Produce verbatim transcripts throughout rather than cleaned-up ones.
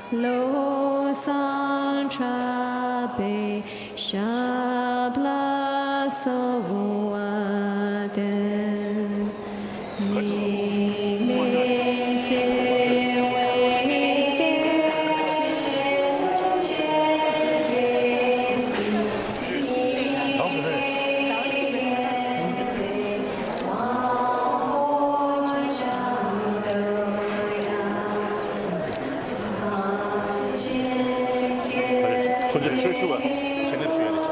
བློ་བཟང་གྲགས་པའི་ཞབས་ལ་གསོལ་བ་འདེབས། ཉི་མའི་བརྩེ་བའི་གཏེར་ཆེན་ཆེན་རེ། ཁོ་ཚོས་ཆོས་ཞུ་བ་ཞལ་འདེབས་ཞུ་ཡ་རེད།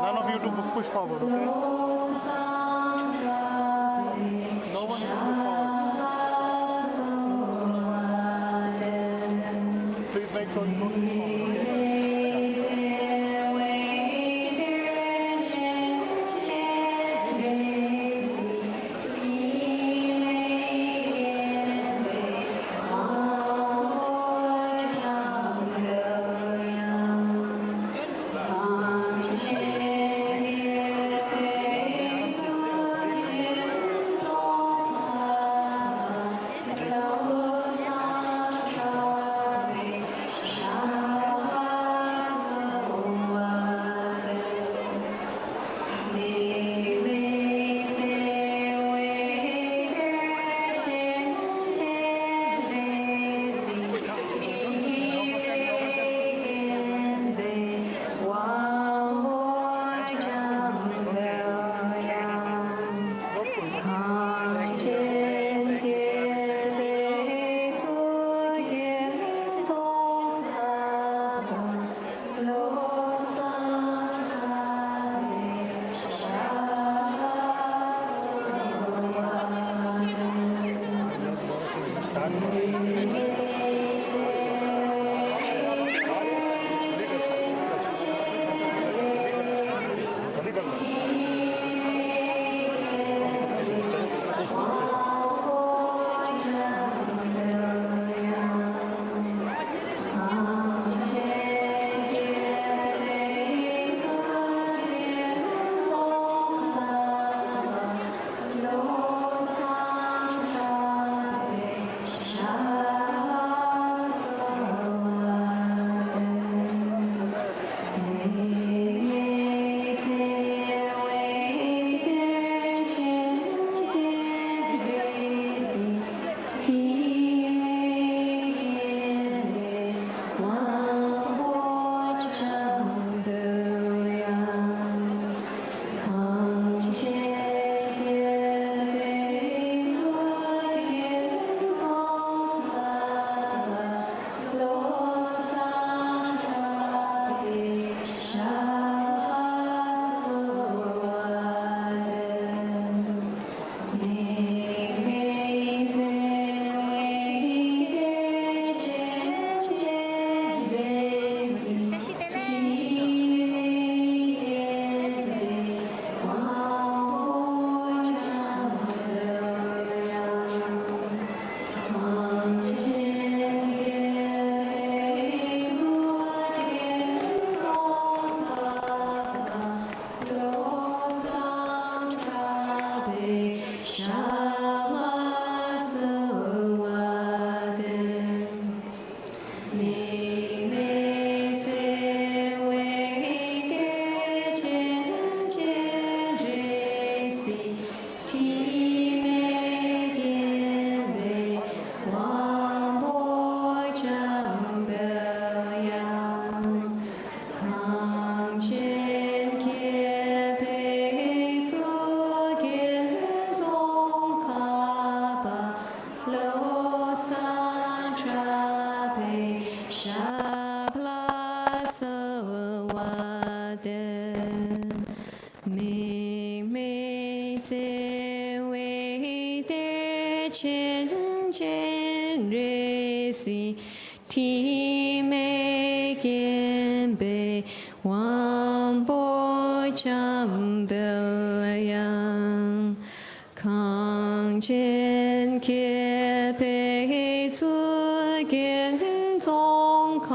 None of you to push forward, okay? No one is to push forward. Please make sure you don't push forward, okay? འཇམ་དཔལ་དབྱངས། གངས་ཅན་མཁས་པའི་གཙུག་རྒྱན་ཙོང་ཁ་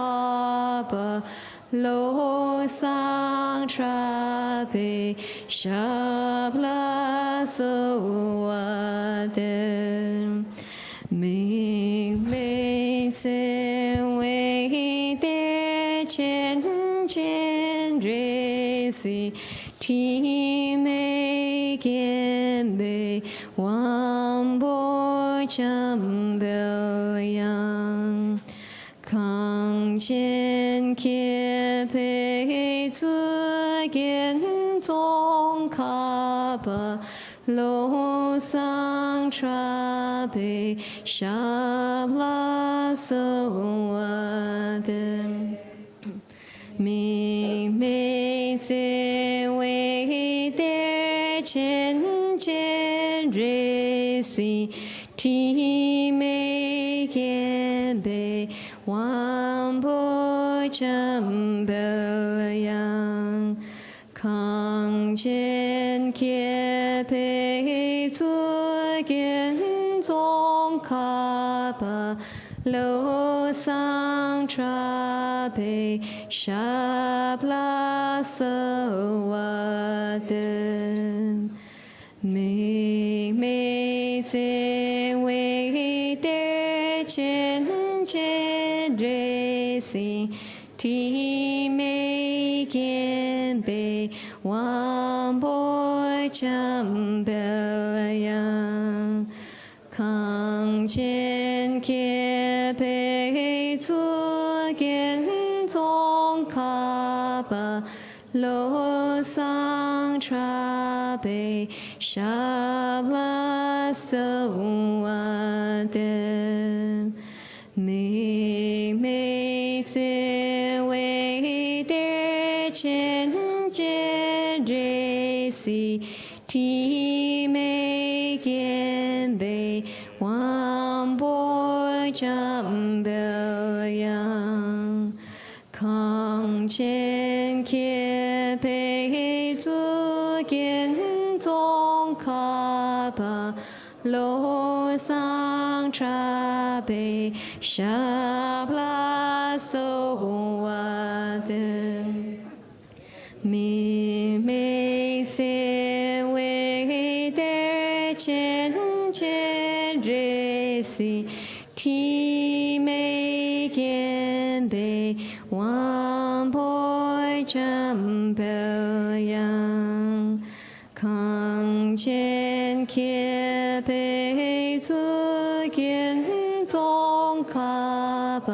པ་བློ་བཟང་གྲགས་པའི་ཞབས་ལ་གསོལ་བ་འདེབས། དམིགས་མེད་བརྩེ་བའི་གཏེར་ཆེན་སྤྱན་རས་གཟིགས། དྲི་མེད་བརྒྱན་པའི་དབང་པོ་འཇམ་དཔལ་དབྱངས། གངས་ཅན་མཁས་པའི་གཙུག་རྒྱན་ཙོང་ཁ་པ་བློ་བཟང་གྲགས་པའི་ཞབས་ལ་གསོལ་བ་འདེབས། དམིགས་མེད་བརྩེ་བའི་གཏེར་ཆེན་སྤྱན་རས་གཟིགས། དྲི་མེད་བརྒྱན་པའི་དབང་པོ་འཇམ་དཔལ་དབྱངས། གངས་ཅན་མཁས་པའི་གཙུག་རྒྱན་ཙོང་ཁ་པ་བློ་བཟང་གྲགས་པའི་ཞབས་ལ་གསོལ་བ་འདེབས། དམིགས་མེད་བརྩེ་བའི་གཏེར་ཆེན་སྤྱན་རས་གཟིགས། དྲི་མེད་བརྒྱན་པའི་དབང་པོ་འཇམ་དཔལ་དབྱངས། གངས་ཅན་མཁས་པའི་གཙུག་རྒྱན་ཙོང་ཁ་པ་བློ་བཟང་གྲགས་པའི་ཞབས་ལ་གསོལ་བ་འདེབས། དམིགས་མེད་བརྩེ་བའི་གཏེར་ཆེན་སྤྱན་རས་གཟིགས། དྲི་མེད་བརྒྱན་པའི་དབང་པོ་འཇམ་དཔལ་དབྱངས། གངས་ཅན་མཁས་པའི་གཙུག་རྒྱན་ཙོང་ཁ་པ་བློ་བཟང་གྲགས་པའི་ཞབས་ལ་གསོལ་བ་འདེབས། དམིགས་མེད་བརྩེ་བའི་གཏེར་ཆེན་སྤྱན་རས་གཟིགས། དྲི་མེད་བརྒྱན་པའི་དབང་པོ་འཇམ་དཔལ་དབྱངས། གངས་ཅན་མཁས་པའི་གཙུག་རྒྱན་ཙོང་ཁ་པ་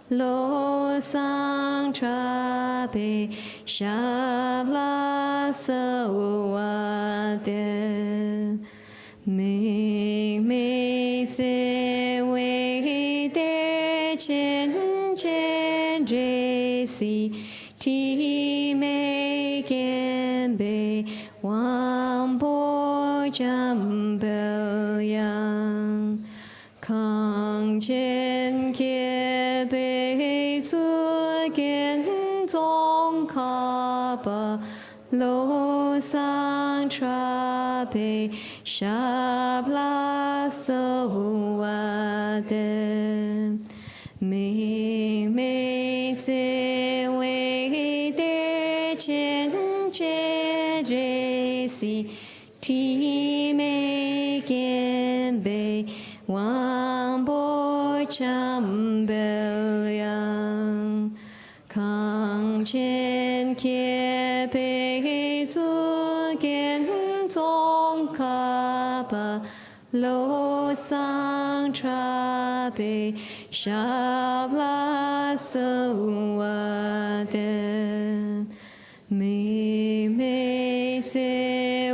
བློ་བཟང་གྲགས་པའི་ཞབས་ལ་གསོལ་བ་འདེབས། དམིགས་མེད་བརྩེ་བའི་གཏེར་ཆེན་སྤྱན་རས་གཟིགས། དྲི་མེད་བརྒྱན་པའི་དབང་པོ་འཇམ་དཔལ་དབྱངས། གངས་ཅན་མཁས་པའི་གཙུག་རྒྱན་ཙོང་ཁ་པ་བློ་བཟང་གྲགས་པའི་ཞབས་ལ་གསོལ་བ་འདེབས། དམིགས་མེད་བརྩེ་བའི་གཏེར་ཆེན་སྤྱན་རས་གཟིགས། དྲི་མེད་བརྒྱན་པའི་དབང་པོ་འཇམ་དཔལ་དབྱངས། གངས་ཅན་མཁས་པའི་གཙུག་རྒྱན་ཙོང་ཁ་པ་བློ་བཟང་གྲགས་པའི་ཞབས་ལ་གསོལ་བ་འདེབས། དམིགས་མེད་བརྩེ་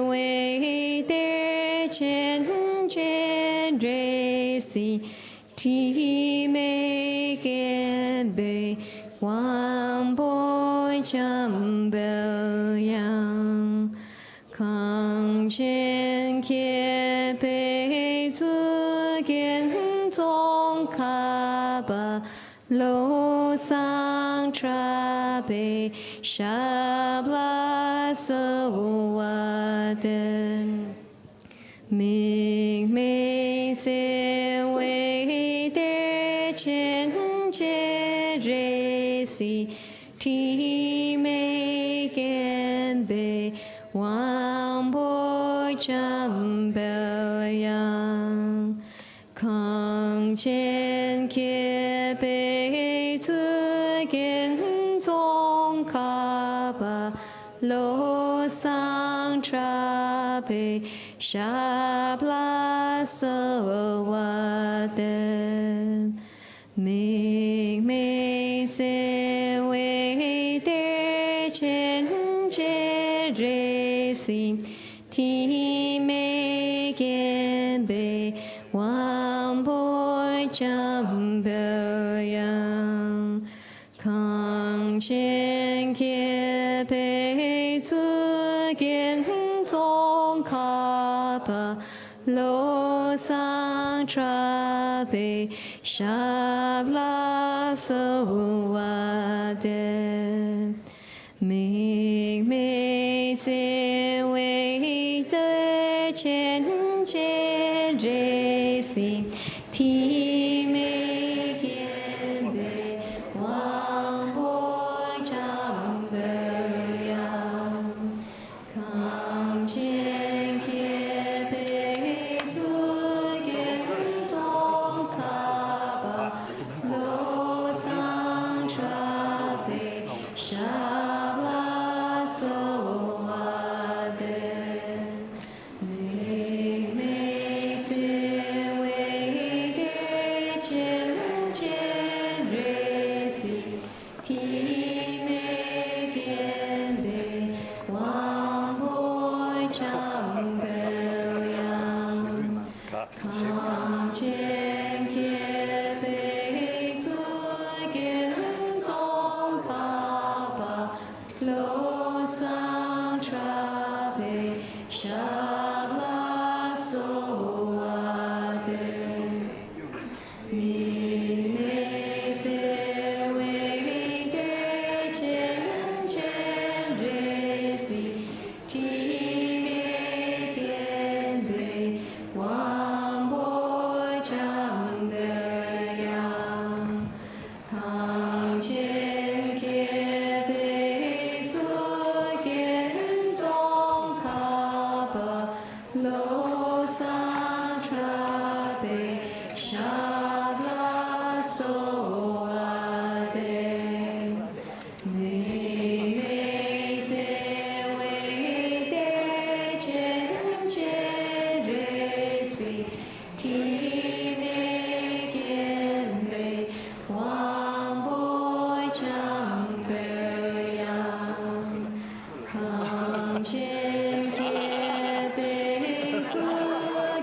བའི་གཏེར་ཆེན་སྤྱན་རས་གཟིགས། དྲི་མེད་བརྒྱན་པའི་དབང་པོ་འཇམ་དཔལ་དབྱངས། གངས་ཅན་མཁས་པའི་གཙུག་རྒྱན་ཙོང་ཁ་པ་བློ་བཟང་གྲགས་ པའི་ཞབས་ལ་གསོལ་བ་འདེབས། དམིགས་མེད་བརྩེ་བའི་གཏེར་ཆེན་སྤྱན་རས་གཟིགས། དྲི་མེད་བརྒྱན་པའི་དབང་པོ་འཇམ་དཔལ་དབྱངས། གངས་ཅན་བསྐལ་པའི་གཙུག་རྒྱན་ཙོང་ཁ་པ། བློ་བཟང་གྲགས་པའི་ཞབས་ལ་གསོལ་བ་འདེབས། དམིགས་མེད་བརྩེ་བའི་གཏེར་ཆེན་སྤྱན་རས་གཟིགས། དྲི་མེད་བརྒྱན་པའི་དབང་པོ་འཇམ་དཔལ་དབྱངས། གངས་ཅན་བསྐལ་པའི་གཙུག་རྒྱན་ཙོང་ཁ་པ། བློ་བཟང་གྲགས་པའི་ཞབས་ལ་གསོལ་བ་འདེབས། དམིགས་མེད་བརྩེ་བའི་གཏེར་ཆེན་སྤྱན་རས་གཟིགས། དྲི་མེད་བརྒྱན་པའི་དབང་པོ་འཇམ་དཔལ་དབྱངས། གངས་ཅན་བསྐལ་པའི་གཙུག་རྒྱན་ཙོང་ཁ་པ། བློ་བཟང་གྲགས་པའི་ཞབས་ལ་གསོལ་བ་འདེབས། དམིགས་མེད་བརྩེ་བའི་གཏེར་ཆེན་སྤྱན་རས་གཟིགས། དྲི་མེད་བརྒྱན་པའི་དབང་པོ་འཇམ་དཔལ་དབྱངས། གངས་ཅན་བསྐལ་པའི་གཙུག་རྒྱན་ཙོང་ཁ་པ། བློ་བཟང་གྲགས་པའི་ཞབས་ལ་གསོལ་བ་འདེབས། དམིགས་མེད་བརྩེ་བའི་གཏེར་ཆེན་སྤྱན་རས་གཟིགས། དྲི་མེད་བརྒྱན་པའི་དབང་པོ་འཇམ་དཔལ་དབྱངས། གངས་ཅན་བསྐལ་པའི་གཙུག་རྒྱན་ཙོང་ཁ་པ། བློ་བཟང་གྲགས་པའི་ཞབས་ལ་གསོལ་བ་འདེབས། དམིགས་མེད་བརྩེ་བའི་གཏེར་ཆེན་སྤྱན་རས་གཟིགས། དྲི་མེད་བརྒྱན་པའི་དབང་པོ་འཇམ་དཔལ་དབྱངས། གངས་ཅན་བསྐལ་པའི་གཙུག་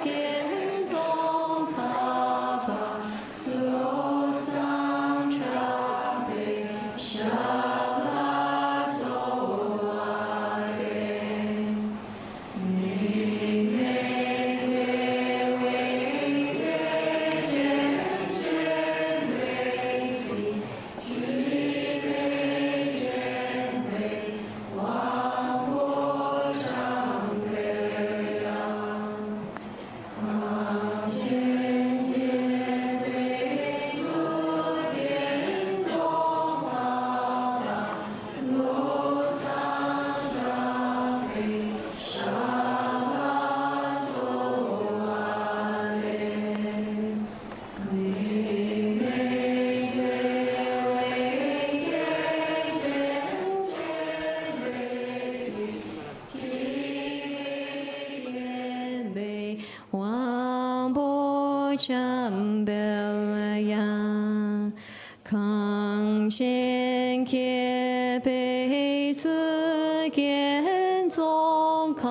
རྒྱན་ཙོང་ཁ་པ། བློ་བཟང་གྲགས་པའི་ཞབས་ལ་གསོལ་བ་འདེབས། དམིགས་མེད་བརྩེ་བའི་གཏེར་ཆེན་སྤྱན་རས་གཟིགས། དྲི་མེད་བརྒྱན་པའི་དབང་པོ་འཇམ་དཔལ་དབྱངས། གངས་ཅན་བསྐལ་པའི་གཙུག་རྒྱན་ཙོང་ཁ་པ། བློ་བཟང་གྲགས་པའི་ཞབས་ལ་གསོལ་བ་འདེབས། དམིགས་མེད་བརྩེ་བའི་གཏེར་ཆེན་སྤྱན་རས་གཟིགས། དྲི་མེད་བརྒྱན་པའི་དབང་པོ་འཇམ་དཔལ་དབྱངས། གངས་ཅན་བསྐལ་པའི་གཙུག་རྒྱན་ཙོང་ཁ་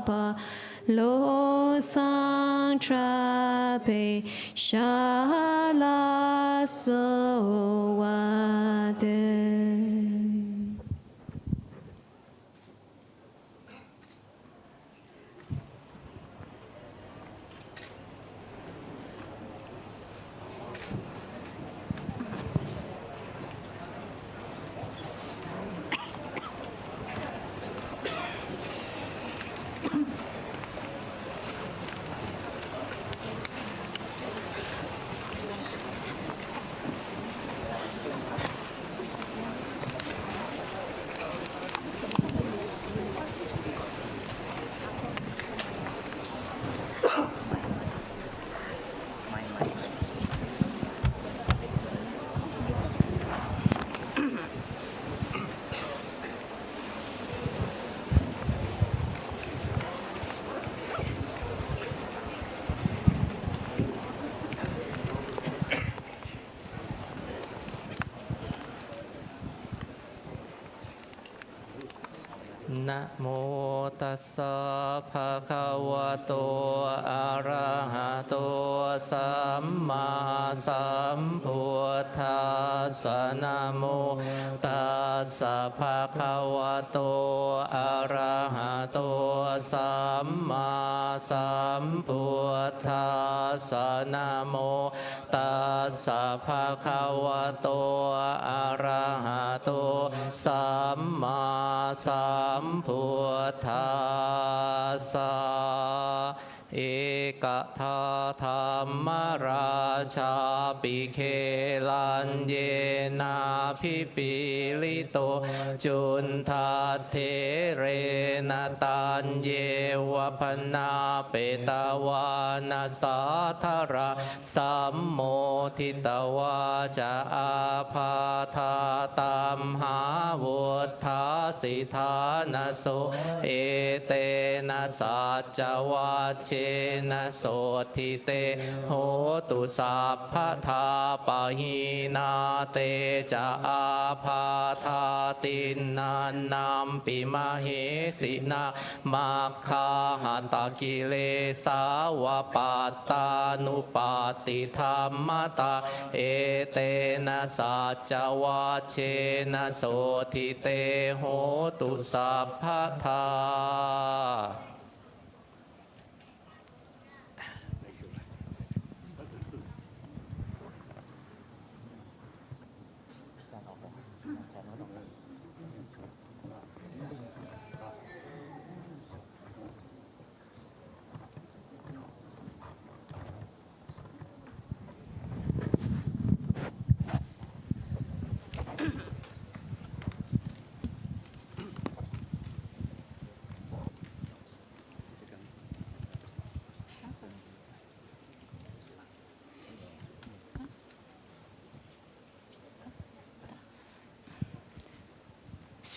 པ། བློ་བཟང་གྲགས་པའི་ཞབས་ལ་གསོལ་བ་འདེབས། Namo tassa bhagavato arahato sammāsambuddhassa. Namo tassa bhagavato arahato sammāsambuddhassa. Namo tassa bhagavato arahato sammāsambuddhassa. Ekadā dhammarājāpi gelaññenābhipīḷito cundattherena taññeva bhaṇāpetvāna sādaraṃ sammoditvā ca ābādhā tamhā vuṭṭhāsi ṭhānaso. Etena saccavajjena sotthi te hotu sabbadā. Pahīnā te ca ābādhā tiṇṇannampi mahesinaṃ maggāhatakilesā va pattānuppattidhammatā. Etena saccavajjena sotthi te hotu sabbadā.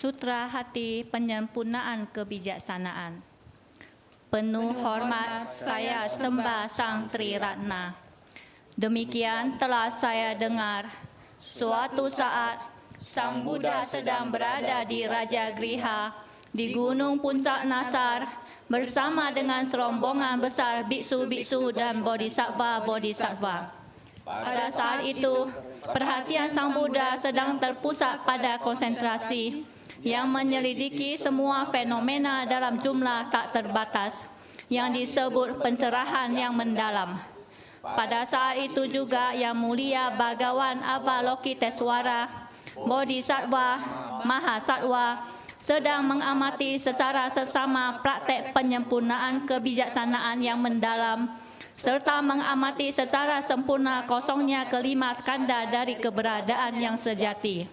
Sutra Hati, penyempurnaan kebijaksanaan. Penuh hormat saya sembah Sang Tri Ratna. Demikian telah saya dengar, suatu saat Sang Buddha sedang berada di Raja Griha, di Gunung Puncak Nasar, bersama dengan serombongan besar biksu-biksu dan bodhisattva-bodhisattva. Pada saat itu, perhatian Sang Buddha sedang terpusat pada konsentrasi yang menyelidiki semua fenomena dalam jumlah tak terbatas yang disebut pencerahan yang mendalam. Pada saat itu juga, Yang Mulia Bhagawan Avalokiteswara, Bodhisattva, Mahasattva, sedang mengamati secara seksama praktek penyempurnaan kebijaksanaan yang mendalam serta mengamati secara sempurna kosongnya kelima skanda dari keberadaan yang sejati.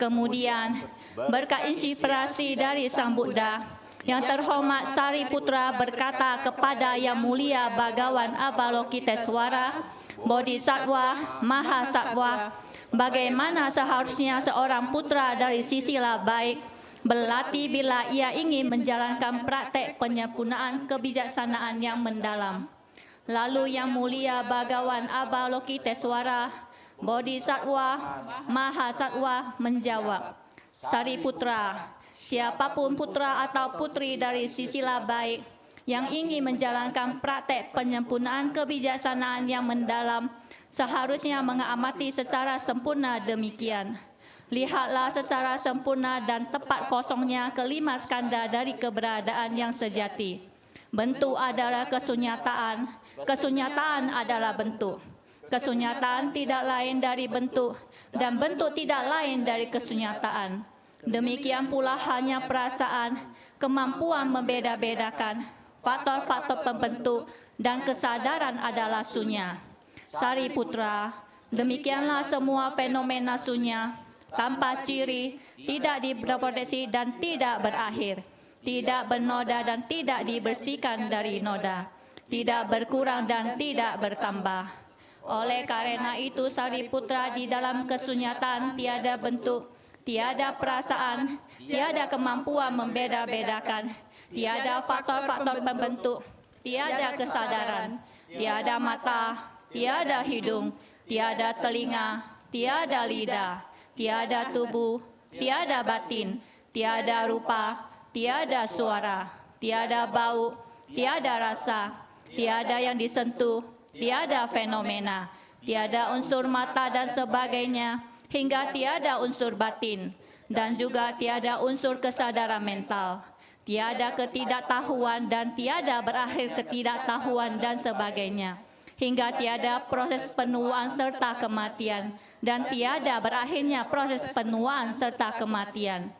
Kemudian, berkat inspirasi dari Sang Buddha, Yang Terhormat Sariputra berkata kepada Yang Mulia Bhagawan Avalokiteswara, Bodhisattva, Mahasattva, bagaimana seharusnya seorang putra dari sisila baik berlatih bila ia ingin menjalankan praktek penyempurnaan kebijaksanaan yang mendalam. Lalu Yang Mulia Bhagawan Avalokiteswara, Bodhisattva, Mahasattva menjawab, Sariputra, siapapun putra atau putri dari sisila baik yang ingin menjalankan praktek penyempurnaan kebijaksanaan yang mendalam seharusnya mengamati secara sempurna demikian. Lihatlah secara sempurna dan tepat kosongnya kelima skanda dari keberadaan yang sejati. Bentuk adalah kesunyataan, kesunyataan adalah bentuk. Kesunyataan tidak lain dari bentuk, dan bentuk tidak lain dari kesunyataan. Demikian pula halnya perasaan, kemampuan membeda-bedakan, faktor-faktor pembentuk, dan kesadaran adalah sunya. Sariputra, demikianlah semua fenomena sunya, tanpa ciri, tidak dideteksi dan tidak berakhir, tidak bernoda dan tidak dibersihkan dari noda, tidak berkurang dan tidak bertambah. Oleh karena itu, Sariputra, di dalam kesunyataan tiada bentuk, tiada perasaan, tiada kemampuan membeda-bedakan, tiada faktor-faktor pembentuk, tiada kesadaran, tiada mata, tiada hidung, tiada telinga, tiada lidah, tiada tubuh, tiada batin, tiada rupa, Tiada suara, tiada bau, tiada rasa, tiada yang disentuh, tiada fenomena, tiada unsur mata dan sebagainya, hingga tiada unsur batin, dan juga tiada unsur kesadaran mental, tiada ketidaktahuan dan tiada berakhir ketidaktahuan dan sebagainya, hingga tiada proses penuaan serta kematian, dan tiada berakhirnya proses penuaan serta kematian.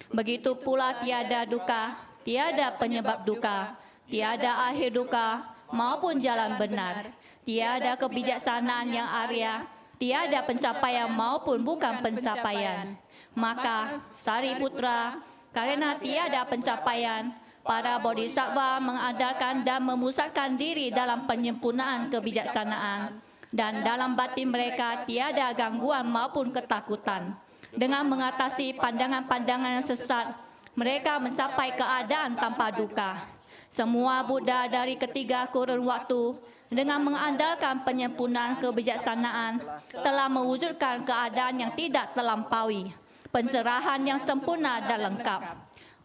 Begitu pula tiada duka, tiada penyebab duka, tiada akhir duka maupun jalan benar, tiada kebijaksanaan yang arya, tiada pencapaian maupun bukan pencapaian. Maka, Sariputra, karena tiada pencapaian, para bodhisattva mengandalkan dan memusatkan diri dalam penyempurnaan kebijaksanaan, dan dalam batin mereka tiada gangguan maupun ketakutan. Dengan mengatasi pandangan-pandangan yang sesat, mereka mencapai keadaan tanpa duka. Semua Buddha dari ketiga kurun waktu, dengan mengandalkan penyempurnaan kebijaksanaan, telah mewujudkan keadaan yang tidak terlampaui, pencerahan yang sempurna dan lengkap.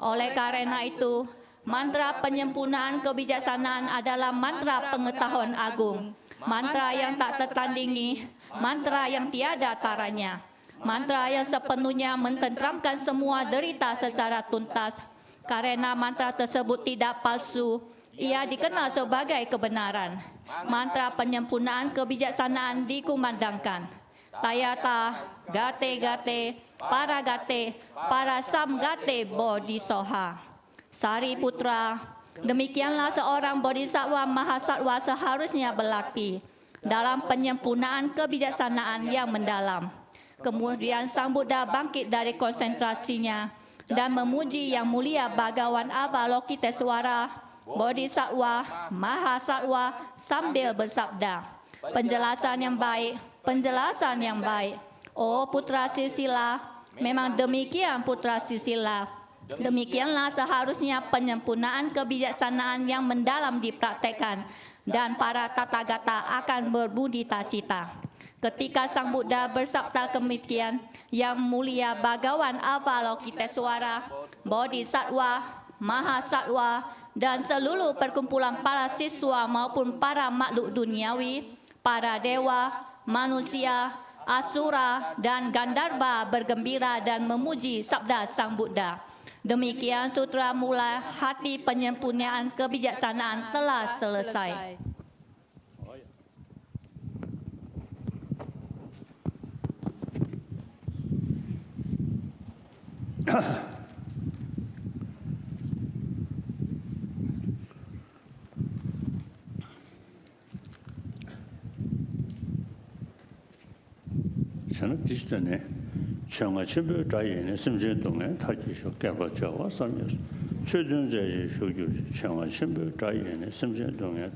Oleh karena itu, mantra penyempurnaan kebijaksanaan adalah mantra pengetahuan agung, mantra yang tak tertandingi, mantra yang tiada taranya, mantra yang sepenuhnya mententeramkan semua derita secara tuntas. Karena mantra tersebut tidak palsu, ia dikenal sebagai kebenaran. Mantra penyempurnaan kebijaksanaan dikumandangkan. Tayatha, gate gate, para gate, para samgate bodhisoha. Sariputra, demikianlah seorang bodhisattva mahasattva seharusnya berlatih dalam penyempurnaan kebijaksanaan yang mendalam. Kemudian Sang Buddha bangkit dari konsentrasinya dan memuji Yang Mulia Bhagawan Avalokiteswara, Bodhisattva, Mahasattva, sambil bersabda, "Penjelasan yang baik, penjelasan yang baik. Oh putra Sisila, memang demikian putra Sisila. Demikianlah seharusnya penyempurnaan kebijaksanaan yang mendalam dipraktekkan, dan para Tathagata akan bermudita cita." Ketika Sang Buddha bersabda demikian, Yang Mulia Bhagawan Avalokiteswara, Bodhisattva, Mahasattva, dan seluruh perkumpulan para siswa maupun para makhluk duniawi, para dewa, manusia, asura, dan gandharva bergembira dan memuji sabda Sang Buddha. Demikian sutra mula hati penyempurnaan kebijaksanaan telah selesai. བྱས་ན་འདི་ལྟ་ནས། ཆོས་རྔ་ཆེན་པོའི་སྒྲ་ཡིས་ནི། སེམས་ཅན་སྡུག་བསྔལ་མཐར་གྱིས་ཞི། བསྐལ་པ་བྱེ་བ་བསམ་ཡས་སུ། ཆོས་སྟོན་མཛད་ཅིང་བཞུགས་གྱུར་ཅིག། ཆོས་རྔ་ཆེན་པོའི་སྒྲ་ཡིས་ནི། སེམས་ཅན་སྡུག་བསྔལ།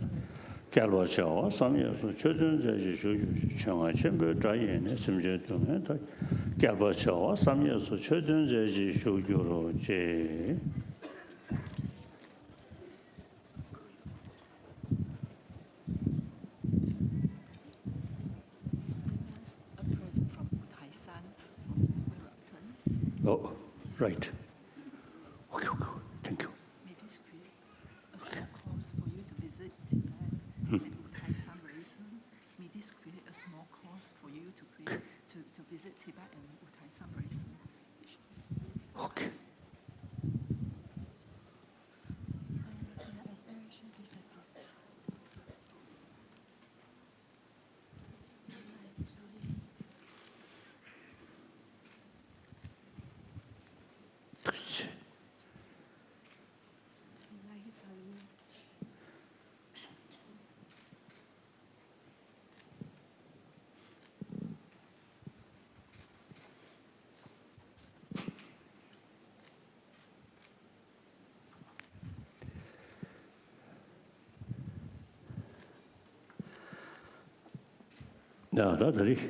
བསྐལ་པ་བྱེ་བ་བསམ་ཡས་སུ། ཆོས་སྟོན་མཛད་ཅིང་བཞུགས་གྱུར་ཅིག། ཆོས་རྔ་ཆེན་པོའི་སྒྲ་ཡིས་ནི། སེམས་ཅན་སྡུག་བསྔལ་མཐར། བསྐལ་པ་བྱེ་བ་བསམ་ཡས་སུ། ཆོས་སྟོན་མཛད་ཅིང་བཞུགས་གྱུར་ཅིག། A present from Uthai San from Wellington. Oh, right. Okay, okay, okay. Thank you. May this create a small cost for you to visit Tibet and Uthai San very soon. May this create a small cost for you to create to, to visit Tibet and Uthai San very soon. Okay. ཡ་ད་ད་རེད།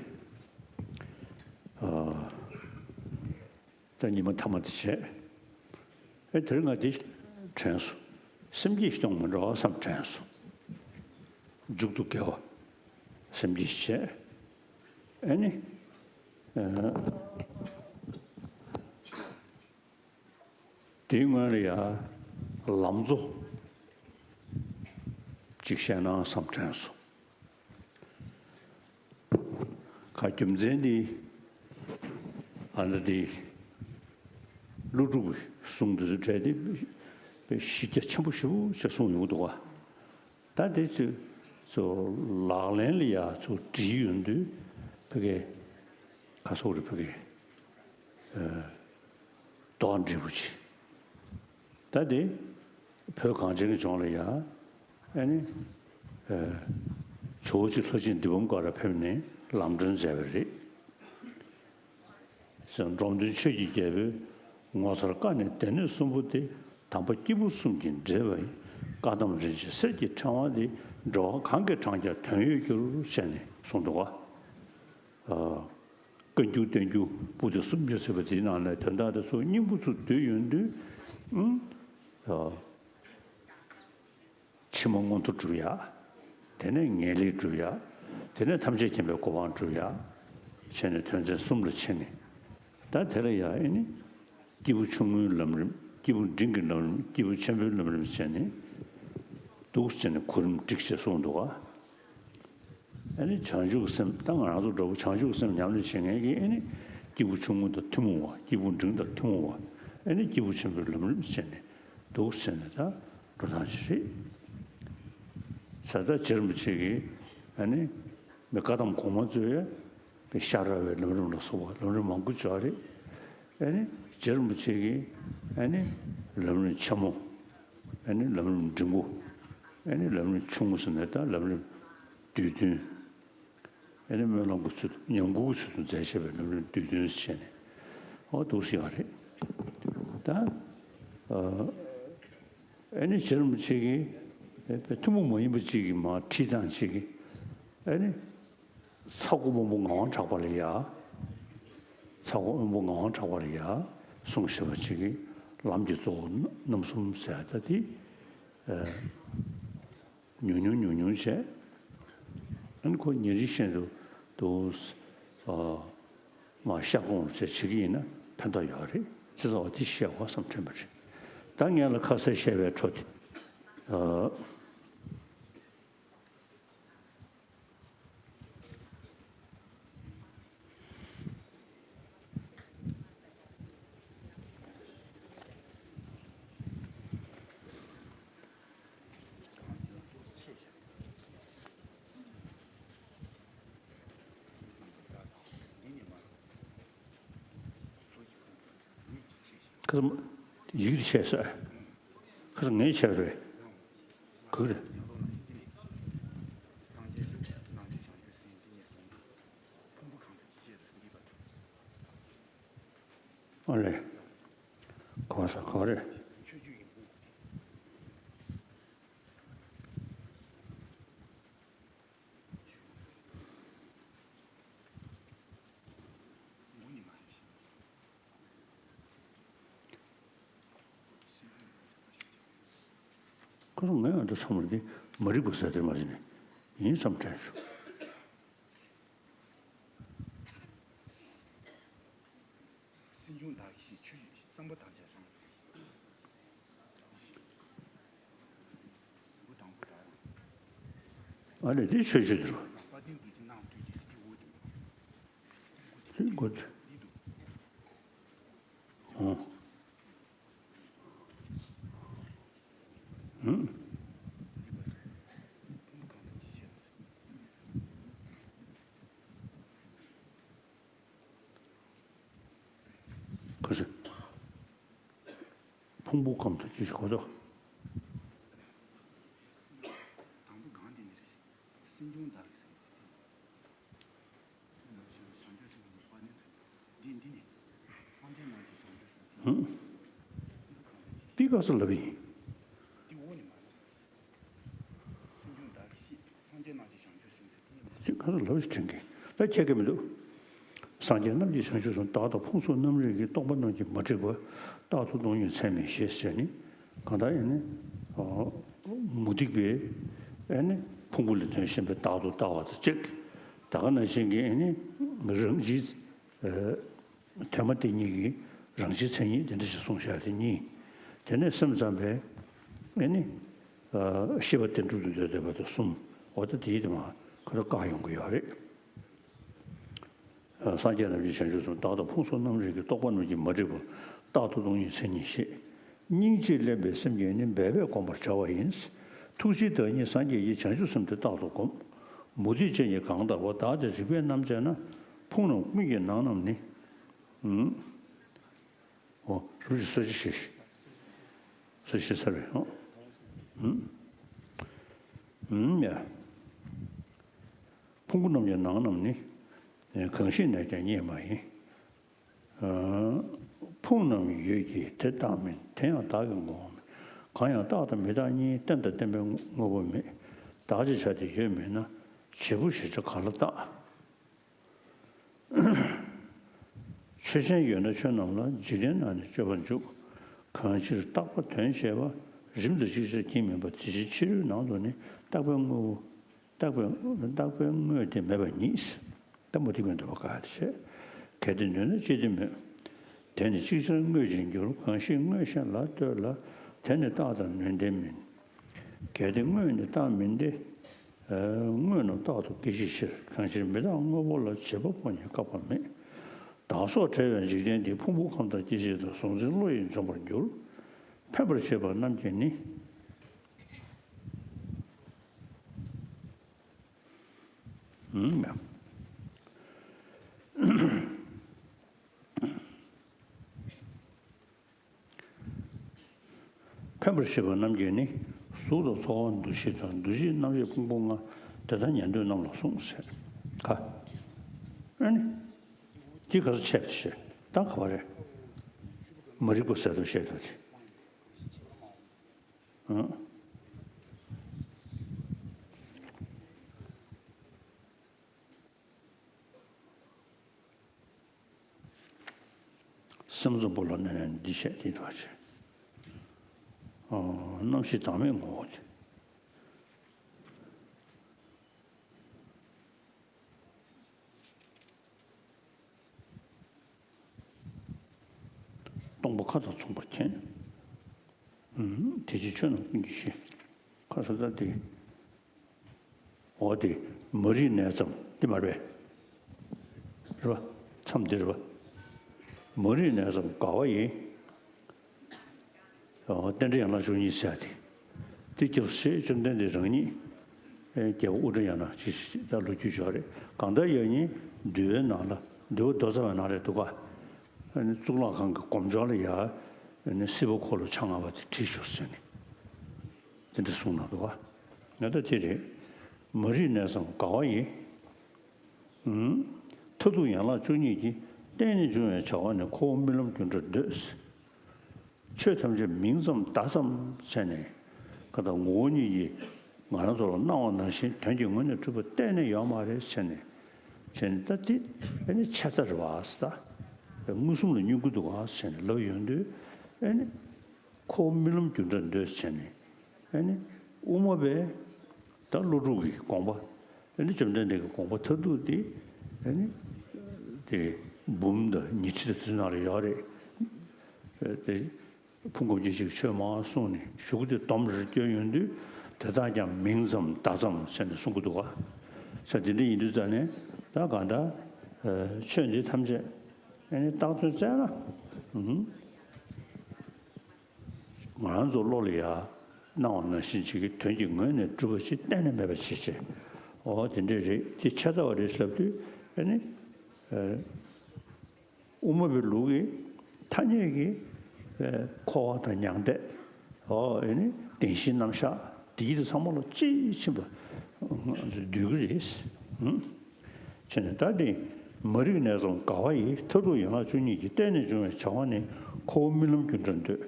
ཨ། ད་ཉི་མ་ཐ་མ་དེ་བྱས། ཨེ་དེ་རིང་ང་འདི་དྲན་སོང་། སེམས་བསྐྱེད་གཏོང་མི་འགྲོ་བསམ་དྲན་སོང་། མཇུག་ཏུ་དགེ་བ་སེམས་བསྐྱེད་བྱས། ཨེ་ནི། ཨ། དེའི་སྔོན་ལ་ཡང་ལམ་གཙོ་གཅིག་བཤད་ན་བསམ་དྲན་སོང་། ཁ་རྒྱུ་མཚན་འདི་ཨ་ནི་འདི་ཀླུ་སྒྲུབ་ཀྱི་གསུང་འདི་ཚོ་གྲས་འདི་དཔེ་གཞི་རྒྱ་ཆེན་པོ་ཞེ་པོ་ཅིག་གསུངས་ཡོང་གི་འདུག་ག། ད་དེ་ཚོ་ཚོ་ལག་ལེན་ལ་ཡ་ཚོ་བྲིས་ཡོང་དུས་ཕ་གི་ཁ་སོག་རེ་ཕ་གི་རྡོག་འགྲེལ་པོ་ཆེ། ད་དེ་བོད་གངས་ཅན་གྱི་ལྗོངས་ལ་ཡ་ཨ་ནི་ཇོ་བོ་རྗེ་ལྷ་ཆེན་འདུས་པ་འགོ་ར་ཕེབས་ནས་ལམ་སྒྲོན་མཛད་པ་རེད། ཟེར། འབྲོམ་སྟོན་ཆོས་ཀྱི་རྒྱལ་པོའི་ངོ་མཚར་བཀའ་ནི་སྡེ་སྣོད་གསུམ་པོ་སྟེ། དམ་པ་སྐྱེས་བུ་གསུམ་གྱི་འབྲེལ་བའི་བཀའ་གདམས་རིན་ཆེན་གསེར་གྱི་ཕྲེང་བ་འདི་འགྲོ་བ་གང་གིས་བགྲངས་ཀྱང་དོན་ཡོད་འགྱུར་ཞེས་ནས་གསུངས་འདུག་ག། བཀའ་འགྱུར་བསྟན་འགྱུར་པོ་ཏི་གསུམ་གྱིས་ཟེར་བ་དེའི་ནང་ནས་དོན་དག་དེ་ཚོ་སྙིང་པོ་ཚུར་བསྡུས་ཡོང་དུས། ཕྱི་མ་མངོན་མཐོ་སྒྲུབ་ཡག། དེ་ནས་ངེས་ལེགས་སྒྲུབ་ཡག། དེ་ནས་ཐམས་ཅད་མཁྱེན་པའི་གོ་འཕང་སྒྲུབ་ཡག་བྱས་ནས་དོན་ཚན་གསུམ་ལ་ཕྱེ་ནས། ད་དེ་ལ་ཡང་ཨེ་ནི་སྐྱེས་བུ་ཆུང་ངུའི་ལམ་རིམ། སྐྱེས་བུ་འབྲིང་གི་ལམ་རིམ། སྐྱེས་བུ་ཆེན་པོའི་ལམ་རིམ་བྱས་ནས་འདུག་བྱས་ནས་གོ་རིམ་སྒྲིག་ཅེས་གསུངས་འདུག་ག། ཨེ་ནི་བྱང་ཆུབ་ཀྱི་སེམས། ད་ང་རང་ཚོ་འདྲ་བོ་བྱང་ཆུབ་ཀྱི་སེམས་ཉམས་ལེན་བྱེད་མཁན་གྱིས་ཨེ་ནི་སྐྱེས་བུ་ཆུང་ངུ་དང་ཐུན་མོང་བ། སྐྱེས་བུ་འབྲིང་དང་ཐུན་མོང་བ། ཨེ་ནི་སྐྱེས་བུ་ཆེན་པོའི་ལམ་རིམ་བྱས་ནས་འདུག་བྱས་ནས་ད་འགྲོ་སྟངས་ཅིག་རེད། ས་ད་རྗེ་རིན་པོ་ཆེ་གིས་ཨ་ནི་མི་བཀའ་གདམས་གོང་མ་ཚོས་ཤ་ར་བའི་ལམ་རིམ་ལ་སོགས་པ་ལམ་རིམ་མང་པོ་ཅིག་ཡོད་རེད། ཨ་ནི་རྗེ་རིན་པོ་ཆེ་གིས་ཨ་ནི་ལམ་རིམ་ཆེན་མོ། ཨ་ནི་ལམ་རིམ་འབྲིང་པོ། ཨ་ནི་ལམ་རིམ་ཆུང་ངུ་ཟེར་ནས་ད་ལམ་རིམ་བསྡུས་དོན། ཨ་ནི་སྨོན་ལམ་གྱི་ཚུལ་དུ་ཉམས་རྒུད་ཀྱི་ཚུལ་དུ་མཛད་བཞག་པའི་ལམ་རིམ་བསྡུས་དོན་ཟེར་ནས་འོ་འདུག་སེ་ཡོད་རེད། ད་ཨ་ནི་རྗེ་རིན་པོ་ཆེ་གིས་ཐུན་མོང་མ་ཡིན་པ་གཅིག་གི་མ་ཁྲིད་སྟངས་གཅིག་གིས་ཨ་ནི། ཚ་སྒོ་སྔོན་པོ་ངག་དབང་གྲགས་པ་ལ་ཡ། ཚ་སྒོ་སྔོན་པོ་ངག་དབང་གྲགས་པ་ལ་ཡ་གསུངས་བཞག་པ་ཅིག་གིས་ལམ་གྱི་གཙོ་བོ་རྣམ་གསུམ་ཟེར་ད་དེ། ཉུང་ཉུང་ཉུང་ཉུང་བྱས། ཨ་ནི་ཁོ་ཉིན་རེ་བཞིན་དུ་དུ་མ་ཤ་སྐོང་བྱས་བྱེད་ཀྱི་ཡིན་ན་ཕན་ཐོགས་ཡོད་རེད། ཅི་ཙམ་བ་དེ་བཤད་དགོས་བསམ་དྲན་པ་རེད། ད་ངས་ལ་ཁ་གསལ་བཤད་པའི་འཕྲོ་དེ། ཁ་སང་ཡིག་འདི་བྱས་ས། ཁ་སང་ངས་བྱས་པ་རེད། ག་རེ། ཨ་ལེ། ག་ས་ག་རེ། ཁོ་རང་ངས་ཨ་འདི་ཚང་མ་འདི་མ་རིག་པ་ཟེར་དེ་མ་ཟིན་ནས་ཡིན་བསམ་དྲན་བྱུང་། སེམས་བྱུང་བདག་གིས་ཤེས། ཆོས་ཀྱི་གཙང་པོ་དང་བཅས་རང་། ཨ་ལས་དེ་ཆོས་ཆོས་དུ་རུ། དེ་མགོ་དེ། ཨོ། ཧུམ། ཁོ་ཚོས་ཕུང་པོ་ཁམས་དང་ཅི་ཞིག་གོ་དོ། དང་པོ་གང་དེ་ནི་རེད། སེམས་བྱུང་བདག་གིས་ཟེར། འདི་འདི་ནི་སངས་རྒྱས་རྣམས་ཀྱི་བྱང་ཆུབ་སེམས། འདི་ག་ས་ལབ་ཡིན། འདི་འོ་ནི་མ་རེད། སེམས་བྱུང་བདག་གིས་ཤེས། སངས་རྒྱས་རྣམས་ཀྱི་བྱང་ཆུབ་སེམས་ཟེར་དེ་ནི་མ་རེད། ཅིག་ག་ས་ལབ་ཞིག་དྲན་གི། ད་ཁྱད་ཀྱི་མི་འདུག། སངས་རྒྱས་རྣམས་ཀྱི་བྱང་ཆུབ་སེམས། བདག་དང་ཕུང་སོགས་རྣམ་རིག་གི། རྟོག་པ་རྣམས་ཀྱིས་མ་བསྒྲིབས་པ། རྟག་ཏུ་སྟོང་ཉིད་ཚད་མེད་ཞེས་ཟེར་ནི། གང་ལྟར་ཨེ་ནི། མུ་སྟེགས་པས་ཨེ་ནི་ཕུང་པོ་ལ་དོན་ཞེན་པས་བདག་ཏུ་ལྟ་བ་དང་གཅིག། ད་ག་ནང་བཞིན་གྱི་ཨེ་ནི་རང་བཞིན། དོན་སྨྲ་དེ་ཉིད་ཀྱིས་རང་བཞིན་མཚན་ཉིད་དེ་འདྲ་ཞིག་གསུངས་བཞག་དེ་གཉིས། དེ་ནས་སེམས་ཙམ་པས་ཨེ་ནི་ཤེས་པ་དེ་འགྲུབ་ཏུ་འདོད་བསྡད་པ་དང་གསུམ། འོ་ད་དེའི་དེ་མ་ཁོ་ར་བཀག་ཡོང་གི་ཡོད་རེད། སངས་རྒྱས་རྣམས་ཀྱིས་བྱང་ཆུབ་སེམས་རྟག་ཏུ་ཕུང་སོགས་རྣམ་རིག་གི་རྟོག་པ་རྣམས་ཀྱིས་མ་བསྒྲིབས་པར་རྟག་ཏུ་སྟོང་ཉིད་མཚན་ཉིད་ཤེས། སྙིང་རྗེས་བརླན་པའི་སེམས་ཀྱིས་ནི་འབད་པས་བསྒོམ་པར་བྱ་བ་ཡིན། ཐུགས་རྗེའི་བདག་ཉིད་སངས་རྒྱས་ཀྱིས་བྱང་ཆུབ་སེམས་དེ་རྟག་ཏུ་བསྒོམ། མུ་སྟེགས་ཅན་གྱིས་གང་ལྟར་བ་བདག་དེ་རིག་པས་རྣམ་དཔྱད་ན། ཕུང་རྣམས་ཀུན་གྱི་ནང་རྣམས་ནི། ཨོ་རུ་ཅི་སོ་ཅི་ཤེས་སོ་ཅི་ས་རེད་ཨོ། ཨུམ་ཡ། ཕུང་པོ་རྣམས་ཀྱི་ནང་རྣམས་ནི། གང་ཞིག་ནས་ཀྱང་རྙེད་མ་ཡིན། ཕུང་རྣམས་ཡོད་ཀྱི་དེ་རྟག་མིན། དེ་ཡང་བདག་གི་ངོ་བོ་མེད། གང་ཡང་རྟག་དང་མི་རྟག་གཉིས། རྟེན་དང་བརྟེན་པའི་དངོས་པོ་མེད། བདག་ཅེས་བྱ་དེ་ཡོད་མིན་ན། བྱེད་པོ་ཞེས་བྱ་གང་ལ་བཏགས། ཆོས་ཅན་ཡོད་ན་ཆོས་རྣམས་ལ། འཇིག་རྟེན་ན་ནི་སྤྱོད་པར་འཇུག། གང་ཕྱིར་རྟག་པ་དོན་བྱེད་པ། རིམ་དང་ཅིག་ཅར་གྱིས་མིན་པ། དེ་ཕྱིར་ཕྱི་རོལ་ནང་དུ་ནི། རྟག་པའི་དངོས་པོ། རྟག་པའི་རྟག་པའི་དངོས་དེ་མེད་པ་ཉིད། ད་མུ་སྟེགས་པའི་འདོད་པ་ག་དེ་བྱས། གལ་ཏེ་ནུས་ན་ཅི་སྟེ་མོད། དེ་ནི་ཅིག་ཅར་དངོས་ཅན་འགྱུར། གང་ཞིག་དངོས་གཞན་ལ་ལྟོས་ལ། དེ་ནི་རྟག་དང་ནུས་ལྡན་མིན། གལ་ཏེ་དངོས་ནི་རྟག་མིན་ཏེ། དངོས་རྣམས་རྟག་ཏུ་སྐྱེ་ཤེས་ཕྱིར། གང་ཕྱིར་མི་རྟག་དངོས་པོ་ལ། བྱེད་པ་པོ་ཉིད་བཀག་པ་མེད། བདག་སོགས་བྲལ་བའི་འཇིག་རྟེན་འདི། ཕུང་པོ་ཁམས་དང་སྐྱེ་མཆེད་དང་། གཟུང་འཛིན་བློ་ཡིས་འཇོམས་པར་འགྱུར། ཕན་པར་བྱེད་པ་རྣམས་ཀྱིས་ནི། ཨུམ། ཕན་པར་བྱེད་པ་རྣམས་ཀྱིས་ནི། གཟུགས་དང་ཚོར་བ་འདུ་ཤེས་དང་། འདུ་བྱེད་རྣམ་ཤེས་ཕུང་པོ་ལྔ། དེ་དག་ཉན་ཐོས་རྣམས་ལ་གསུངས་ཟེར། ག་ཨ་ནི། འདི་ག་ཚོད་ཆད་པ་ཞེས་ད་ག་བ་རེད། མ་རིག་པ་ཟད་དོ་ཞེས་དང་། ཨང་། སེམས་བཟང་པོ་ལ་གནས་ནས་འདི་བཤད་དེ་འདྲ་བ་བྱས། ཨོ། རྣམ་ཤེས་བདག་མེད་ངོ་བོ་དེ། སྟོང་པ་ཁ་དོག་མཚུངས་པར་མཁྱེན། ཨུམ། དེ་ཕྱིར་ཆོས་རྣམས་ཀུན་གྱི་གཞི། ཁ་ས་ད་དེ། འོ་དེ་མ་རིག་ནས་ཙམ་དེ་མ་རེད། རེད་པ། མཚམས་འདི་རེད་པ། མ་རིག་ནས་ཙམ་དགའ་བ་ཡིས། རྟེན་འབྲེལ་ཡན་ལག་བཅུ་གཉིས་ཟེར་ཏེ། དེ་སྐྱབས་སུ་མཆི། བཅོམ་ལྡན་འདས་རང་ཉིད། རྒྱལ་པོ་ཨུ་དྲ་ཡ་ན་ཅིག་ད་ལོ་རྒྱུས་ཅིག་ཡོད་རེད། གང་ལྟར་ཡང་ནི་འདུལ་བའི་ནང་ལ། འདུལ་བ་མདོ་རྩ་བའི་ནང་ལ་འདུག་ག་གཙུག་ལག་ཁང་གི་སྒོ་མཆོག་ལ་ཡ། སྲིད་པ་འཁོར་ལོ་ཆ་ལྔ་པ་དེ་བྲིས་བཞག་ཟེར་ནས། དེ་འདྲ་གསུངས་གནང་འདུག་ག་ང་ད་དེ་རེད། མ་རིག་ནས་ཙམ་དགའ་བ་ཡིས། མཐར་ཐུག་ཡན་ལག་བཅུ་གཉིས་ཀྱི། རྟེན་ནི་འབྱུང་བའི་བྱ་བ་ནི། ཁོ་བོ་རྨི་ལམ་རྒྱུ་འབྲས་འདོད། ཆོས་ཐམས་ཅད་མིང་ཙམ་བརྡ་ཙམ་བྱས་ནས། ཀ་དག་ངོ་བོ་ཉིད་ཀྱིས་ང་རང་ཚོ་ལ་སྣང་བ་ནང་བཞིན་དོན་གྱི་ངོས་ནས་གྲུབ་པ་གཏན་ནས་ཡོད་མ་རེད་བྱས་ནས། བྱས་ནས་ད་དེ་ཨེ་ནི་ཆད་ལྟ་རེད་བ་ཟེར། ད་མངོན་སུམ་ལ་བསྙོན་གྱི་འདུག་བ་བྱས་ནས་ལབ་ཡོང་དུས། ཨེ་ནི་ཁོ་བོ་རྨི་ལམ་རྒྱུ་འབྲས་འདོད་བྱས་ནས། ཨེ་ནི་དབུ་མ་པས་ད་ཀླུ་སྒྲུབ་ཀྱི་དགོངས་པ། ཨེ་ནི་བཅོམ་ལྡན་འདས་ཀྱི་དགོངས་པ་མཐར་ཐུག་དེ། ཨེ་ནི་དེ་འབུམ་དང་ཉི་ཁྲི་དང་དེ་ཚོའི་ནང་ལ་ཡོད་རེད། དེ་ཕུང་ཁམས་སྐྱེ་མཆེད་ཀྱི་ཆོས་མང་གསུངས་ནས་གཞུག་གུ་དེ་སྡོམ་རེ་བསྐྱོན་ཡོང་དུས། དེ་དག་ཀྱང་མིང་ཙམ་བརྡ་ཙམ་ཟེར་ནས་གསུང་གི་འདུག་ག་ས་དེ་འདྲ་ཡིན་དུས་ཙང་ནས་ད་གང་ལྟར་ཆོས་འདི་ཐམས་ཅད་ཨེ་ནི་བཏགས་དོན་བཙལ་ན། ང་རང་ཚོ་བློ་ལ་ཡ་སྣང་བ་ནང་བཞིན་ཅིག་གི་དོན་གྱི་ངོས་ནས་གྲུབ་པ་ཞིག་གཏན་ནས་མེད་པ་ཞིག་བྱས། འོ་དེ་འདྲས་རེད། དེ་ཆད་ལྟ་བ་རེད་ལབ་དུས་ཨ་ནི། དབུ་མ་པའི་ལུགས་ཀྱི་ཐ་སྙད་ཀྱི་འཁོར་བ་དང་མྱང་འདས། འོ་ཨ་ནི་བདེན་བཞིའི་རྣམ་གཞག་དེ་ཚང་མ་ལ་དཔྱིས་ཕྱིན་པ་འདོད་ཀྱི་རེད། བྱས་ནས་ད་དེ་མ་རིག་ནས་ཙམ་དགའ་བ་ཡི། མཐར་ཐུག་ཡན་ལག་བཅུ་གཉིས་ཀྱི། རྟེན་ནི་འབྱུང་བའི་བྱ་བ་ནི། ཁོ་བོ་རྨི་ལམ་རྒྱུ་འབྲས་འདོད།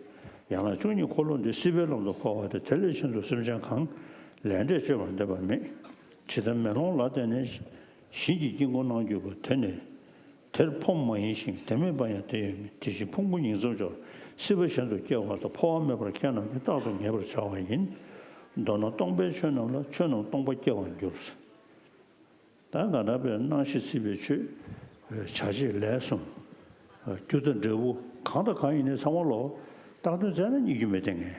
ཡན་ལག་བཅུ་གཉིས་འཁོར་ལོ་འདི། སྲིད་པའི་ལམ་དུ་འཁོར་བ་སྟེ། དེ་ལས་ཆེད་དུ་སེམས་ཅན་གང་། ལས་འབྲས་སྤྱོད་པར་འདོད་པ་མེད། ཇི་ལྟར་མེ་ལོང་ལ་བརྟེན་ནས། ཞིང་གི་དཀྱིལ་འཁོར་སྣང་གྱུར་པ། དེ་ནི་དེར་ཕོམ་མ་ཡིན་ཞིང་། དེ་མེད་པར་ཡང་དེ་ཡོད་མིན། དེ་བཞིན་ཕུང་པོ་ཉིང་མཚམས་སྦྱོར། སྲིད་པ་གཞན་དུ་སྐྱེ་བ་དང་། འཕོ་བ་མེད་པར་ཁྱེད་རྣམས་ཀྱིས། རྟག་ཏུ་ངེས་པར་བྱ་བ་ཡིན། མདོར་ན་སྟོང་པའི་ཆོས་རྣམས་ལ། ཆོས་རྣམས་སྟོང་པ་སྐྱེ་བར་འགྱུར། ད་ག་ད་པའི་སྣང་ཤས་སྲིད་པའི་ཆོས། བྱ་བྱེད་ལས་གསུམ། རྒྱུ་དང་འབྲས་བུ་གང་དང་གང་ཡིན་ནའི་ཚང་མ་ལོ། བཏགས་དོན་བཙལ་ན་རྙེད་རྒྱུ་མེད་དེ་ངས།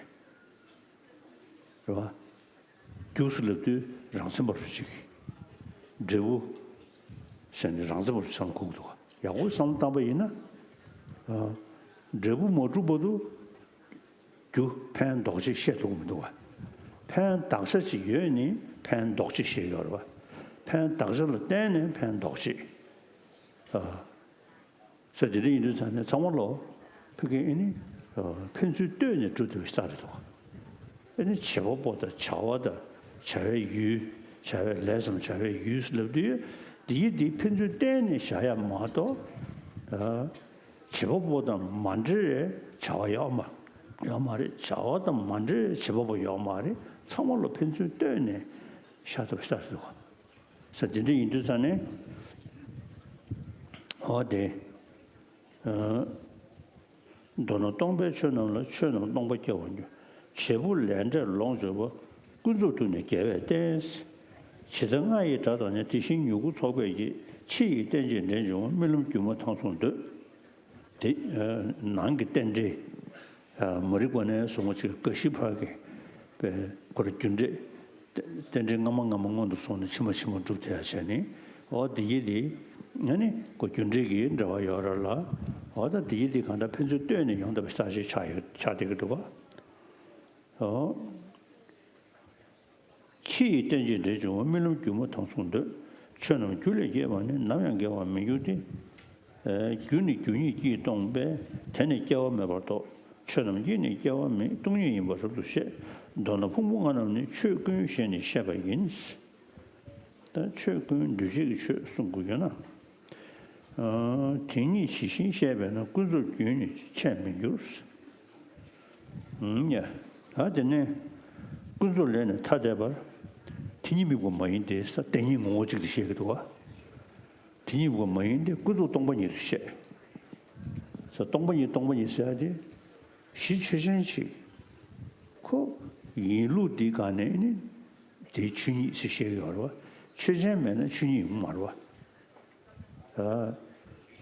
རེད་བ། རྒྱུ་ཟེར་ལབ་དུས་རང་མཚན་པར་ཞིག་འབྲས་བུ་ཟེར་ནས་རང་མཚན་པར་བསམ་དགོས་འདུག་ག་ཡག་པོ་བསམ་བློ་བཏང་པ་ཡིན་ན། ཨ། འབྲས་བུ་མ་གྲུབ་བར་དུ་རྒྱུ་ཕན་འདོགས་བྱེད་བཤད་ཐུབ་ཀྱི་མི་འདུག་ག་ཕན་གདགས་བྱ་ཅིག་ཡོད་ནི་ཕན་འདོགས་བྱེད་བཤད་ཡོད་རེད་བ། ཕན་གདགས་བྱ་ལ་བརྟེན་ནས་ཕན་འདོགས་བྱེད། ཨ། ས་དེ་འདྲ་ཡིན་དུས་ཙང་ནས་ཚང་མ་ལོ་ཕ་གི་ཨེ་ནི་ཕན་ཚུན་ལྟོས་ནས་གྲུབ་ཐུབ་པའི་རྩ་རེད་དོ། ཨེ་ནི་བྱེད་པ་པོ་དང་བྱ་བ་དང་བྱ་བའི་ཡུལ། བྱ་བའི་ལས་སམ་བྱ་བའི་ཡུལ་ལབ་དུས་འདི་ཡི་འདི་ཕན་ཚུན་ལྟོས་ནས་བཞག་ཡ་མ་གཏོགས། བྱེད་པ་པོ་དང་མ་འབྲེལ་བའི་བྱ་བ་ཡོད་མ་ཡོད་མ་རེད། བྱ་བ་དང་མ་འབྲེལ་བའི་བྱེད་པ་པོ་ཡོད་མ་རེད། ཚང་མ་ལོ་ཕན་ཚུན་ལྟོས་ནས་བཞག་ཐུབ་པའི་རྩ་རེད་དོ། ས་དེ་འདྲ་ཡིན་དུས་ཙང་ནས། འོ་དེ། མདོར་ན་སྟོང་པའི་ཆོས་རྣམས་ལ་ཆོས་རྣམས་སྟོང་པ་སྐྱེ་བར་འགྱུར། བྱེད་པོ་ལས་འབྲས་ལོངས་སྤྱོད་པ། ཀུན་རྫོབ་ཏུ་ནི་དགེ་བས་བསྟན། ཇི་ལྟར་རྔ་ཡི་སྒྲ་དང་ནི། དེ་བཞིན་མྱུ་གུ་ཚོགས་པས་སྐྱེད། ཕྱི་ཡི་རྟེན་ཅིང་འབྲེལ་འབྱུང་བ། རྨི་ལམ་སྒྱུ་མ་མཐའ་མཚུངས་འདོད། དེ། ནང་གི་རྟེན་འབྲེལ། མ་རིག་པ་ནས་བཟུང་བ་ཅིག་དགའ་ཞིང་འཕགས་ཀྱི། པའི་ཁོ་ར་རྒྱུ་འབྲས། རྟེན་འབྲེལ་སྔ་མ་སྔ་མ་སྔོན་དུ་སོང་ནས་ཕྱི་མ་ཕྱི་མ་འགྲུབ་ཐུབ་ཡ་བྱས་ནས། འོ་དེ་ཡི་དེ། ཨ་ནི་ཁོ་རྒྱུ་འབྲས་ཀྱི་འབྲེལ་བ་ཡོད་ར་ལ། འོ་ད་དེ་ཡི་དེ་གང་ལྟར་ཕན་ཚུན་ལྟོས་ནས་ཡོང་ཐུབ་པའི་རྩ་ཆེ་ཆགས་ཡོད་ཆགས་བསྡད་ཀྱི་འདུག་ག་འོ། ཕྱི་ཡི་རྟེན་ཅིང་འབྲེལ་འབྱུང་བ། རྨི་ལམ་སྒྱུ་མ་མཐའ་མཚུངས་འདོད། ཆོས་རྣམས་རྒྱུ་ལས་སྐྱེས་པ་ནི། ནམ་ཡང་འགལ་བར་མི་འགྱུར་ཏེ། རྒྱུ་ནི་རྒྱུ་ཉིད་ཀྱིས་སྟོང་པས། དེ་ནི་སྐྱེ་བ་མེད་པར་རྟོགས། ཆོས་རྣམས་ཀྱིས་ནི་སྐྱེ་བ་མེད། སྟོང་ཉིད་ཡིན་པར་རབ་ཏུ་ཤེས། མདོར་ན་ཕུང་པོ་ལྔ་རྣམས་ནི། ཆོས་ཀུན་ཞེས་ནི་བཤད་པ་ཡིན། ད་ཆོས་ཀུན་འདུས་བྱས་ཀྱི་ཆོས་གསུང་དགོས་ཡོད་ན། དེ་ཉིད་ཇི་བཞིན་བཤད་པས་ན། ཀུན་རྫོབ་རྒྱུན་ནི་ཆད་མི་འགྱུར། ཡ། ད་དེ་ནས་ཀུན་རྫོབ་ལས་ནི་ཐ་དད་པར། དེ་ཉིད་དམིགས་པ་མ་ཡིན་ཏེ། ས་དེ་ཉིད་ངོ་བོ་གཅིག་ཏུ་བཤད་ཀྱི་འདུག་ག་དེ་ཉིད་དམིགས་པ་མ་ཡིན་ཏེ། ཀུན་རྫོབ་སྟོང་པ་ཉིད་དུ་བཤད། ས་སྟོང་པ་ཉིད་སྟོང་པ་ཉིད་ཟེར་ཡ་དེ། གཞི་ཆོས་ཅན་ཞིག་ཁོ་ཡིན་ལུགས་འདི་ག་ནས་ནི། དེའི་ཆོས་ཉིད་ཟེར་བཤད་ཀྱི་ཡོད་རེད་བ། ཆོས་ཅན་མེད་ན་ཆོས་ཉིད་ཡོང་མ་རེད་བ།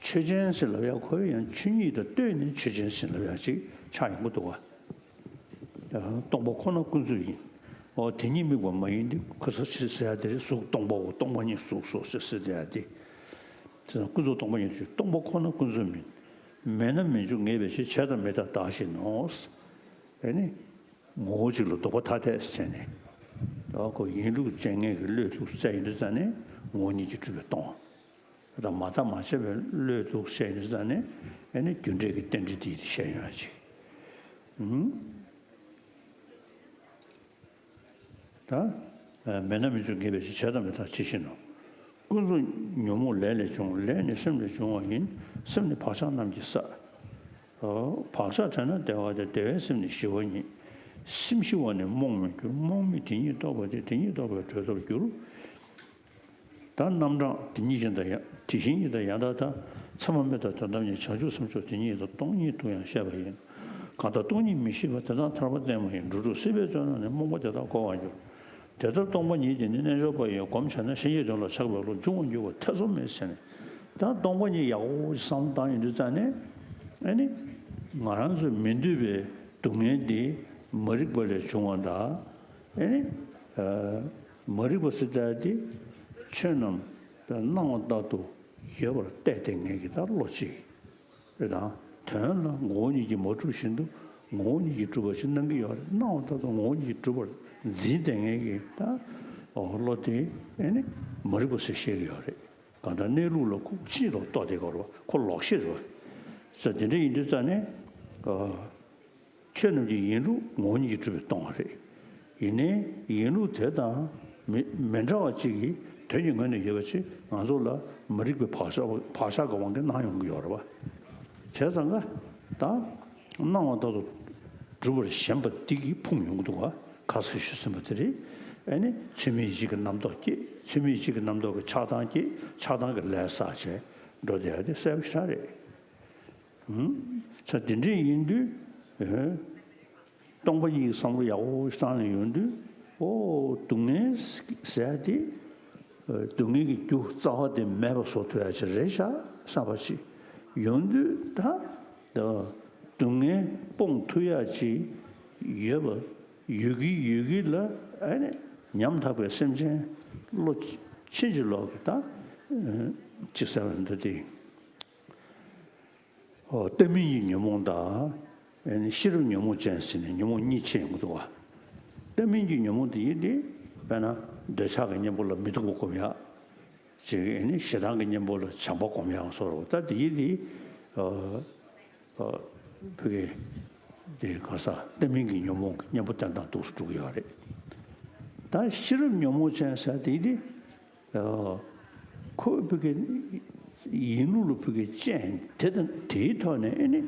ཆོས་ཅན་ཟེར་ལབ་ཡ་ཁོ་ཡང་ཆོས་ཉིད་དང་ལྟོས་ནས་ཆོས་ཅན་ཟེར་ལབ་ཡ་ཅིག་ཆགས་ཡོང་གི་འདུག་བ། སྟོང་པ་ཁོ་ན་ཀུན་རྫོབ་ཡིན། འོ་དེ་ཉིད་དམིགས་པ་མ་ཡིན་ཏེ། ཁོ་ས་ཆི་ཟེར་ཡ་དེ་རེད། གཟུགས་སྟོང་པའོ། སྟོང་པ་ཉིད་གཟུགས་སོ་ཞེས་ཟེར་ཡ་དེ། དེ་ཙང་ཀུན་རྫོབ་སྟོང་པ་ཉིད་དུ། སྟོང་པ་ཁོ་ན་ཀུན་རྫོབ་མིན། མེད་ན་མི་འབྱུང་ངེས་པའི་ཕྱིར། བྱས་དང་མི་རྟག་བདག་བཞིན་ནོ། ཨེ་ནི། ངོ་བོ་གཅིག་ལ་ལྡོག་པ་ཐ་དད་ཟེར་ནས། ཨོ་ཁོ་ཡིན་ལུགས་ཅན་ངེས་ཀྱི་བློས་ཐུག་ཚད་ཡིན་དུས་ཙང་ནས་ངོ་བོ་ཉིད་ཀྱིས་གྲུབ་པའི་སྟོང་། ད་མ་བརྟགས་མ་དཔྱད་པའི་བློས་ཐུག་བཤད་ཡིན་དུས་ཙང་ནས་ཨེ་ནི་རྒྱུ་འབྲས་ཀྱི་རྟེན་འབྲེལ་དེ་ཡིན་ཞེས་ཡོང་ཡ་ཅིག་ཨུམ། ད། མེད་ན་མི་འབྱུང་ངེས་པའི་ཕྱིར། བྱས་དང་མི་རྟག་ཇི་བཞིན་ནོ། ཀུན་རྫོབ་ཉོན་མོངས་ལས་ལས་བྱུང་། ལས་ནི་སེམས་ལས་བྱུང་བ་ཡིན། སེམས་ནི་བག་ཆགས་རྣམས་ཀྱིས་བསགས། བག་ཆགས་བྲལ་ན་བདེ་བ་སྟེ། བདེ་བས་སེམས་ནི་ཞི་བ་ཉིད། སེམས་ཞི་བ་ནི་རྨོངས་མི་འགྱུར། རྨོངས་མིན་དེ་ཉིད་རྟོགས་པ་སྟེ། དེ་ཉིད་རྟོགས་པས་གྲོལ་ཐོབ་འགྱུར། ད་རྣམ་གྲངས་དེ་ཉིད་བཞིན་དང་ཡང་དེ་བཞིན་ཉིད་དང་ཡང་དག་དང་། མཚན་མ་མེད་དང་དོན་དམ་ཉིད། བྱང་ཆུབ་སེམས་མཆོག་དེ་ཉིད་དང་། སྟོང་ཉིད་དུ་ཡང་བཤད་པ་ཡིན། གང་ལྟར་སྟོང་ཉིད་མི་ཤེས་པ། དེ་དག་ཐར་པ་བརྟན་མ་ཡིན། འགྲོ་དྲུག་སྲིད་པའི་བཙོན་རར་ནི། རྨོངས་པ་དེ་དག་གོ་བར་འགྱུར། དེ་ལྟར་སྟོང་པ་ཉིད་ཀྱི་ནི། རྣལ་འབྱོར་པ་ཡིས་སྒོམ་བྱས་ན། བཤེས་གཉེན་དོན་ལ་ཆགས་པའི་བློ། འབྱུང་བར་འགྱུར་བ་ཐེ་ཚོམ་མེད་ཟེར་ནས། ད་སྟོང་པ་ཉིད་ཡག་པོ་བསམ་བློ་བཏང་ཡོང་དུས་ཙང་ནས་ཨེ་ནི། ང་རང་ཚོའི་མི་འདོད་པའི་སྡུག་བསྔལ་འདི་མ་རིག་པ་ལས་བྱུང་བ་དང་། ཨེ་ནི། མ་རིག་པ་ཟེར་ཡ་དེ་ཆོས་རྣམས་སྣང་བ་ལྟར་དུ་ཡོད་པར་བལྟས་ཏེ་ངེས་ཀྱི་ད་བློ་གཅིག་རེད་དང་། དོན་ལ་ངོ་བོ་ཉིད་ཀྱིས་མ་གྲུབ་བཞིན་དུ་ངོ་བོ་ཉིད་ཀྱིས་གྲུབ་པ་ཞིག་སྣང་གི་ཡོད་རེད། སྣང་བ་ལྟར་དུ་ངོ་བོ་ཉིད་ཀྱིས་གྲུབ་པར་འཛིན་ཏེ་ངེས་ཀྱི་ད་བློ་དེ་ཨེ་ནི་མ་རིག་པ་ཟེར་བཤད་ཀྱི་ཡོད་རེད། གང་ལྟར་གནས་ལུགས་ལ་ཁུག་ཕྱིན་ལོག་རྟོགས་བསྡད་ཀྱི་ཡོད་རེད་བ། ཁོ་ལོག་ཤེས་རེད་བ། ས་དེ་འདྲ་ཡིན་དུས་ཙང་ནས། ཆོས་རྣམས་ཀྱི་ཡིན་ལུགས་ངོ་བོ་ཉིད་ཀྱིས་གྲུབ་པའི་སྟོང་པ་རེད། ཡིན་ནའི་ཡིན་ལུགས་དེ་དང་མི་མི་འདྲ་བ་གཅིག་གིས་དོན་གྱི་ངོས་ནས་ཡོད་པ་ཅིག་ང་ཚོ་ལ་མ་རིག་པའི་བག་ཆགས་བག་ཆགས་ཀྱི་དབང་གིས་སྣང་ཡོང་གི་ཡོད་རེད་བ། བྱས་ཙང་ཀ་ད་སྣང་བ་ལྟར་དུ་གྲུབ་པར་ཞེན་པ་འདི་གིས་ཕུང་ཡོང་གི་འདུག་བ། ཁ་སང་ཞུས་ཟིན་པ་དེ་རེད། ཨ་ནི་ཚད་མེད་བཞི་གི་རྣམ་རྟོག་སྐྱེས། ཚད་མེད་བཞི་གི་རྣམ་རྟོག་གིས་ཆགས་སྡང་སྐྱེས། ཆགས་སྡང་གིས་ལས་བསགས་བྱས་འགྲོ་བསྡད་ཡ་དེ་གསལ་པོ་ཞེ་དྲག་རེད། ས་དེ་འདྲ་ཡིན་དུས། སྟོང་པ་ཉིད་ཀྱི་བསམ་བློ་ཡག་པོ་བཏང་ནས་ཡོང་དུས། ཨོ་སྡུག་བསྔལ་ཟེར་ཡ་དེ། སྡུག་བསྔལ་གྱི་རྒྱུ་རྩ་བ་དེ་མེད་པ་བཟོ་ཐུབ་ཡ་ཅིག་རེད་ཤག་བསམ་པ་ཅིག་ཡོང་དུས་ད། ད་ སྡུག་བསྔལ་སྤོང་ཐུབ་ཡག་ཅིག་ཡོད་པ་ཡོད་ཀྱི་ཡོད་ཀྱི་ལ། ཨ་ནི་ཉམ་ཐག་པའི་སེམས་ཅན་བློ་ཕྱིན་ཅི་ལོག་གི་ད་ཅིག་ཟེར་བ་འདི་དེ། ཨོ། ལྟ་མིན་གྱི་ཉོན་མོངས་དང་། ཨ་ནི་ཤེས་རབ་ཉོན་མོངས་ཅན་ཟེར་ནས་ཉོན་མོངས་གཉིས་ཕྱེ་ཡོང་གི་འདུག་བ། ལྟ་མིན་གྱི་ཉོན་མོངས་དེ་ཡིན་ཏེ། དཔེར་ན་འདོད་ཆགས་ཀྱི་གཉེན་པོ་ལ་མི་སྡུག་པ་སྒོམ་ཡག་ཅིག་ཨ་ནི་ཞེ་སྡང་གི་གཉེན་པོ་ལ་བྱམས་པ་སྒོམ་ཡག་སོགས་རེད་བ། ད་དེ་ཡིན་ཏེ། ཨ། ཨ། ཕ་གི་དེ་ག་ས་ལྟ་མིན་གྱི་ཉོན་མོངས་ཀྱི་གཉེན་པོ་བསྟེན་སྟངས་འདུག་སེ་འགྲོ་གི་ཡོད་རེད། ད་ཤེས་རབ་ཉོན་མོངས་ཅན་ཟེར་དེ་ཡིན་ཏེ། ཨ། ཁོ་ཕ་གི་ཡིན་ལུགས་ལ་ཕ་གི་རྐྱེན་དེ་དང་དེའི་ཐོག་ནས་ཨ་ནི་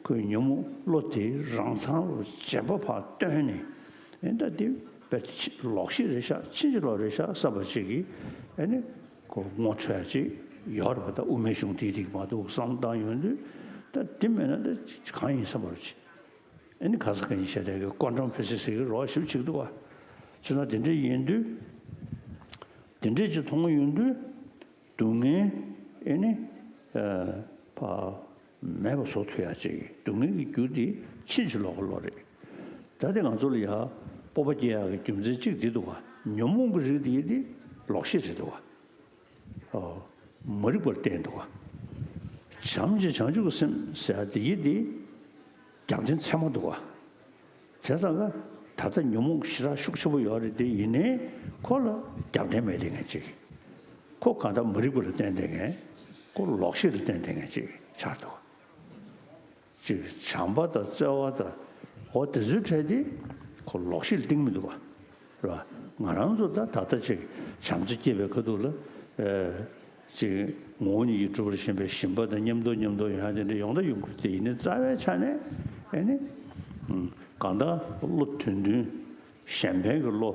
ཁོའི་ཉོན་མོངས་བློ་དེ་རང་མཚང་ལ་བྱེད་པ་ཕར་བཏོན་ནས། ཨ། ད་དེ་དཔེ་ལོག་ཤེས་རེད་ཤག་ཕྱིན་ཅི་ལོག་རེད་ཤག་བསམ་པ་ཅིག་གིས་ཨ་ནི་ཁོ་ངོ་འཕྲོད་ཡག་ཅིག་ཡོད་རེད་བ། ད་དབུ་མའི་གཞུང་དེའི་རིགས་མ་གཏོགས་བསམ་བློ་བཏང་ཡོང་དུས། ད་དེ་མེད་ན་ད་གང་ཡིན་བསམ་པ་རེད། ཨ་ནི་ག་ས་ག་ཡིན་ཤེས་བྱ་དེ་གི་ཀོན་ཊམ་ཕི་སི་སི་ཟེར་གི་རོགས་ཞིབ་བྱེད་ཀྱི་འདུག་བ། བྱས་ཙང་དེ་འདྲ་ཡིན་དུས། དེ་འདྲ་ཅིག་མཐོང་ཡོང་དུས། སྡུག་བསྔལ་ཨེ་ནི། ཨ། ཕ། མེད་པ་བཟོ་ཐུབ་ཡག་ཅིག་སྡུག་བསྔལ་གྱི་རྒྱུ་དེ་ཕྱིན་ཅི་ལོག་གི་བློ་རེད། ད་དེ་ང་ཚོ་ལ་ཡ་སྤོབས་པ་སྐྱེ་ཡག་གི་རྒྱུ་མཚན་གཅིག་འདི་འདུག་བ། ཉོན་མོངས་ཀྱི་རིགས་དེ་ཡིན་ཏེ་ལོག་ཤེས་རེད་འདུག་བ། ཨོ། མ་རིག་པར་བསྟན་འདུག་བ། བྱམས་ཀྱི་བྱང་ཆུབ་ཀྱི་སེམས་ཟེར་ཡག་དེ་ཡིན་ཏེ། རྒྱབ་རྟེན་ཚད་མ་འདུག་བ། བྱས་ཙང་ཀ་ད་ལྟ་ཉོན་མོངས་ཞེ་དྲག་ཤུགས་ཆེན་པོ་ཡོད་རེད་དེ། ཡིན་ནའི་ཁོ་ལ་རྒྱབ་རྟེན་མེད་དེ་ངས་ཅིག་ཁོ་གང་ལྟར་མ་རིག་པ་ལ་བརྟེན་དེ་ངས། ཁོ་ལོག་ཤེས་ལ་བརྟེན་དེ་ངས་ཅིག་ཆགས་འདུག་ཅིག་བྱམས་པ་དང་བརྩེ་བ་དང་། འོ་དེ་ཚོའི་གྲས་དེ་ཁོ་ལོག་ཤེས་ལ་བརྟེན་མི་འདུག་བ། རེད་བ། ང་རང་ཚོ་ད་ད་ལྟ་ཅིག་བྱམས་བརྩེ་སྐྱེས་པའི་ཁ་ཐུག་ལ། ཨེ། ཅིག་ངོ་བོ་ཉིད་ཀྱིས་གྲུབ་པར་ཞེན་པའི་ཞེན་པ་དང་མཉམ་དུ་མཉམ་དུ་ཡོང་ཡག་དེ་འདྲ་ཡོང་ད་ཡོང་གི་རེད་དེ། ཡིན་ནའི་རྩ་བའི་ཆ་ནས་ཨེ་ནི། ཨུམ། གང་ལྟར་བློ་དོན་མཐུན། གཞན་ཕན་གྱི་བློ་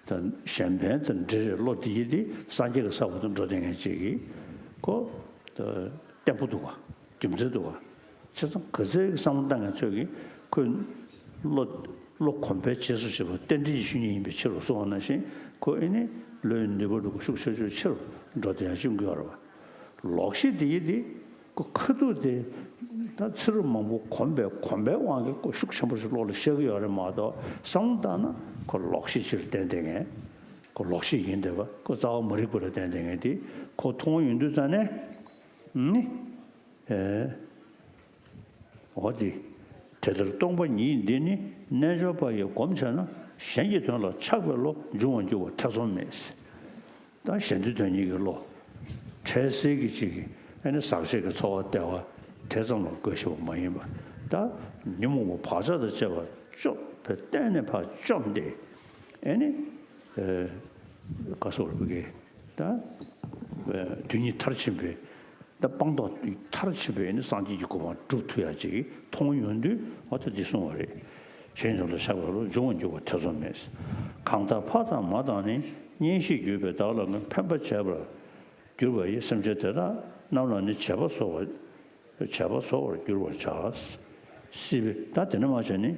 དང་། གཞན་ཕན་དང་འབྲེལ་བའི་བློ་དེ་ཡིན་ཏེ་སངས་རྒྱས་ཀྱི་ས་བོན་དུ་འགྲོ་བསྡད་མཁན་ཅིག་གིས་ཁོ་བརྟན་པོ་འདུག་བ། རྒྱུ་མཚན་འདུག་བ། བྱས་ཙང་ག་ཚད་ཀྱི་བསམ་བློ་བཏང་མཁན་ཚོས་ཀྱིས་ཁོས་བློ། བློ་གོམས་པའི་རྗེས་སུ་བྱེད་པ་རྟེན་འབྲེལ་གྱི་ཆོས་ཉིད་ཡིན་པའི་ཕྱིར་རོ་གསུངས་པ་ནང་བཞིན། ཁོ་ཨེ་ནི་བློའི་ནུས་པ་འདུག་གོ་ཤུགས་ཆེ་ཤོས་ཆེ་རུ་འགྲོ་དེ་ཡང་བྱུང་གི་ཡོད་རེད་བ། ལོག་ཤེས་དེ་ཡིན་ཏེ། ཁོ་ཁ་ཐུག་དེ་ད་ཚེ་རབས་མང་པོ་གོམས་པའི་གོམས་པའི་དབང་གིས་ཁོ་ཤུགས་ཆེན་པོ་ཞིག་བློ་ལ་ཤར་གྱི་ཡོད་རེད་མ་གཏོགས། བསམ་བློ་བཏང་ན་ཁོ་ལོག་ཤེས་ཅིག་ལ་བརྟེན་བསྡད་མཁན། ཁོ་ལོག་ཤེས་ཡིན་བསྡད་པ། ཁོ་རྩ་བ་མ་རིག་པ་ལ་བརྟེན་བསྡད་མཁན་དེ་ཁོ་མཐོང་ཡོང་དུས་ཙང་ནས་ནི། ཨེ། འོ་དེ། དེ་ལྟར་སྟོང་པ་ཉིད་འདི་ནི། རྣལ་འབྱོར་པ་ཡིས་བསྒོམས་བྱས་ན། གཞན་གྱི་དོན་ལ་ཆགས་པའི་བློ་འབྱུང་བར་འགྱུར་བ་ཐེ་ཚོམ་མེད། ད་གཞན་དོན་དོན་གཉེར་གྱི་བློ། འཕྲལ་སེལ་གྱི་ཅིག་གི་ཨ་ནི་ཟག་བཅས་ཀྱི་ཚོར་བ་བདེ་བ་དེ་ཙམ་ལ་དགོས་ཤེས་པ་མ་ཡིན་པ། ད་ཉོན་མོངས་པ་བག་ཆགས་དང་བཅས་པ་བཅོམ་པའི་གཏན་ནས་ཕར་བཅོམ་སྟེ། ཨ་ནི། ཨེ། ག་སོགས་པའི་གི་ད། ཨེ། དོན་གཉིས་མཐར་ཕྱིན་པའི། ད་སྤངས་རྟོགས་མཐར་ཕྱིན་པའི་ནི་སངས་རྒྱས་ཀྱི་གོ་འཕང་སྒྲུབ་ཐུབ་ཡག་ཅིག་མཐོང་ཡོང་དུས། ཨ། ད་འདི་གསུངས་པ་རེད། གཞན་དོན་ལ་ཆགས་པའི་བློ་འབྱུང་བར་འགྱུར་བ་ཐེ་ཚོམ་མེད། གང་ལྟར་ཕ་དང་མ་དང་ནི། གཉེན་བཤེས་གྱུར་པས་བདག་ལ་ནི། ཕན་པར་བྱེད་པར་གྱུར་པ་ཡི། སེམས་ཅན་དེ་དག་རྣམས་ལ་ནི། བྱེད་པ་གཟོ་བར། བྱེད་པ་གཟོ་བར་འགྱུར་བར་བྱ། སྲིད་པའི། ད་དེ་ནས་མ་བྱས་ནི་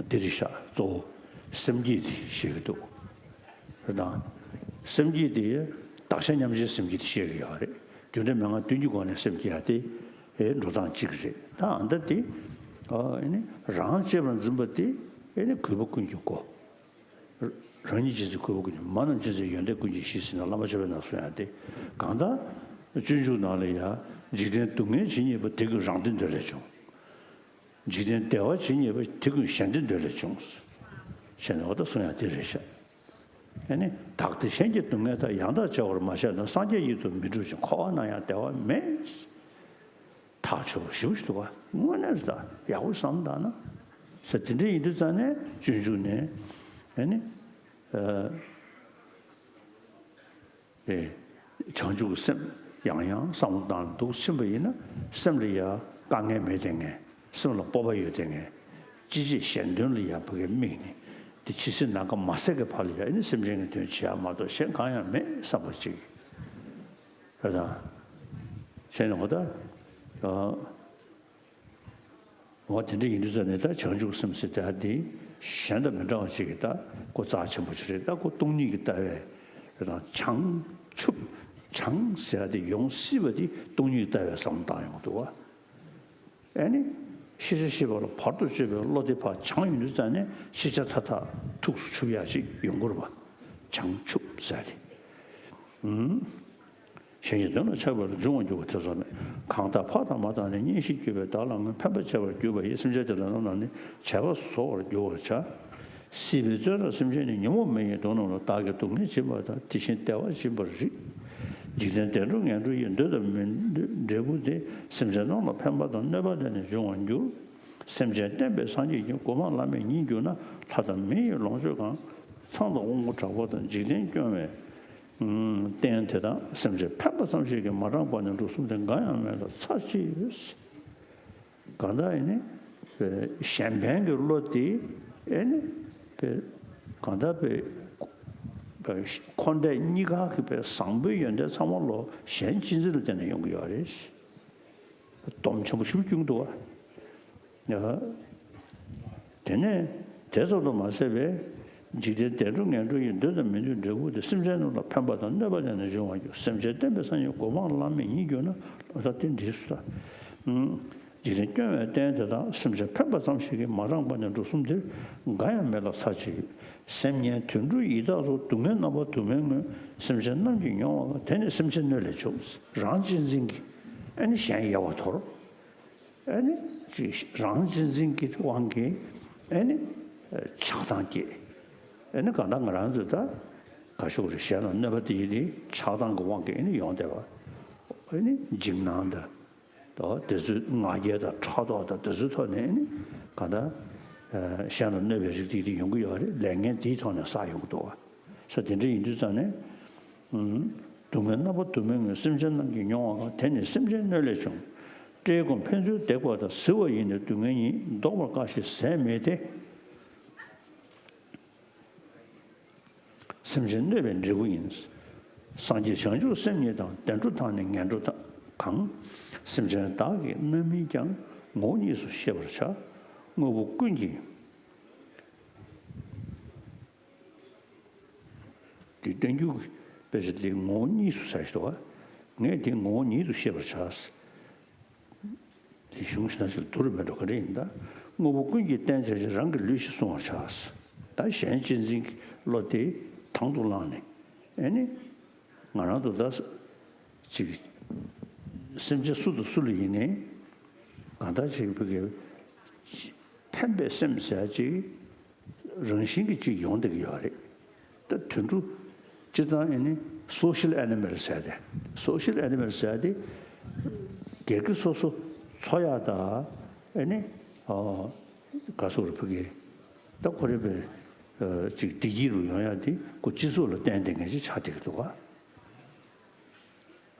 འདི་རེད་ཤག་གཙོ་བོ་སེམས་བསྐྱེད་དེ་བཤད་ཀྱི་འདུག་རེད་དང་། སེམས་བསྐྱེད་དེ་བདག་གཞན་མཉམ་བརྗེའི་སེམས་བསྐྱེད་དེ་བཤད་ཀྱི་ཡོད་རེད། རྒྱུ་འབྲས་མན་ངག་བདུན་གྱི་སྒོ་ནས་སེམས་བསྐྱེད་ཡག་དེ། ཨེ། འགྲོ་སྟངས་གཅིག་རེད། ད་ཨ་ད་དེ། ཨ། ཨེ་ནི་རང་གཅེས་པར་འཛིན་པ་དེ། ཨེ་ནི་གུས་པ་ཀུན་གྱི་སྒོ། རང་ཉིད་ཅན་ཚེ་གུས་པ་ཀུན་གྱི། མ་རྣམས་ཅན་ཚེ་ཡོན་ཏན་ཀུན་གྱི་གཞི་ཟེར་ནས་བླ་མ་མཆོད་པའི་ནང་གསུངས་ཡག་དེ། གང་ལྟར་སྤྱོད་འཇུག་ནང་ལ་ཡང་། འཇིག་རྟེན་སྡུག་བསྔལ་ཇི་སྙེད་པ། དེ་ཀུན་རང་བདེ་འདོད་ལས་བྱུང་། འཇིག་རྟེན་བདེ་བ་ཇི་སྙེད་པ། དེ་ཀུན་གཞན་བདེ་འདོད་ལས་བྱུང་། ཞེས་ནས་འོ་ད་གསུངས་ཡག་དེ་རེད་ཤག་ཨ་ནི། བདག་བདེ་གཞན་གྱི་སྡུག་བསྔལ་དག་ཡང་དག་བརྗེ་བར་མ་བྱས་ན། སངས་རྒྱས་ཡིད་དུ་མི་འགྲུབ་ཅིང་། འཁོར་བ་ན་ཡང་བདེ་བ་མེད། ཐག་ཆོད་པོ་ཞེ་པོ་ཞིག་འདུག་ག་དངོས་གནས་རེད། ད་ཡག་པོ་བསམ་བཏང་ན། ས་དེ་འདྲ་ཡིན་དུས་ཙང་ནས་སྤྱོད་འཇུག་ནས། ཨ་ནི། ཨ། ཨེ། བྱང་ཆུབ་ཀྱི་སེམས་ཡང་ཡང་བསམ་བློ་བཏང་འདུག་ཕྱིན་པ་ཡིན་ན། སེམས་ལ་ཡང་དཀའ་ངལ་མེད་དེ་ངས། སེམས་ལ་སྤོབས་པ་ཡོད་དེ་ངས། ཅི་བྱེད་གཞན་དོན་ལ་ཡང་ཕ་གིར་དམིགས་ནས། དེ་ཇི་སྲིད་ནམ་མཁའ་མ་ཟད་ཀྱི་བར་ལ་ཡང་ཨ་ནི་སེམས་ཅན་གྱི་དོན་བྱེད་ཡག་མ་གཏོགས་གཞན་གང་ཡང་མེད་བསམ་པ་ཅིག་རེད་དང་། བྱས་ནས་འོ་ད། ཨ། འོ་དེ་འདྲ་ཡིན་དུས་ཙང་ནས་ད་བྱང་ཆུབ་སེམས་ཟེར་དེ་འདི་གཞན་དང་མི་འདྲ་བ་ཅིག་གི་ད་ཁོ་རྩ་ཆེན་པོ་ཅིག་རེད། ད་ཁོ་སྟོང་ཉིད་ཀྱི་ལྟ་བས་རེད་དང་། བྱང་ཆུབ། བྱང་ཟེར་དེ་ཡོང་སྲིད་པ་དེ་སྟོང་ཉིད་ཀྱི་ལྟ་བས་བསམ་བློ་བཏང་ཡོང་གི་འདུག་བ། ཨ་ནི། ཤེས་བྱ་ཤེས་པ་ལ་བར་དུ་གཅོད་པའི་བློ་དེ་ཕར་སྦྱངས་ཡོང་དུས་ཙང་ནས་ཤེས་བྱ་མཐའ་དག་ཐུགས་སུ་ཆུད་ཡག་ཅིག་ཡོང་གི་རེད་པ། བྱང་ཆུབ་ཟེར་ཏེ། ཨུམ། གཞན་གྱི་དོན་ལ་ཆགས་པ་ལ་འབྱུང་བར་འགྱུར་བ་དེ་ཚོ་མེད། གང་དག་ཕར་དང་མར་བཏང་ནས་གཉེན་བཤེས་བརྒྱུད་པའི་བདག་ལ་སྔོན་ཕན་པར་བྱེད་པར་གྱུར་པ་ཡི་སེམས་ཅན་དེ་དག་རྣམས་ནི་བྱས་པ་གཟོ་བར་འགྱུར་བར་བྱ། སྲིད་པའི་བཙོན་རར་སེམས་ཅན་ནི་ཉོན་མོངས་མེ་ཡི་སྡུག་བསྔལ་ལ་བདག་གིས་སྡུག་བསྔལ་བྱེད་པ་དང་དེ་བཞིན་བདེ་བ་སྦྱིན་པར་རིགས། འཇིག་རྟེན་བདེ་འགྲོ་ངན་འགྲོ་ཡི་འདོད་དང་མི་འདོད་འབྲས་བུ་དེ་སེམས་ཅན་རྣམས་ལ་ཕན་པ་དང་གནོད་པ་ལས་ནི་འབྱུང་བར་འགྱུར། སེམས་ཅན་བསྟན་པའི་སངས་རྒྱས་ཀྱིས། གོ་འཕང་བླ་མེད་ཉིད་གྱུར་ན། ལྷ་དང་མི་ཡི་ལོངས་སྤྱོད་གང་། ཚངས་དང་དབང་པོ་དྲག་པོ་དང་། འཇིག་རྟེན་སྐྱོང་བའི་རྟེན་དེ་དག་སེམས་ཅན་ཕན་པ་ཙམ་ཞིག་གིས་མ་འགྲངས་པ་ནི་འབྲུ་གསུམ་དེ་འགའ་ཡང་མེད་ལ་ཚར་གཅིག་ཡོད། གང་ལྟར་ཨེ་ནི་གཞན་ཕན་གྱི་བློ་དེ་ཨེ་ནི་གང་ལྟར་འཁོར་འདས་གཉིས་ཀ་གི་བཟང་པོའི་ཡོན་ཏན་ཚང་མ་ལོ་གཞན་གཅེས་འཛིན་ལ་བརྟེན་ནས་ཡོང་གི་ཡོད་རེད། སྡོམ་ཆེན་པོ་ཞིག་བསྐྱུར་འདུག་བ། དེ་ནས་དེ་ཙམ་དུ་མ་ཟད་པའི་འཇིག་རྟེན་བདེ་འགྲོ་ངན་འགྲོ་ཡི་འདོད་དང་མི་འདོད་འབྲས་བུ་དེ་སེམས་ཅན་རྣམས་ལ་ཕན་པ་དང་གནོད་པ་ལས་ནི་འབྱུང་བར་འགྱུར། སེམས་ཅན་བསྟན་པའི་སངས་རྒྱས་གོ་འཕང་བླ་མེད་ཉིད་གྱུར་ན། ལོ་ཟླ་སྟེ་འདྲིས་སུ་ལྟ། འཇིག་རྟེན་སྐྱོང་བའི་རྟེན་དེ་དག་སེམས་ཅན་ཕན་པ་ཙམ་ཞིག་གིས་མ་འགྲངས་པ་ནི་འབྲུ་གསུམ་དེ་འགའ་ཡང་མེད་ལ་ཚར་གཅིག་ཡོད། སེམས་ངན་དུད་འགྲོ་ཡི་དྭགས་སོགས་སྡུག་བསྔལ་རྣམ་པ་དུ་མའི་སྔོན་སེམས་ཅན་རྣམས་ཀྱིས་མྱོང་བ་དེ་ནི་སེམས་ཅན་གནོད་ལས་བྱུང་། རང་གཅེས་འཛིན་གྱིས་ཨ་ནི་གཞན་ཡལ་བར་དོར། ཨ་ནི་ཅིག་རང་གཅེས་འཛིན་གྱི་དབང་གིས་ཨ་ནི་ཆགས་སྡང་སྐྱེས། ཨ་ནི་གང་ལྟར་ང་རང་ཚོས་ད་ག་ཞུ་དགོས་རེད། གཞན་ལ་གནོད་པ་དེ་ཡིན་ཏེ་ཆགས་སྡང་གི་དབང་གིས་ཨ་ནི་ཡོང་བསྡད་པ། ཨ་ནི་འཇིགས་སྣང་དང་དེ་ཚོའི་ང་རྒྱལ་དང་ཕྲག་དོག་དང་དེ་ཚོའི་ཐོག་ནས་ཨ་ནི་གང་ལྟར་གཞན་ལ་གནོད་པའི་རིགས་དེ་ཡིན་ཏེ་ཡོང་གི་ཡོད་རེད། ལས་ངན་དེའི་ཐོག་ནས་བསགས་ཡོང་གི་འདུག་བ། ས་དེ་འདྲ་ཡིན་དུས་ཙང་ནས། སྡུག་བསྔལ་རྣམ་པ་དུ་མའི་སྔོན་སེམས་ཅན་རྣམས་ཀྱིས་མྱོང་བ་དེ་ནི་སེམས་ཅན་གནོད་ལས་བྱུང་། བཀྲེས་སྐོམ་ཕན་ཚུན་བརྡེག་པ་དང་གཟིར་བ་ཡིས་ནི་སྡུག་བསྔལ་ཉིད། བཟློག་པར་དཀའ་ཞིང་ཟད་མེད་དེ། སེམས་ཅན་གནོད་པའི་འབྲས་བུ་ཡིན། སངས་རྒྱས་བྱང་ཆུབ་སེམས་ཉིད་དང་། བདེ་འགྲོ་དང་ནི་ངན་འགྲོ་དང་། སེམས་ཅན་བདག་གིས་རྣམ་སྨིན་ཀྱང་། ངོ་བོ་གཉིས་སུ་ཤེས་པར་བྱ། དངོས་པོ་ཀུན་གྱི། དེ་བསྟན་འགྱུར་གྱི་དཔེ་ཆ་དེ་ངོ་བོ་གཉིས་སུ་ཟེར་ཞིག་འདུག་བ། ངས་དེ་ངོ་བོ་ཉིད་དུ་ཤེས་པར་བྱ། དེ་གཞུང་ཞིག་ན་ཞིག་བསྡུར་མེད་འགྲོ་ག་རེ་ཡིན་ད། དངོས་པོ་ཀུན་གྱི་རྟེན་བྱ་ཞིང་། རང་གི་ལུས་ཤིག་བསྲུང་བར་བྱ། ད་གཞན་གཅེས་འཛིན་གྱི་བློ་དེ་དང་དུ་བླངས་ནས་ཨེ་ནི་ང་རང་དུ་ད་ཅིག་སེམས་ཅན་སུ་དང་སུ་ལ་ཡིན་ནའི་གང་ལྟར་ཅིག་བུ་གའི་ཕན་པའི་སེམས་ཟེར་ཅིག་རང་བཞིན་གྱིས་ཅིག་ཡོང་བསྡད་ཀྱི་ཡོད་རེད། ད་དུད་འགྲོ་སྤྱིར་བཏང་ཨེ་ནི་སོ་ཤལ་ཨེ་ནི་མལ་ཟེར་ཏེ། སོ་ཤལ་ཨེ་ནི་མལ་ཟེར་ཏེ་སྒེར་གྱི་སོ་སོ་འཚོ་ཡག་དང་ཨེ་ནི་ག་སོ་རུ་ཕུ་གེ་ད་ཁོ་རེ་པའི་ཅིག་བདེ་སྐྱིད་རུ་ཡོང་ཡག་དེ་ཁོ་སྤྱི་ཚོགས་ལ་བརྟེན་བསྡད་མཁན་ཅིག་ཆགས་བསྡད་ཀྱི་འདུག་ག་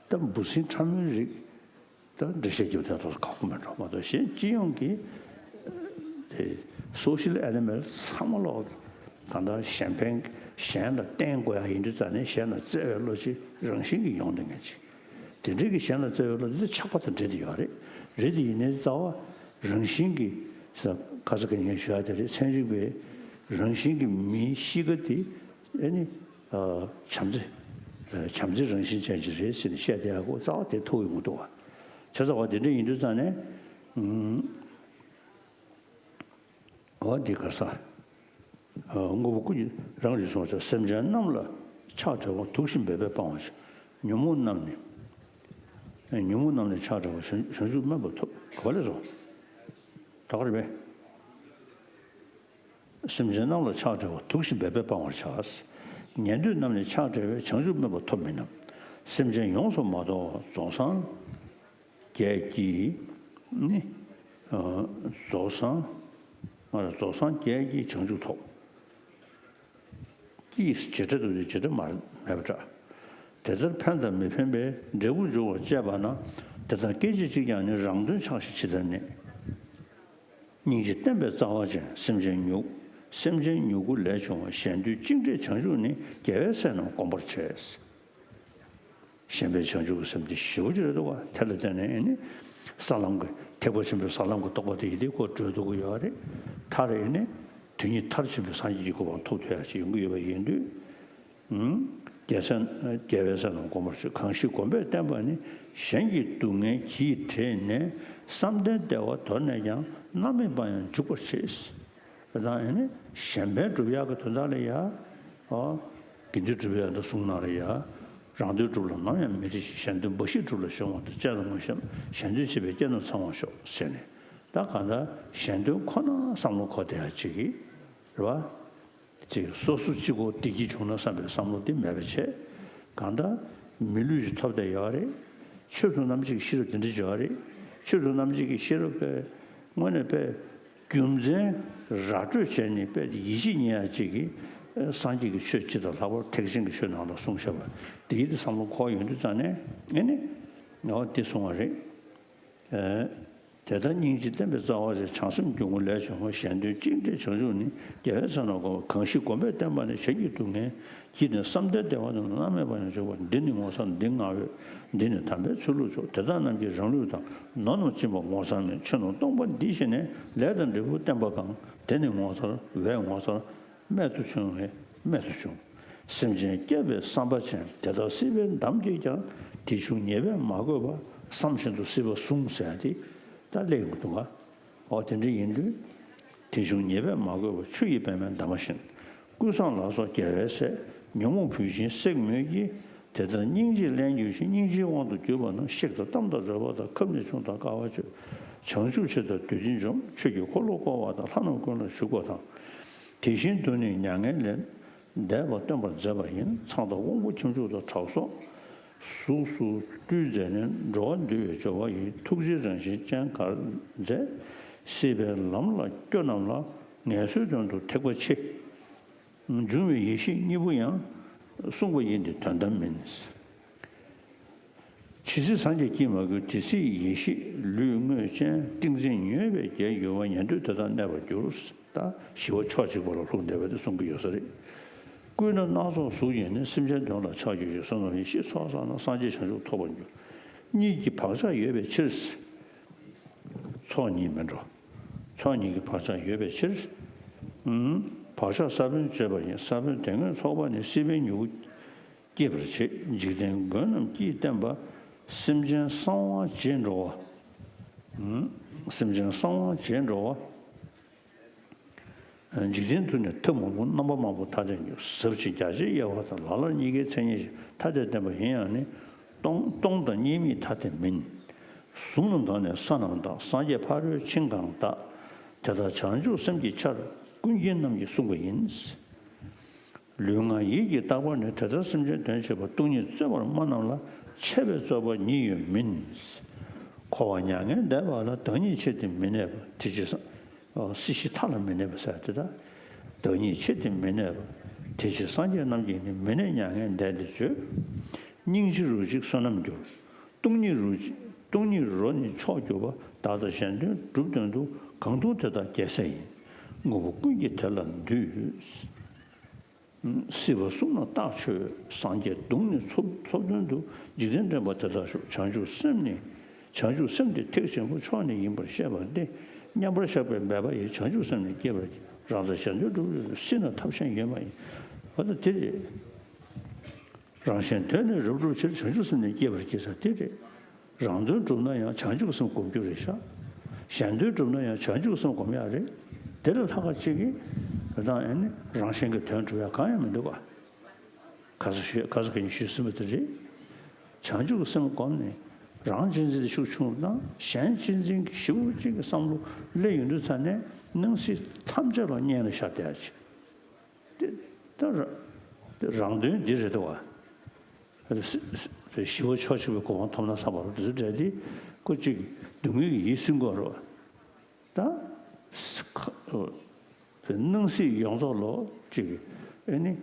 ད་འབུ་སྲིན་ཕྲ་མོའི་རིགས་ད་འགྲེལ་བཤད་རྒྱབ་དེ་ཐོག་ཁག་པོ་མེད་འགྲོ་མ་གཏོགས་གཞན་སྤྱི་ཡོངས་ཀྱི་དེ་སོ་ཤལ་ཨེ་ནི་མལ་ཚང་མ་ལོག་གི་གང་ལྟར་གཞན་ཕན་གཞན་ལ་བརྟེན་དགོས་ཡ་ཡིན་དུས་ཙང་ནས་གཞན་ལ་བརྩེ་བའི་བློ་ཅིག་རང་བཞིན་གྱིས་ཡོང་བསྡད་མཁན་ཅིག་དེ་འདྲའི་གི་གཞན་ལ་བརྩེ་བའི་བློ་དེ་ཆགས་པ་དང་འདྲེས་ཏེ་ཡོད་རེད། རེད་དེ་ཡིན་ནའི་རྩ་བ་རང་བཞིན་གྱིས་ཁ་ས་ཁ་ཉིན་ཞུ་ཡ་དེ་རེད། ཚན་རིག་པའི་རང་བཞིན་གྱི་མིའི་གཤིས་ཀ་དེ། ཨེ་ནི། བྱམས་བརྩེ། བྱམས་བརྩེ་རང་བཞིན་ཅན་ཅིག་རེད་ཟེར་ནས་བཤད་བསྡད་ཡག་གོ་རྩ་བ་དེ་ཐུག་ཡོང་གི་འདུག་བ། བྱས་ཙང་བ་དེ་འདྲ་ཡིན་དུས་ཙང་ནས། འོ་འདི་ག་ས། དངོས་པོ་ཀུན་གྱི་རང་ལུས་སོང་ཙང་སེམས་ཅན་རྣམས་ལ་ཆགས་བྲལ་བ་དུག་བཞིན་འབད་པས་སྤང་བར་བྱ། ཉོན་མོངས་རྣམས་ནི། ཉོན་མོངས་རྣམས་ནི་ཆགས་བྲལ་བ་བྱང་ཆུབ་སྨོན་པ་ཐོབ་ག་ལས་སོ། ད་ག་རེ་བས། སེམས་ཅན་རྣམས་ལ་ཆགས་བྲལ་བ་དུག་བཞིན་འབད་པས་སྤང་བར་བྱ། ཉན་ཐོས་རྣམས་ནི་ཆགས་བྲལ་བས་བྱང་ཆུབ་སྨོན་པ་ཐོབ་མིན་ནམ། སེམས་ཅན་ཡོངས་སུ་མ་དོར་བར་རྫོགས་སངས་རྒྱས་ཀྱིས་ནི། རྫོགས་སངས་རྫོགས་སངས་རྒྱས་ཀྱིས་བྱང་ཆུབ་ཐོབ། ཀྱིས་བྱེ་བྲག་ཏུ་དེ་བྱེ་བྲག་མ་མེད་པ་འདྲ། དེ་ལྟར་ཕན་དང་མི་ཕན་པའི་འབྲས་བུ་འབྱུང་བར་བཅས་པ་ན། དེ་དག་སྐད་ཅིག་གཅིག་ཀྱང་ནི་རང་དོན་ཆགས་ཤིང་ཇི་ལྟར་གནས། སྙིང་རྗེ་བསྟན་པའི་རྩ་བ་ཅན། སེམས་ཅན་མྱུ། སེམས་ཅན་མྱུ་གུ་ལས་བྱུང་བ། གཞན་དོན་གཅིག་འབྲས་བྱང་ཆུབ་ནི། རྒྱལ་བའི་སྲས་རྣམས་བསྒོམ་པར་བྱས། གཞན་ཕན་བྱང་ཆུབ་ཀྱི་སེམས་དེ་ཞེ་པོ་ཅིག་རེད་འདུག་བ། དེ་ལ་བརྟེན་ནས་ཨེ་ནི། ས་ལམ་གྱི་ཐེག་པ་ཆེན་པོའི་ས་ལམ་གྱི་རྟོགས་པ་དེ་ཡི་དེ་ཁོ་གྲོལ་ཐུབ་ཀྱི་ཡོད་རེད། མཐར་ཨེ་ནི། དོན་གཉིས་མཐར་ཕྱིན་པའི་སངས་རྒྱས་ཀྱི་གོ་འཕང་ཐོབ་ཐུབ་ཡ་ཞིག་ཡོང་གི་ཡོད་པ་ཡིན་དུས། ཨུམ། རྒྱལ་སྲས་རྒྱལ་བའི་སྲས་རྣམས་བསྒོམ་པར་བྱ། གང་ཞིག་བསྒོམས་པས་བསྟེན་པ་ནི། གཞན་གྱི་སྡུག་བསྔལ་གྱིས་བྲེད་ནས། བསམ་གཏན་བདེ་བ་དོར་ནས་ཀྱང་། མནར་མེད་པ་ཡང་འཇུག་པར་བྱེད། དེ་དང་ཨེ་ནི་གཞན་ཕན་སྒྲུབ་ཡག་གི་དོན་དག་ལ་ཡ། ཨོ། དགེ་འདུན་སྒྲུབ་ཡག་འདི་གསུངས་གནང་རེད་ཡ། རང་དོན་སྒྲུབ་ལ་ནམ་ཡང་མི་བྲེལ་ཞིང་། གཞན་དོན་འབའ་ཞིག་སྒྲུབ་ལ་ཞེན་པ་དང་། བཅས་ལ་ངོ་ཤེས་པ། གཞན་དོན་བྱེད་པའི་སྐྱེས་རྣམས་ཚང་བར་ཤོག་ཟེར་ནས། ད་གང་ལྟར་གཞན་དོན་ཁོ་ན་བསམ་བློ་འཁོར་བསྡད་ཡག་ཅིག་གི་རེད་བ། ཅིག་སོ་སོ་གཅིག་པོ་བདེ་སྐྱིད་བྱུང་ན་བསམ་པའི་བསམ་བློ་འདི་མེད་པ་བྱས། གང་ལྟར་མི་ལུས་ཤིག་ཐོབ་བསྡད་ཡོད་རེད། ཆོས་གྲོགས་རྣམ་གཅིག་གི་ཤེས་རབ་འདི་འདྲ་ཡོད་རེད། ཆོས་གྲོགས་རྣམ་གཅིག་གི་ཤེས་རབ་པས་དངོས་གནས་པས་རྒྱུ་མཚན་ར་སྤྲོད་བྱས་ནས་པས་ཡིད་ཆེས་རྙེད་ཡག་ཅིག་གིས་སངས་རྒྱས་ཀྱི་ཆོས་སྤྱི་དང་ལྷག་པར་ཐེག་ཆེན་གྱི་ཆོས་ནང་ལ་གསུངས་བཞག་པ་འདི་ཡིད་དུ་བསམ་བློ་འཁོར་ཡོང་དུས་ཙང་ནས་ཨེ་ནི་ངོ་འདི་གསུང་བ་རེད། དེ་ལྟར་སྙིང་རྗེ་བསྟན་པའི་རྩ་བ་ཆེ། བྱང་སེམས་སྐྱེ་དངོས་ལས་བྱུང་བ། གཞན་དོན་གཅིག་འབྲེལ་བྱང་ཆུབ་ནི། རྒྱལ་བའི་སྲས་རྣམས་བསྒོམ་པ། གང་ཞིག་བསྒོམས་པས་བསྟེན་པ་ནི། གཞན་གྱི་སྡུག་བསྔལ་གྱིས་བྲེད་ནས། བསམ་གཏན་བདེ་བ་དང་། མནར་མེད་པ་ཡང་འཇུག་པ། འདི་ནི་ངོ་མཚར་འདི་ངག་འོད། འདི་ནི་དམ་པའི་ཆོས་ལུགས་མཆོག་དེ་དག་རྣམས་ཀྱིས་རང་ལུས་དང་། ནོར་རྣམས་སྦྱིན་པ་ངོ་མཚར་མིན། ཆོས་རྣམས་སྟོང་པ་འདི་ཤེས་ནས། ལས་དང་འབྲས་བུ་བསྟེན་པ་གང་། དེ་ནི་ངོ་མཚར་བས་ངོ་མཚར། རྨད་དུ་བྱུང་བས་རྨད་དུ་བྱུང་། སེམས་ཅན་བསྐྱབ་པའི་བསམ་པ་ཅན། དེ་དག་སྲིད་པའི་འདམ་གྱིས་ཀྱང་། དེ་ཕྱུག་ཉེས་པས་མ་གོས་པ། བསམ་བཞིན་དུ་སྲིད་པ་ཟུངས་ཟེར་ཡ་དེ་ད་སླེབས་ཡོང་གི་འདུག་ག་འོ་དེ་འདྲ་ཡིན་དུས། དེ་ཕྱུག་ཉེས་པས་མ་གོས་པ། ཆུ་ཡི་པདྨའི་འདབ་མ་བཞིན། ཀུན་བཟང་ལ་སོགས་རྒྱལ་བའི་སྲས། ཉོན་མོངས་བུད་ཤིང་བསྲེགས་མོད་ཀྱི། དེ་ལྟར་སྙིང་རྗེས་བརླན་གྱུར་ཞིང་། སྙིང་རྗེའི་དབང་དུ་གྱུར་པ་རྣམས། གཤེགས་དང་བལྟམས་དང་བགྲོད་པ་དང་། ཁབ་ནས་ཕྱུང་དང་དཀའ་བ་སྤྱོད། བྱང་ཆུབ་ཕྱིར་དང་འདུད་འདི་འཇོམས། ཆོས་ཀྱི་འཁོར་ལོ་བསྐོར་བ་དང་། ལྷ་རྣམས་ཀུན་ལ་བཞུགས་པ་དང་། དེ་བཞིན་དུ་ནི་མྱ་ངན་ལས་འདས་པ་སྟོན་པར་མཛད་པ་ཡིན། ཚངས་དང་དབང་པོ་ཁྱབ་འཇུག་དང་། དྲག་སོགས་གཟུགས་སུ་སྤྲུལ་མཛད་ནས། འགྲོ་བ་འདུལ་བའི་སྦྱོར་བ་ཡིས། ཐུགས་རྗེའི་རང་བཞིན་ཅན་གར་མཛད། སྲིད་པའི་ལམ་ལ་སྐྱོ་རྣམས་ལ། ངལ་གསོའི་དོན་དུ་ཐེག་པ་ཆེ། འབྱུང་བའི་ཡེ་ཤེས་གཉིས་པོ་ཡང་། གསུངས་པ་ཡིན་ཏེ་དོན་དམ་མིན། ཇི་སྲིད་སངས་རྒྱས་ཀྱིས་མ་གོས། དེ་སྲིད་ཡེ་ཤེས་ལུས་དངོས་ཅན། ཏིང་འཛིན་མྱོས་པས་བརྒྱལ་འགྱུར་བ། ཉན་ཐོས་དེ་དག་གནས་པར་འགྱུར། ད་ཞི་བ་ཕྱོགས་གཅིག་པ་ལ་ལྷུང་བསྡད་པ་དེ་གསུང་གི་ཡོད་ས་རེད། ཀུན་ནས་སྣ་ཚོགས་གཟུགས་ཡིས་ནི། སེམས་ཅན་དོན་ལ་ཕྱག་བགྱིའོ་ཞེས། བསོད་ནམས་ཡེ་ཤེས་ཚོགས་བསགས་ན། སངས་རྒྱས་བྱང་ཆུབ་ཐོབ་པར་འགྱུར། གཉིས་ཀྱི་བག་ཆགས་ཡོད་པའི་ཕྱིར། ཚོགས་གཉིས་མི་འགྲོ། ཚོགས་གཉིས་ཀྱི་བག་ཆགས་ཡོད་པའི་ཕྱིར། ཨུམ། བག་ཆགས་ས་བོན་བཅད་པ་ཡིན། ས་བོན་དེ་སྔོན་ཚོགས་པ་ནི། སྲིད་པའི་མྱུ་གུ་སྐྱེད་པར་བྱེད། འཇིག་རྟེན་མགོན་རྣམས་ཀྱིས་བསྟན་པ། སེམས་ཅན་གསང་བ་བྱེད་འགྲོ་བ། ཨུམ། སེམས་ཅན་གསང་བ་བྱེད་འགྲོ་བ། འཇིག་རྟེན་དུ་ནི་ཐབས་མང་པོ། རྣམ་པ་མང་པོ་ཐ་དད་འགྱུར། ཟབ་ཅིང་རྒྱ་ཆེའི་དབྱེ་བ་དང་། ལ་ལར་གཉིས་ཀའི་མཚན་ཉིད་ཅན། ཐ་དད་བསྟན་པ་ཡིན་ཡང་ནི། སྟོང་སྟོང་དང་གཉིས་མེད་ཐ་དད་མིན། གཟུགས་རྣམས་དང་ནི་ས་རྣམས་དག། སངས་རྒྱས་ཕ་རོལ་ཕྱིན་གང་དག། དེ་དག་བྱང་ཆུབ་སེམས་ཀྱི་ཆར། ཀུན་མཁྱེན་རྣམས་ཀྱིས་གསུངས་པ་ཡིན། ལུས་ངག་ཡིད་ཀྱི་རྟག་པར་ནི། དེ་ལྟར་སེམས་ཅན་དོན་བྱེད་པ། སྟོང་ཉིད་རྩོད་པར་སྨྲ་རྣམས་ལ། འཆད་པའི་རྩོད་པ་ཉིད་ཡོད་མིན། འཁོར་བ་མྱ་ངན་འདས་པ་ལ། བདག་ཉིད་ཆེད་དུ་མི་གནས་པ། དེ་ཕྱིར་སངས། སྲིད་ཞི་མཐའ་ལ་མི་གནས་པ་ཟེར་དེ་དག་བདག་ཉིད་ཆེད་དུ་མི་གནས་པ། དེ་ཕྱིར་སངས་རྒྱས་རྣམས་ཀྱིས་ནི། མི་གནས་མྱ་ངན་འདས་འདི་བརྗོད། སྙིང་རྗེ་རུ་གཅིག་བསོད་ནམས་འགྱུར། སྟོང་ཉིད་རུ་གཅིག་སྟོང་ཉིད་རོ་ནི་མཆོག་གྱུར་པ། བདག་དང་གཞན་དོན་སྒྲུབ་དོན་དུ། གང་ཐུག་དེ་དག་རྒྱལ་སྲས་ཡིན། དངོས་པོ་ཀུན་གྱི་དེ་ལ་འདུད། སྲིད་པ་གསུམ་ན་རྟག་ཆོད། སངས་རྒྱས་གདུང་ནི་འཚོབ་འཚོབ་དོན་དུ། འཇིག་རྟེན་འདྲེན་པ་དེ་དག་ཞུགས། བྱང་ཆུབ་སེམས་ནི། བྱང་ཆུབ་སེམས་དེ་ཐེག་ཆེན་པོ། མཆོག་ནི་ཡིན་པར་ཤེས་པ་སྟེ། མཉམ་པར་བཞག་པའི་མོས་པ་ཡིས། བྱང་ཆུབ་སེམས་ནི་བསྐྱེད་པར་བགྱི། རང་དང་གཞན་དོན་སྒྲུབ་པའི་སྲིད་ན་ཐབས་གཞན་ཡོད་མ་ཡིན། འོ་ད་དེ་རེད། རང་གཞན་དོན་ནི་རབ་བསྒྲུབ་ཕྱིར། བྱང་ཆུབ་སེམས་ནི་བསྐྱེད་པར་བགྱི་ཟེར་དེ་རེད། རང་དོན་བསྒྲུབ་ན་ཡང་བྱང་ཆུབ་སེམས་སྒོམ་རྒྱུ་རེད་ཤག་གཞན་དོན་བསྒྲུབ་ན་ཡང་བྱང་ཆུབ་སེམས་སྒོམ་ཡག་རེད། དེ་ལས་ལྷག་ག་ཅིག་གིས་དེ་དང་ཨེ་ནི་རང་གཞན་གྱི་དོན་སྒྲུབ་ཡག་གང་ཡང་མི་འདུག་ག་ག་ས་ཞུས་ག་ས་ག་ཡིན་ཞུས་ཟིན་པ་དེ་རེད། བྱང་ཆུབ་སེམས་སྒོམ་ནས་རང་གཅེས་འཛིན་དེ་ཤུགས་ཆུང་རུ་བཏང་། གཞན་གཅེས་འཛིན་གྱི་ཞེ་པོ་ཅིག་གི་བསམ་བློ་སླེབས་ཡོང་དུས་ཙ་ནས་སྣང་སྲིད་ཐམས་ཅད་ལ་གཉེན་ལ་ཤར་བསྡད་ཡག་ཅིག་དེ་ད་ར་དེ་རང་དོན་འདི་རེད་དོ་བ། ཞི་བ་ཕྱོགས་གཅིག་པའི་གོ་འཕང་ཐོབ་ན་བསམ་པ་རུ་དེ་ཚོ་འདྲ་དེ་ཁོ་གཅིག་སྡུག་བསྔལ་གྱི་ཡིད་སྲིན་གོ་རོ། ད་སྣང་སྲིད་ཡོངས་རྫོགས་ལོ་གཅིག་ཨེ་ནི་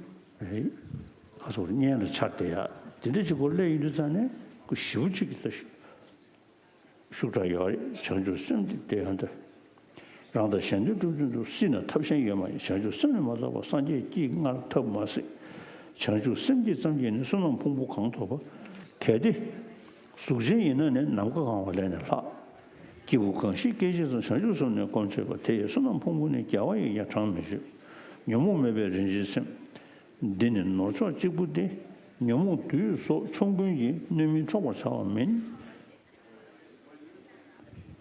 ཁ་སོགས་གཉེན་ལ་ཆགས་བསྡད་ཡ་དེ་འདྲ་གཅིག་གོ་སླེབས་ཡོང་དུས་ཙ་ནས་ཁོ་ཞི་བ་གཅིག་གི་ད་ཤུགས་དྲག་ཡོད་རེད། བྱང་ཆུབ་སེམས་དེ་དེ་ཡང་དེ། རང་དང་གཞན་དོན་སྒྲུབ་དོན་དུ། སྲིད་ན་ཐབས་གཞན་ཡོད་མ་ཡིན། བྱང་ཆུབ་སེམས་ལས་མ་ཐོབ་པར། སངས་རྒྱས་ཀྱིས་སྔར་ཐབས་མ་གཟིགས། བྱང་ཆུབ་སེམས་ཀྱིས་ཙམ་གྱིས་ནི། བསོད་ནམས་ཕུང་པོ་གང་ཐོབ་པ། གལ་ཏེ་གཟུགས་ཅན་ཡིན་ན་ནི། ནམ་མཁའ་གང་བ་ལས་ནི་ལྷག་སྐྱེས་བུ་གང་ཞིག་སྐྱེ་ཕྱིར་ཟེར། བྱང་ཆུབ་སེམས་ནི་སྒོམ་བྱེད་པ། དེ་ཡི་བསོད་ནམས་ཕུང་པོ་ནི། རྒྱལ་བ་ཡིས་ཀྱང་གྲངས་མི་ཆོད། ཉོན་མོངས་མེད་པའི་རིན་ཆེན་སེམས། འདི་ནི་ནོར་མཆོག་གཅིག་པུ་སྟེ། ཉོན་མོངས་བདུད་སོགས་ཆོམ་རྐུན་གྱིས། གནོད་མིན་འཕྲོག་པར་བྱ་བ་མིན།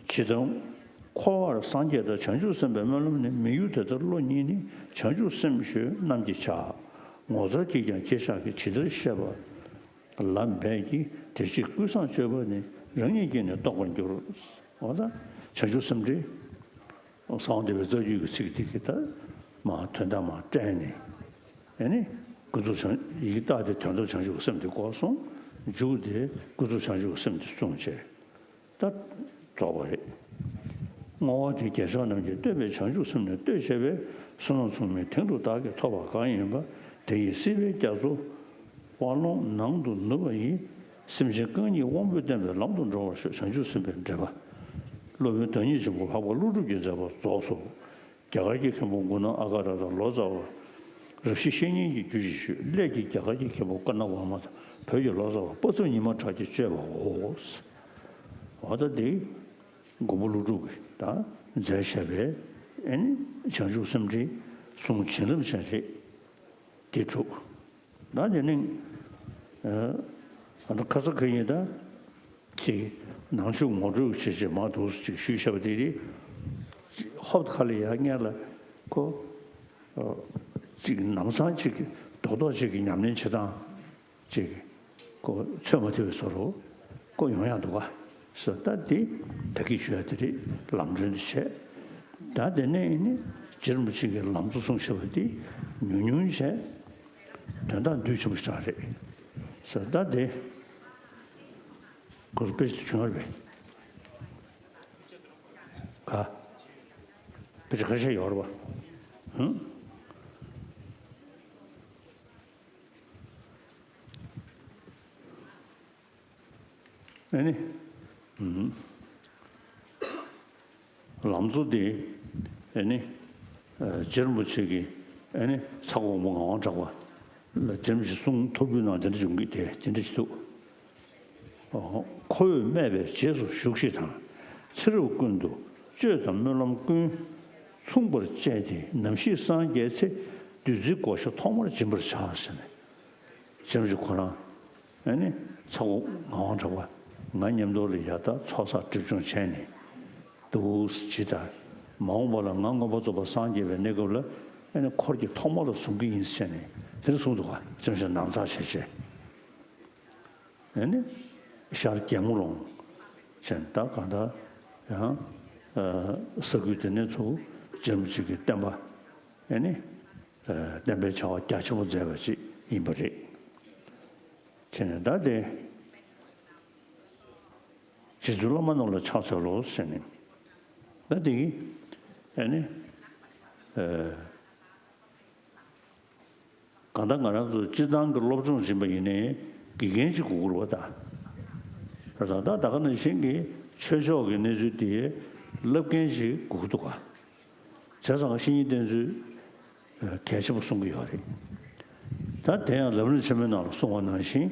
ཇི་ལྟར་འཁོར་བར་སངས་རྒྱས་དང་། བྱང་ཆུབ་སེམས་དཔའི་སྨོན་ལམ་ནི། མི་གཡོ་དེ་ལྟར་བློ་གཉིས་ནི། བྱང་ཆུབ་སེམས་ཞུ་རྣམས་ཀྱིས་བྱ། ངོ་མཚར་གྱིས་ཀྱང་གྱིས་ཤག་གི། ཇི་ལྟར་ཤེས་པ་ལམ་འབད་ཀྱིས། དེ་ཕྱིར་ཀུན་བཟང་སྤྱོད་པ་ནི། རང་ཉིད་ཀྱིས་ནི་རྟོགས་པར་འགྱུར། འོ་ད་བྱང་ཆུབ་སེམས་འགྲེལ། གསང་བ་འདུས་པའི་རྩ་རྒྱུད་ཀྱི་ཚིག་དེ་གི་ད་མ་དོན་དག་མ་བཀྲལ་ནས། ཨེ་ནི། ཀུན་རྫོབ་བྱང་། ཡི་གེ་བཏགས་ཏེ་དོན་དམ་བྱང་ཆུབ་ཀྱི་སེམས་དེ་བཀོད་སོང་། མཇུག་དེ་ཀུན་རྫོབ་བྱང་ཆུབ་ཀྱི་སེམས་དེ་གསུངས་བྱས། ད་རྫོགས་པ་རེད། བསྔོ་བ་དེ་རྒྱལ་མཆོག་རྣམས་ཀྱིས། བསྟོད་པའི་བྱང་ཆུབ་སེམས་ནི་བསྟོད་བྱས་པས། བསོད་ནམས་མཚུངས་མེད་དེང་དུ་བདག་གིས་ཐོབ་པ་གང་ཡིན་པ། དེ་ཡི་སྲིད་པའི་རྒྱ་མཚོ་དབའ་ཀློང་ནང་དུ་ནུབ་པ་ཡི། སེམས་ཅན་རྐང་གཉིས་དབང་པོས་བསྟན་པའི་ལམ་དུ་འགྲོ་བར་ཤོག། བྱང་ཆུབ་སེམས་དཔའི་འགྲེལ་པ། སློབ་དཔོན་བདག་ཉིད་ཆེན་པོ་འཕགས་པ་ཀླུ་སྒྲུབ་ཀྱིས་མཛད་པ་རྫོགས་སོ། རྒྱ་གར་གྱི་མཁན་པོ་མགུ་ནག་ཨ་ག་ར་དང་ལོ་ཙཱ་བ་རབ་ཞི་བཤེས་གཉེན་གྱི་རྒྱུད་ཀྱི་ཤུལ་ལས་ཀྱི་རྒྱ་གར་གྱི་མཁན་པོ་ཀ་ན་ཝར་མ་དང་བོད་ཀྱི་ལོ་ཙཱ་བ་དཔག་བསམ་ཉི་མ་གྲགས་ཀྱིས་བཅོས་པའོ། འོ་ད་འདི་མགོན་པོ་ཀླུ་སྒྲུབ་ཀྱིས་ད་མཛད་བཞག་པའི་ཨེ་ནི་བྱང་ཆུབ་སེམས་འགྲེལ་གསུང་བྱིན་རླབས་ཅན་རེད། འདི་གྲུབ། ད་དེ་ནི་ཨ་ད་ཁ་ས་ཁ་ཡིན་ད། ཅིག་ནང་ཆོས་ངོ་སྤྲོད་བྱེད་བྱེད་མ་འདུག་ཅིག་ཞུས་བཞག་པ་དེ་རེད། ཅིག་ཧོབ་ཁ་ལ་ཡ་སྔས་ལ་ཁོ་ཅིག་ནམ་སང་ཅིག་རྡོག་རྡོག་ཅིག་གི་ཉམས་ལེན་བྱེད་སྟངས་ཅིག་ཁོ་ཚོད་མ་ཐིག་པའི་བཟོ་འདྲ་ཁོ་ཡོང་ཡག་འདུག་ག་ཟེར། ད་དེ་ད་གིན་ཞུ་ཡ་དེ་རེད། ལམ་སྒྲོན་དེ་བྱས། ད་དེ་ནས་ནི་རྗེ་རིན་པོ་ཆེ་གི་ལམ་གཙོ་གསུངས་བཞག་པ་དེ་ཉུང་ཉུང་བྱས། དོན་དག་འདུས་ཆེན་པོ་ཞེ་དྲག་རེད་ཟེར། ད་དེ། ཁོ་ཚོ་དཔེ་ཆ་དེ་བྱུང་བ་རེད་པས། ག་དཔེ་ཆ་ཁ་ཤས་ཡོད་རེད་པ། ཧུམ། ཨེ་ནི། ཧུམ། ལམ་གཙོ་དེ་ཨེ་ནི། ཨ་རྗེ་རིན་པོ་ཆེ་གིས་ཨེ་ནི་ཚ་ཁོག་མོ་ངག་དབང་གྲགས་པ་ལ་རྗེ་རིན་པོ་ཆེས་གསུང་ཐོར་བུའི་ནང་དེ་འདྲ་བྱུང་གི། དེ་དེ་འདྲ་ཞིག་འདུག། ཨོ། ཁོ་བོས་སྨྲས་པའི་རྗེས་སུ་ཞུགས་ཤིག་དང་། ཚེ་རབས་ཀུན་ཏུ་སྤྱོད་དང་སྨོན་ལམ་ཀུན། མཚུངས་པར་བཅས་ཏེ་ནམ་ཞིག་སངས་རྒྱས་ཚེ། བདུད་རྩིའི་བགོ་བཤའ་ཐོག་མར་སྦྱིན་པར་བྱ་ཟེར་ནས། རྗེ་རིན་པོ་ཆེ་ཁོ་རང་ཨེ་ནི་ཚ་ཁོག་ངག་དབང་གྲགས་པ་ང་མཉམ་དུ་ལ་ཡ་ད་ཚོགས་བསགས་སྒྲིབ་སྦྱོང་བྱས་ནས་འདུག་ཟེར་ད། མ་འོངས་པ་ལ་ང་མངོན་པར་རྫོགས་པར་སངས་རྒྱས་པའི་གནས་སྐབས་ལ་ཨེ་ནི་འཁོར་གྱི་ཐོག་མ་ལ་བཟུང་གི་ཡིན་ཟེར་ནས་དེ་འདྲ་གསུངས་འདུག་ག། རྗེ་རིན་པོ་ཆེ་ནང་ཚགས་བྱས་བྱས། ཨེ་ནི་ཤར་རྒྱལ་མོ་རོང་ཅན་ད་གང་ལྟར་ཡང་ས་ཁུལ་དེ་ནས་ཚུར་རྗེ་རིན་པོ་ཆེ་གི་བསྟན་པ་ཨེ་ནི་བསྟན་པའི་བྱ་བ་རྒྱ་ཆེན་པོ་མཛད་པ་ཅིག་ཡིན་པ་རེད། བྱས་ནས་ད་དེ་རྗེ་བཙུན་བླ་མ་རྣམས་ལ་ཕྱག་འཚལ་ལོ་ཟེར་ནས་ད་དེ་གི་ཨེ་ནི། གང་ལྟར་ང་རང་ཚོ་སྤྱིར་བཏང་གི་སློབ་སྦྱོང་ཡིན་པ་ཡིན་ནའི་དགེ་རྒན་ཅིག་དགོས་ཀྱི་རེད་པ་ད། ད་ད་ད་ག་ནང་བཞིན་གྱི་ཆོས་ཕྱོགས་ཀྱི་གནས་ཚུལ་དེ་བསླབ་མཁན་ཅིག་དགོས་ཀྱི་འདུག་ག། བྱས་ཙང་བཤེས་གཉེན་བསྟེན་ཚུལ་གལ་ཆེན་པོ་གསུང་གི་ཡོད་རེད། ད་དེ་ཡང་ལམ་རིམ་ཆེན་མོའི་ནང་ལ་གསུངས་པ་ནང་བཞིན།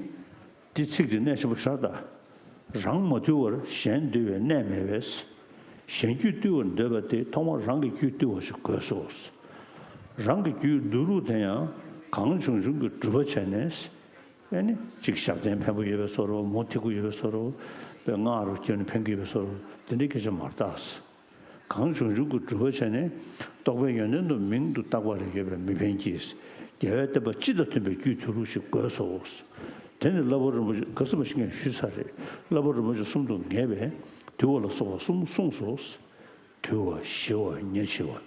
འདི་ཚིག་འདི་གནད་ཆེན་པོ་ཞེ་དྲག་ད། རང་མ་དུལ་བར་གཞན་དུལ་བའི་གནས་མེད་པས། གཞན་རྒྱུད་བཏུལ་བར་འདོད་པ་དེས་ཐོག་མར་རང་གི་རྒྱུད་བཏུལ་བ་ཞིག་དགོས་སོ། རང་གི་རྒྱུད་བཏུལ་ལུགས་དེ་ཡང་གང་བྱུང་བྱུང་གི་སྒྲུབ་པ་བྱས་ནས། ཨེ་ནི་གཅིག་ཞབས་བརྟན་ཕན་པོ་ཡོད་པའི་བཟོ་འདྲ། མུ་ཐིག་པོ་ཡོད་པའི་བཟོ་འདྲ། དཔེ་སྔགས་རུ་བརྒྱབ་ནས་ཕན་གྱི་ཡོད་པའི་བཟོ་འདྲ། དེ་འདྲའི་སྐད་ཆ་མ་རེད་ད། གང་བྱུང་བྱུང་གི་སྒྲུབ་པ་བྱས་ནས་རྟོག་པའི་ཡོན་ཏན་དུ་མིང་དུ་བཏགས་པ་རེ་ཡོད་པས་མི་ཕན་གྱི། རྒྱལ་བའི་བསྟན་པ་སྤྱི་དང་མཐུན་པའི་རྒྱུད་བཏུལ་ལུགས་ཤིག་དགོས་སོ། དེ་ནི་བསླབ་པ་རིན་པོ་ཆེ་ག་ཟེར་བ་ཞིག་ངས་ཞུས་ཚར་རེད། བསླབ་པ་རིན་པོ་ཆེ་གསུམ་དུ་ངེས་པས་དུལ་བ་ལ་སོགས་པ་གསུམ་གསུངས་སོ། དུལ་བ་ཞི་བ་ཉེར་ཞི་བ།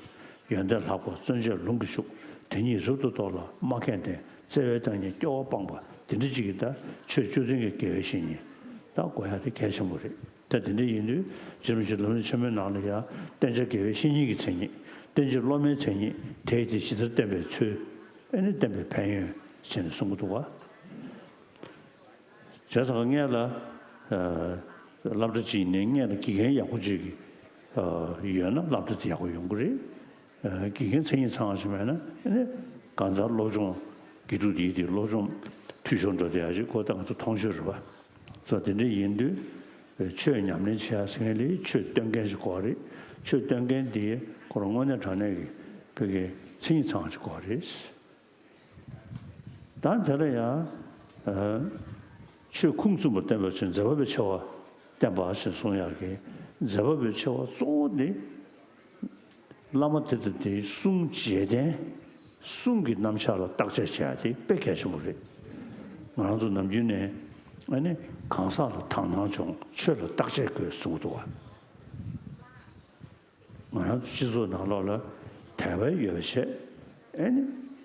ཡོན་ཏན་ལྷག་པ་བརྩོན་བཅས་ལུང་གིས་ཕྱུག། དེ་ཉིད་རབ་ཏུ་རྟོགས་ལ་སྨྲ་མཁས་ལྡན། བརྩེ་བའི་བདག་ཉིད་སྐྱོ་བ་སྤངས་པ། དེ་འདྲ་ཅིག་གིས་ད་ཆོས་བཅུ་ལྡན་གྱི་དགེ་བའི་བཤེས་གཉེན་ད་དགོས་ཡ་དེ་གལ་ཆེན་པོ་རེད། ད་དེ་འདྲ་ཡིན་དུས་རྗེ་རིན་པོ་ཆེ་ལམ་རིམ་ཆེན་མོའི་ནང་ལ་ཡང་བསྟེན་བྱ་དགེ་བའི་བཤེས་གཉེན་གྱི་མཚན་ཉིད། བསྟེན་བྱ་སློབ་མའི་མཚན་ཉིད། དེས་དེ་ཇི་ལྟར་བསྟེན་པའི་ཚུལ། ཨེ་ནི་བསྟེན་པའི་ཕན་ཡོན་བྱས་ནས་གསུང་གི་འདུག་བ། བྱས་ཙང་སྔོན་ལ་སློབ་གྲྭ་གཅིག་ནས་སྔོན་ལ་དགེ་རྒན་ཡག་པོ་ཅིག་ཡོད་ན་སློབ་གྲྭ་དེ་ཡག་པོ་ཡོང་གི་རེད། དགེ་རྒན་མཚན་ཉིད་ཚང་བ་ཞིག་མེད་ན་ཨེ་ནི་གང་ལྟར་སློབ་སྦྱོང་དགེ་ཕྲུག་དེའི་དེ་སློབ་སྦྱོང་འཐུས་ཤོར་འགྲོ་བསྡད་ཡ་ཞིག་ཁོ་ད་ང་ཚོ་མཐོང་ཆོས་རེད་པ། ཙང་དེ་འདྲ་ཡིན་དུས་ཆོས་ཉམས་ལེན་བྱེད་ཡ་ཟེར་མཁན་ལ་ཆོས་སྟོན་མཁན་ཞིག་དགོས་རེད། ཆོས་སྟོན་མཁན་དེ་ཁོ་རང་དངོས་གནས་དྲང་གནས་ཀྱི་བོད་ཀྱི་མཚན་ཉིད་ཚང་བ་ཞིག་དགོས་རེད། ད་དེ་ལ་ཡང་ ཆོས་ཁུངས་བཙུན་པ་བསྟན་པ་ཆེ། མཛད་པ་པོའི་ཆེ་བ་བསྟན་པ་ཞེས་གསུང་ཡག་གི་མཛད་པ་པོའི་ཆེ་བ་གཙོ་བོ་ནི། བླ་མ་དེ་དང་དེའི་གསུང་བྱས་ཏེ། གསུང་གི་རྣམ་གཞག་ལ་བརྟག་དཔྱད་བྱེད་ཡ་དེ་དཔེ་གལ་ཆེན་པོ་རེད། ང་རང་ཚོ་ནམ་རྒྱུན་ནས་ཨ་ནི་གང་ཟག་ལ་དག་སྣང་སྦྱོང་། ཆོས་ལ་བརྟག་དཔྱད་དགོས་གསུང་གི་འདུག་བ། ང་རང་ཚོ་སྤྱི་ཚོགས་ནང་ལོགས་ལ་དད་པ་ཡོད་པ་བྱས། ཨ་ནི་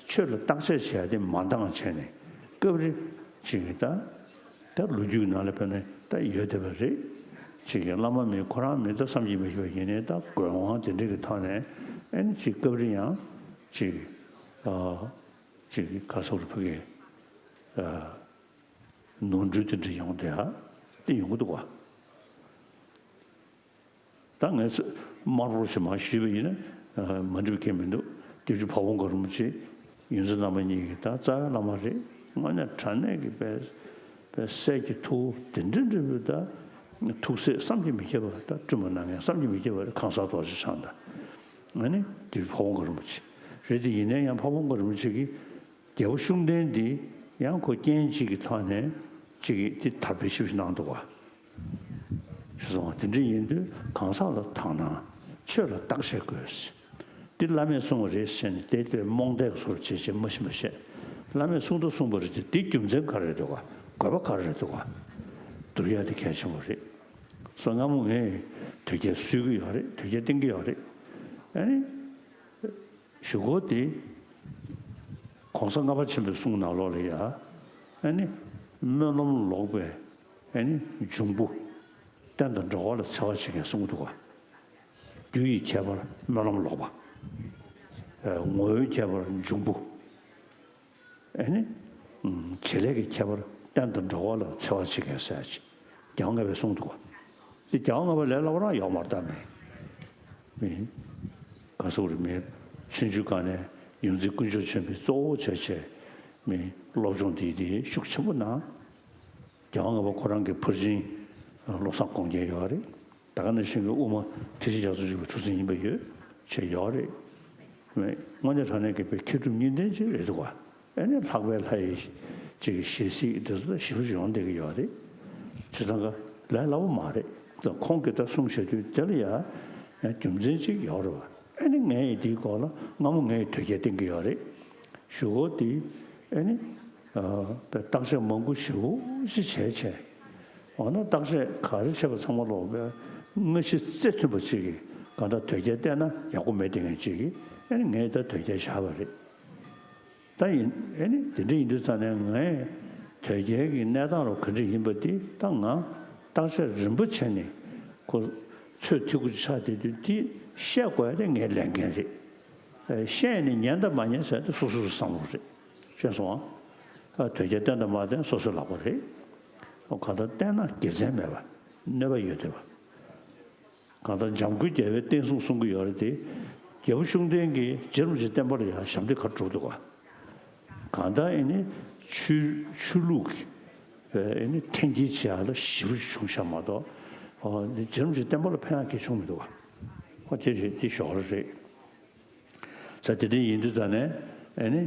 ཆོས་ལ་བརྟག་དཔྱད་བྱེད་ཡ་དེ་མ་འདང་བྱས་ནས་སྐབས་རེ་ཅིག་གི་ད། ད་ལོ་རྒྱུས་ནང་ལ་དཔེར་ན་ད་ཡོད་བསྡད་པ་རེད། ཅིག་གི་བླ་མ་མེད་ཁོ་རང་མེད་ད་བསམ་གྱིས་མི་ཁྱབ་པ་ཡིན་ནའི་ད་དགོས་དབང་དེ་འདྲ་གི་ཐོག་ནས་ཨ་ནི་ཅིག་སྐབས་རེ་ཡང་ཅིག་ཨ་ཅིག་ག་སོགས་རུ་ཕ་གི་ཨ་ནོར་འཁྲུལ་དེ་འདྲ་ཡོང་བསྡད་ཡ་དེ་ཡོང་གི་འདུག་བ། ད་ངས་དམར་པོ་ཞིག་མར་ཞུས་པ་ཡིན་ན་མ་འགྲིག་པ་གང་ཡང་མི་འདུག་སྐྱབས་རྗེ་ཕ་བོང་ཁ་རིན་པོ་ཆེ་ཡོངས་འཛིན་རྣམ་པ་གཉིས་ཀྱི་ད་རྩ་བའི་བླ་མ་རེད། དངོས་གནས་དྲང་གནས་ཀྱི་དཔེ་དཔེ་སྲས་ཀྱི་ཐུ་བོ་དེ་འདྲ་འདྲ་བོ་ད་ཐུགས་སྲས་བསམ་གྱིས་མི་ཁྱབ་པ། ད་སྤྲུལ་པ་སྣ་ལྔའི་བསམ་གྱིས་མི་ཁྱབ་པ་རེད། ཁང་གསར་རྡོ་རྗེ་འཆང་དང་ཨ་ནི་སྐྱབས་རྗེ་ཕ་བོང་ཁ་རིན་པོ་ཆེ་རེད་དེ། ཡིན་ན་ཡང་ཕ་བོང་ཁ་རིན་པོ་ཆེ་གིས། རྒྱལ་པོ་ཤུགས་ལྡན་འདི་ཡང་ཁོ་རྐྱེན་གཅིག་གི་ཐོག་ནས་གཅིག་གིས་འདི་དར་སྤེལ་ཞེ་པོ་ཅིག་གནང་འདུག་བ། ཞེས་གསུངས་པ་དེ་འདྲ་ཡིན་དུས་གང་ཟག་ལ་དག་སྣང་། ཆོས་ལ་བརྟག་དཔྱད་དགོས། འདི་བླ་མས་གསུངས་པ་རེད་ཟེར་ནས་དེ་ལྟར་རྨོངས་དད་བཟོ་འདྲ་བྱས་བྱས་མ་ཤེས་མ་ཤེས། བླ་མས་གསུངས་ད་གསུངས་པ་རེད་དེ། འདི་རྒྱུ་མཚན་ག་རེ་རེད་འདུག་ག་དགོས་པ་ག་རེ་རེད་འདུག་ག་བསྡུར་ཡ་དེ་གལ་ཆེན་པོ་རེད། སོ་སྔ་མོ་ངས་དོལ་རྒྱལ་གསོད་ཀྱི་ཡོད་རེད། དོལ་རྒྱལ་བསྟེན་གྱི་ཡོད་རེད། ཨ་ནི། གཞུག་གུ་དེ་༸གོང་ས་ལྔ་པ་ཆེན་པོའི་གསུང་ནང་ལོགས་ལ་ཡ། ཨ་ནི་སྨོན་ལམ་ལོག་པའི་ཨ་ནི་འབྱུང་པོ། རྟེན་དང་འབྲེལ་བ་ལ་འཚེ་བ་བྱེད་མཁན་གསུང་གི་འདུག་ག་རྒྱུ་ཡི་ཁྱད་པར་སྨོན་ལམ་ལོག་པ། ཨ་ངོ་བོའི་ཁྱད་པར་འབྱུང་པོ། ཨ་ནི་བྱེད་ལས་ཀྱི་ཁྱད་པར། རྟེན་དང་འབྲེལ་བ་ལ་འཚེ་བ་བྱེད་མཁན་ཟེར་ཡ་ཅིག་རྒྱལ་བ་ལྔ་པས་གསུངས་འདུག་ག་དེ་རྒྱལ་བ་ལྔ་པ་ལས་སླ་པོ་རང་ཡོད་མ་རེད་ད། མི། མི། ག་ཟེར་དགོས་རེད། མི། ཆུང་ཆུང་སྒང་ནས་ཡོངས་འཛིན་དཀོན་མཆོག་ཆེན་པོས་གཙོ་བོ་བྱས་བྱས། མི། སློབ་སྦྱོང་དེ་དེ་ཤུགས་ཆེན་པོ་གནང་། རྒྱལ་བ་ལྔ་པ་ཁོ་རང་གི་ཕར་ཕྱིན་བློ་བཟང་དགོངས་རྒྱན་ཡོད་རེད། ད་ག་ནང་བཞིན་གྱི་དབུ་མ་ཐེག་ཆེན་རྒྱ་མཚོ་འཇུག་པའི་གྲུབ་ཚུལ་ཡིན་པ་ཡོད་བྱས་ཡོད་རེད། མི། དངོས་གནས་དྲང་གནས་ཀྱི་དཔེ་མཁས་གྲུབ་གཉིས་ལྡན་ཅིག་རེད་འདུག་ག་ཨ་ནི་ལྷག་པའི་ལྷ་ཡི་ཅིག་གི་ཞལ་གཟིགས་དེ་ཚོ་ད་ཞེ་པོ་ཅིག་ཡོང་བསྡད་ཀྱི་ཡོད་རེད། བྱས་ཙང་ཀ་ལས་སླ་པོ་མ་རེད། ད་ཁོང་གིས་ད་གསུང་བྱ་དུས་དེ་ལ་ཡ་ཡང་རྒྱུ་མཚན་ཅིག་ཡོད་རེད་བ། ཨ་ནི་ངས་ཡི་དེའི་སྐོར་ལ་སྔ་མོ་ངས་ཡི་དོལ་རྒྱལ་བསྟེན་གྱི་ཡོད་རེད། གཞུག་གུ་དེ་ཨ་ནི་ཨ་བརྟག་དཔྱད་མང་པོ་ཞེ་པོ་ཅིག་བྱས་བྱས། འོ་ན་བརྟག་དཔྱད་ག་རེ་བྱས་པ་ཚང་མ་ལོག་པའི་སྔ་ཕྱི་རྩིས་མཐུན་པ་ཅིག་གིས་གང་ལྟར་དོལ་རྒྱལ་བསྟེན་ན་ཡག་པོ་མེད་དེ་ངས་ཅིག་གིས་ཨ་ནི་ངས་ད་དོལ་རྒྱལ་བཞག་པ་རེད། ད་ཡིན། ཨ་ནི་དེ་འདྲ་ཡིན་དུས་ཙང་ནས་ངས་དོལ་རྒྱལ་གྱི་གནས་སྟངས་ལ་ག་འདྲ་ཡིན་པ་དེ་ད་ང་བརྟག་དཔྱད་རིམ་པ་བྱས་ནས་ཁོ་ཚོད་ཐིག་གུ་ཆགས་བསྡད་དུས་དེ་བཤད་དགོས་ཡ་དེ་ངའི་ལས་འགན་རེད། ཨ་བཤད་ནས་ཉན་དང་མ་ཉན་ཟེར་དེ་སོ་སོ་སོའི་བསམ་བློ་རེད། ཤེས་སོང་ཨ། ཨ་དོལ་རྒྱལ་བསྟེན་དང་མ་བསྟེན་སོ་སོའི་ལག་པ་རེད། ཨོ་གང་ལྟར་བསྟེན་ན་དགེ་མཚན་མེད་པ། གནོད་པ་ཡོད་བསྡད་པ། གང་ལྟར་འཇམ་མགོན་རྒྱལ་བའི་བསྟན་སྲུང་གསུང་གི་ཡོད་རེད་དེ། རྒྱལ་པོ་ཤུགས་ལྡན་གྱིས་རྗེ་རིན་པོ་ཆེ་བསྟན་པ་ལ་ཡང་ཞབས་འདེགས་ག་རེ་སྒྲུབ་འདུག་ག་གང་ལྟར་ཨེ་ནི་ཆོས་ཆོས་ལུགས་ཀྱི་ཨེ་ནི་འཐེན་འཁྱེར་བྱེད་ཡག་ལ་ཞེ་པོ་ཅིག་བྱུང་ཤག་མ་གཏོགས། ཨོ་རྗེ་རིན་པོ་ཆེ་བསྟན་པ་ལ་ཕན་ཡག་གང་ཡང་བྱུང་མི་འདུག་ག་ཨོ་དེ་རེད། དེ་ཞོར་རེད། ས་དེ་འདྲ་ཡིན་དུས་ཙང་ནས་ཨེ་ནི།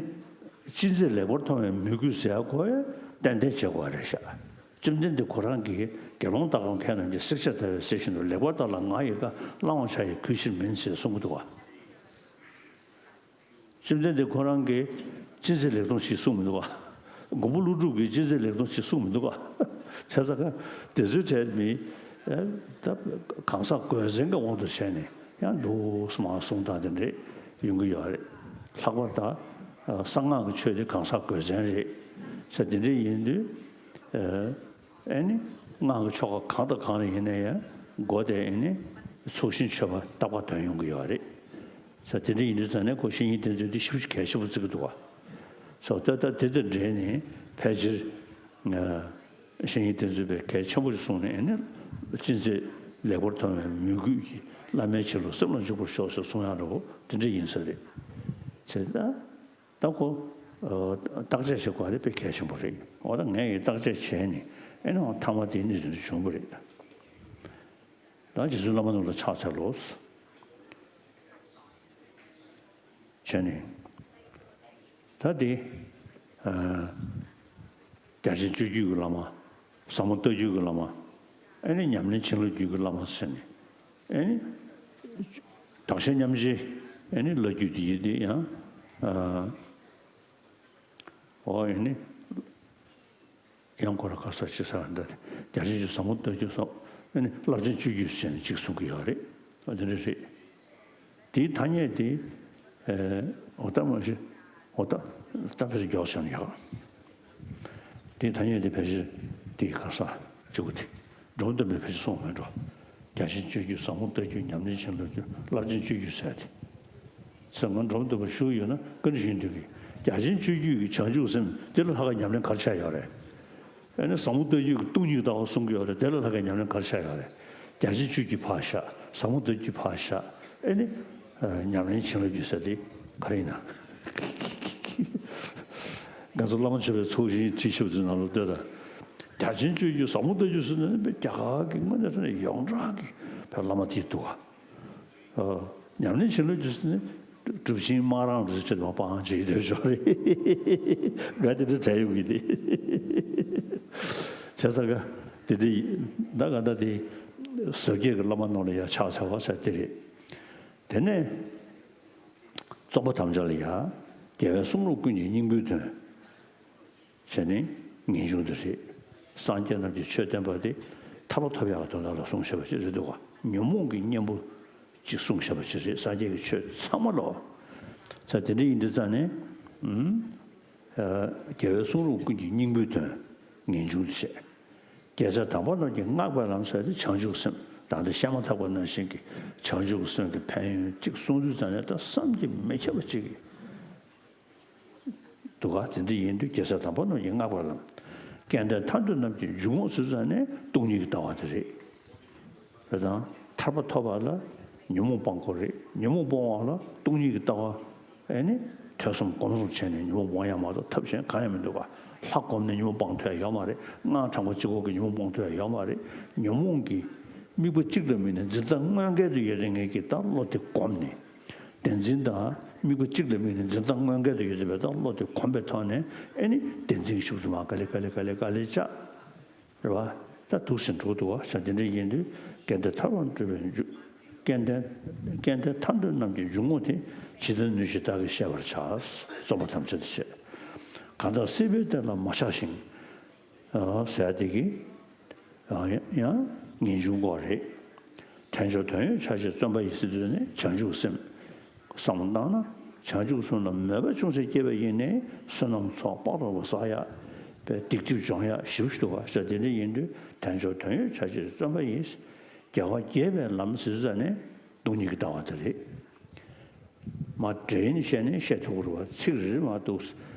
ཅི་མཛད་ལེགས་པར་མཐོང་བའི་མོས་གུས་ཟེར་ཡག་ཁོ་ཡ་ཏན་ཏན་བྱེད་དགོས་རེད་ཤག་བཅོམ་ལྡན་འདས་ཁོ་རང་གིས་དགེ་སློང་དག་གམ་མཁས་རྣམས་ཀྱིས་བསྲེགས་བཅད་བརྡར་བའི་གསེར་བཞིན་དུ། ལེགས་པར་བལྟ་ལ་ངག་ཡིས་བཀའ། བླང་བར་བྱ་ཡི་གུས་ཕྱིར་མིན་ཞེས་གསུང་གི་འདུག་ག་བཅོམ་ལྡན་འདས་ཁོ་རང་གིས་ཅི་མཛད་ལེགས་མཐོང་ཞིག་གསུངས་མི་འདུག་ག་མགོན་པོ་ཀླུ་སྒྲུབ་ཀྱིས་ཅི་མཛད་ལེགས་མཐོང་ཞིག་གསུངས་མི་འདུག་ག་བྱས་ཙང་ཀ་དེ་ཚོའི་གྲས་མི་ད་གང་ཟག་དགོས་མཚན་གྱི་དབང་དུ་བྱས་ནས་ཡང་འདུག་སེ་མར་གསུང་སྟངས་དེ་འདྲས་ཡོང་གི་ཡོད་རེད། ལྷག་པར་ད་གསང་སྔགས་ཀྱི་ཆོས་དེ་གང་ཟག་དགོས་མཚན་རེད་ཟེར། དེ་འདྲས་ཡིན་དུས། ཨེ་ནི། སྔགས་ཀྱི་ཆོ་ག་གང་དང་གང་ལ་ཡིན་ན་ཡང་། སྒོ་དེ་ཨེ་ནི། ཚོགས་ཞིང་མཆོད་པ་རྟག་པར་འདོན་ཡོང་གི་ཡོད་རེད། ས་དེ་འདྲ་ཡིན་དུས་ཙང་ནས་ཁོ་བཤེས་གཉེན་བསྟེན་ཚུལ་དེ་ཞེ་པོ་ཅིག་གལ་ཆེན་པོ་བརྩི་གི་འདུག་ག་ས་ད་ལྟ་དེ་དང་འབྲེལ་ནས་ཕལ་ཆེར། བཤེས་གཉེན་བསྟེན་ཚུལ་བས་གལ་ཆེན་པོ་ཞིག་གསུངས་ནས་ཨེ་ནི། ཅི་མཛད་ལེགས་པར་མཐོང་བའི་མོས་གུས་ཀྱིས། བླ་མའི་ཆེད་ལུགས་སེམས་ལ་འཇུག་པར་ཤོག་ཟེར་གསུང་ཡག་འདྲ་བོ་དེ་འདྲ་ཡིན་ས་རེད། བྱས་ད། ད་ཁོ། བརྟག་དཔྱད་བྱེད་དགོས་པ་དེ་དཔེ་གལ་ཆེན་པོ་རེད། འོ་ད་ངས་ཡི་བརྟག་དཔྱད་བྱས་ནས་ཨེ་ནི་འོ་མཐའ་མ་དེ་གནས་ཚུལ་འདི་བྱུང་བ་རེད། ད་རྗེ་བཙུན་བླ་མ་རྣམས་ལ་ཕྱག་འཚལ་ལོ། བྱས་ནས། ད་དེ། ཨ། རྒྱ་ཆེན་སྤྱོད་བརྒྱུད་ཀྱི་བླ་མ། ཟབ་མོ་ལྟ་བརྒྱུད་ཀྱི་བླ་མ། ཨེ་ནི་ཉམས་ལེན་བྱིན་རླབས་རྒྱུད་ཀྱི་བླ་མ་ཟེར་ནས། ཨེ་ནི་དག་ཆ་མཉམ་བརྗེ། ཨེ་ནི་བླ་བརྒྱུད་དེ་ཡིན་དེ་ཡང་། ཨ། ཨོ་ཨེ་ནི། ཡང་ཁོ་ར་ག་ས་ཅི་ས་འདི་རྒྱ་ཆེན་སྤྱོད་ཟབ་མོ་ལྟ་བརྒྱུད་སོགས། ཨེ་ནི་རླབས་ཆེན་སྤྱོད་བརྒྱུད་ཟེར་ནས་གཅིག་གསུང་གི་ཡོད་རེད། ཨ་དེ་འདྲ་རེད། དེའི་ཐ་སྙད་དེ། ཨེ། འོ་ད་མ་གཞི། འོ་ད། ད་ཕལ་ཆེར་མགྱོགས་ཆགས་ནས་ཡག་དེའི་ཐ་སྙད་དེ་ཕལ་ཆེར་དེའི་ག་ས་གཅིག་པུ་དེ། འབྲོམ་སྟོན་པས་ཕལ་ཆེར་གསུངས་མེད་འགྲོ། རྒྱ་ཆེན་སྤྱོད་བརྒྱུད་ཟབ་མོ་ལྟ་བརྒྱུད་ཉམས་ལེན་བྱིན་རླབས་རྒྱུད་རླབས་ཆེན་སྤྱོད་བརྒྱུད་ཟེར་ཏེ། ཚེ་སྔོན་འབྲོམ་སྟོན་པ་བཞུགས་ཡོད་ན་བཀའ་འདྲི་ཞུ་འདོད་ཀྱི། རྒྱ་ཆེན་སྤྱོད་བརྒྱུད་ཀྱི་བྱང་ཆུབ་སེམས་དེ་ལ་ལྷག་དཀར་ཉམས་ལེན་ག་རེ་བྱས་ཡོད་རེད། ཨ་ནི་ཟབ་མོ་ལྟ་བརྒྱུད་ཀྱི་སྟོང་ཉིད་ཀྱི་ལྟ་བ་གསུང་གི་ཡོད་རེད། དེ་ལ་ལྷག་དཀར་ཉམས་ལེན་ག་རེ་བྱས་ཡོད་རེད། རྒྱ་ཆེན་སྤྱོད་བརྒྱུད་ཕར་བཞག་ཟབ་མོ་ལྟ་བརྒྱུད་ཕར་བཞག་ཨ་ནི། ཨ། ཉམས་ལེན་བྱིན་རླབས་རྒྱུད་ཟེར་དེ་ག་རེ་ཡིན་ན། ང་ཚོ་བླ་མ་མཆོད་པའི་ཚོགས་ཞིང་བྲིས་ཞབས་ཚུལ་ནང་ལ་ལྟོས་དང་། རྒྱ་ཆེན་སྤྱོད་བརྒྱུད་ཟབ་མོ་ལྟ་བརྒྱུད་ཟེར་ནས་རྒྱ་གར་གྱི་དངོས་གནས་ཡོངས་གྲགས་ཀྱི་བོད་བླ་མ་དེ་འདུག་ག་ཨ། ཉམས་ལེན་བྱིན་རླབས་རྒྱུད་ཟེར་ནས་གྲུབ་ཆེན་སྨག་རམས་རེད་ཟེར་བྱས་མ་སྤང་བྱེད་ཀྱི་འདོད་ཆོག་རེད། ང་དེ་འདྲ་བྲལ་ཡོང་གི་དེ། བྱས་ཙང་ག་དེ་འདྲ་ཡིན་ད་ག་ད་དེ་ཟབ་རྒྱས་ཀྱི་བླ་མ་རྣམས་ལ་ཡང་ཕྱག་འཚལ་བ་ཟེར་དེ་རེད། དེ་ནས་རྩོམ་པ་དམ་བཅའ་ལ་ཡང་རྒྱལ་བའི་གསུང་རབ་ཀུན་གྱི་སྙིང་པོའི་དོན། བྱས་ནས་ངེས་འབྱུང་དེ་རེད། སངས་རྒྱས་རྣམས་ཀྱིས་ཆོས་བསྟན་པ་དེ་ཐར་པ་ཐོབ་ཡག་གི་དོན་དག་ལ་གསུངས་བཞག་པ་ཅིག་རེད་འདུག་ག་ཉོན་མོངས་ཀྱི་གཉེན་པོ་ཅིག་གསུངས་བཞག་པ་ཅིག་རེད། སངས་རྒྱས་ཀྱི་ཆོས་ཚང་མ་ལོ། ས་དེ་འདྲ་ཡིན་དུས་ཙང་ནས། ཨུམ། ཨ། རྒྱལ་བའི་གསུང་རབ་ཀུན་གྱི་སྙིང་པོའི་དོན། ངེས་འབྱུང་དུ་བྱས། རྒྱལ་སྲས་དམ་པ་རྣམས་ཀྱིས་བསྔགས་པའི་ལམ་ཟེར་ཏེ་བྱང་ཆུབ་སེམས། ད་ལྟ་བཤད་མ་ཐག་པ་ནང་བཞིན་གྱི་བྱང་ཆུབ་སེམས་ཀྱི་ཕན་ཡོན་གཅིག་གསུང་དུས་ཙང་ནས་ད་བསམ་གྱིས་མི་ཁྱབ་པ་གཅིག་གི་འདུག་ག་དེ་འདྲ་ཡིན་དུས་རྒྱལ་སྲས་དམ་པ་རྣམས་ཀྱིས་བསྔགས་པའི་ལམ། སྐལ་ལྡན་ཐར་འདོད་རྣམས་ཀྱི་འཇུག་ངོགས་ཟེར་ཙང་ནས་སྟོང་ཉིད་ཀྱི་ལྟ་བ་དེ་རེད། རེད་དང་། ཐར་པ་ཐོབ་པ་ལ་ཉོན་མོངས་སྤང་དགོས་རེད། ཉོན་མོངས་སྤོང་བ་ལ་སྟོང་ཉིད་ཀྱི་ལྟ་བ། ཨེ་ནི། ཐོས་བསམ་སྒོམ་གསུམ་བྱས་ནས་ཉོན་མོངས་སྤོང་ཡ་མ་གཏོགས་ཐབས་གཞན་གང་ཡང་མི་འདུག་ག་ལྷ་བསྒོམས་ནས་ཉོན་མོངས་སྤང་ཐུབ་ཡ་ཡོད་མ་རེད། སྔགས་བགྲང་བ་གཅིག་པོ་གིས་ཉོན་མོངས་སྤོང་ཐུབ་ཡ་ཡོད་མ་རེད། ཉོན་མོངས་ཀྱི་དམིགས་པ་གཅིག་ལ་དམིགས་ནས་འཛིན་སྟངས་དངོས་འགལ་དུ་ཡོད་དེ་ངེས་ཀྱི་ད་བློ་དེ་བསྒོམས་ནས། བདེན་འཛིན་དང་དམིགས་པ་གཅིག་ལ་དམིགས་ནས་འཛིན་སྟངས་དངོས་འགལ་དུ་ཡོད་དེ་བས་ད་བློ་དེ་གོམས་པའི་ཐོག་ནས་ཨེ་ནི་བདེན་འཛིན་གྱི་ཤུགས་དུ་མ་ག་ལེ་ག་ལེ་ག་ལེ་ག་ལེ་བཅག་རེད་བ། ད་འདུག་སེ་འགྲོ་འདུག་བ་ཤ་དེ་འདྲ་ཡིན་དུས་སྐལ་ལྡན་ཐར་པར་འགྲོ་བའི་མཇུག་སྐལ་ལྡན། སྐལ་ལྡན་ཐར་འདོད་རྣམས་ཀྱི་འཇུག་ངོགས་དེ། ཇི་ལྟར་ནུས་ཤིང་བདག་གིས་ཤེས་པར་བྱ། རྩོམ་པ་དམ་བཅའ་དེ་བྱས། གང་དག་སྲིད་པའི་གཏན་ལ་མ་ཆགས་ཤིང་། ཟེར་དེ་གི་ཡང་ངེས་འབྱུང་དགོས་རེད། དལ་འབྱོར་དོན་ཡོད་ཆ་ཤས་བརྩོན་པ་ཡིས་ཟེར་དུས་ནས་བྱང་ཆུབ་སེམས། བསམ་བློ་བཏང་ན་བྱང་ཆུབ་སེམས་ལ་མོས་པ་ཅུང་ཟད་སྐྱེས་པ་ཡིན་ནའི་བསོད་ནམས་ཚོགས་དཔག་ཏུ་མེད་པ་བསགས་ཡ། པའི་སྡིག་སྒྲིབ་སྦྱོང་ཡ་ཞིབ་ཏུ་བ་ཤ་དེ་འདྲ་ཡིན་དུས་དལ་འབྱོར་དོན་ཡོད་ཆ་ཤས་བརྩོན་པ་ཡིས། རྒྱལ་བ་དགྱེས་པའི་ལམ་ཟེར་ཙ་ནས་སྟོང་ཉིད་ཀྱི་ལྟ་བ་དེ་རེད། མ་འདྲེས་ནས་བཤད་ནས་བཤད་ཐུབ་ཀྱི་རེད་བ། ཚིག་རེ་རེ་མ་གཏོགས་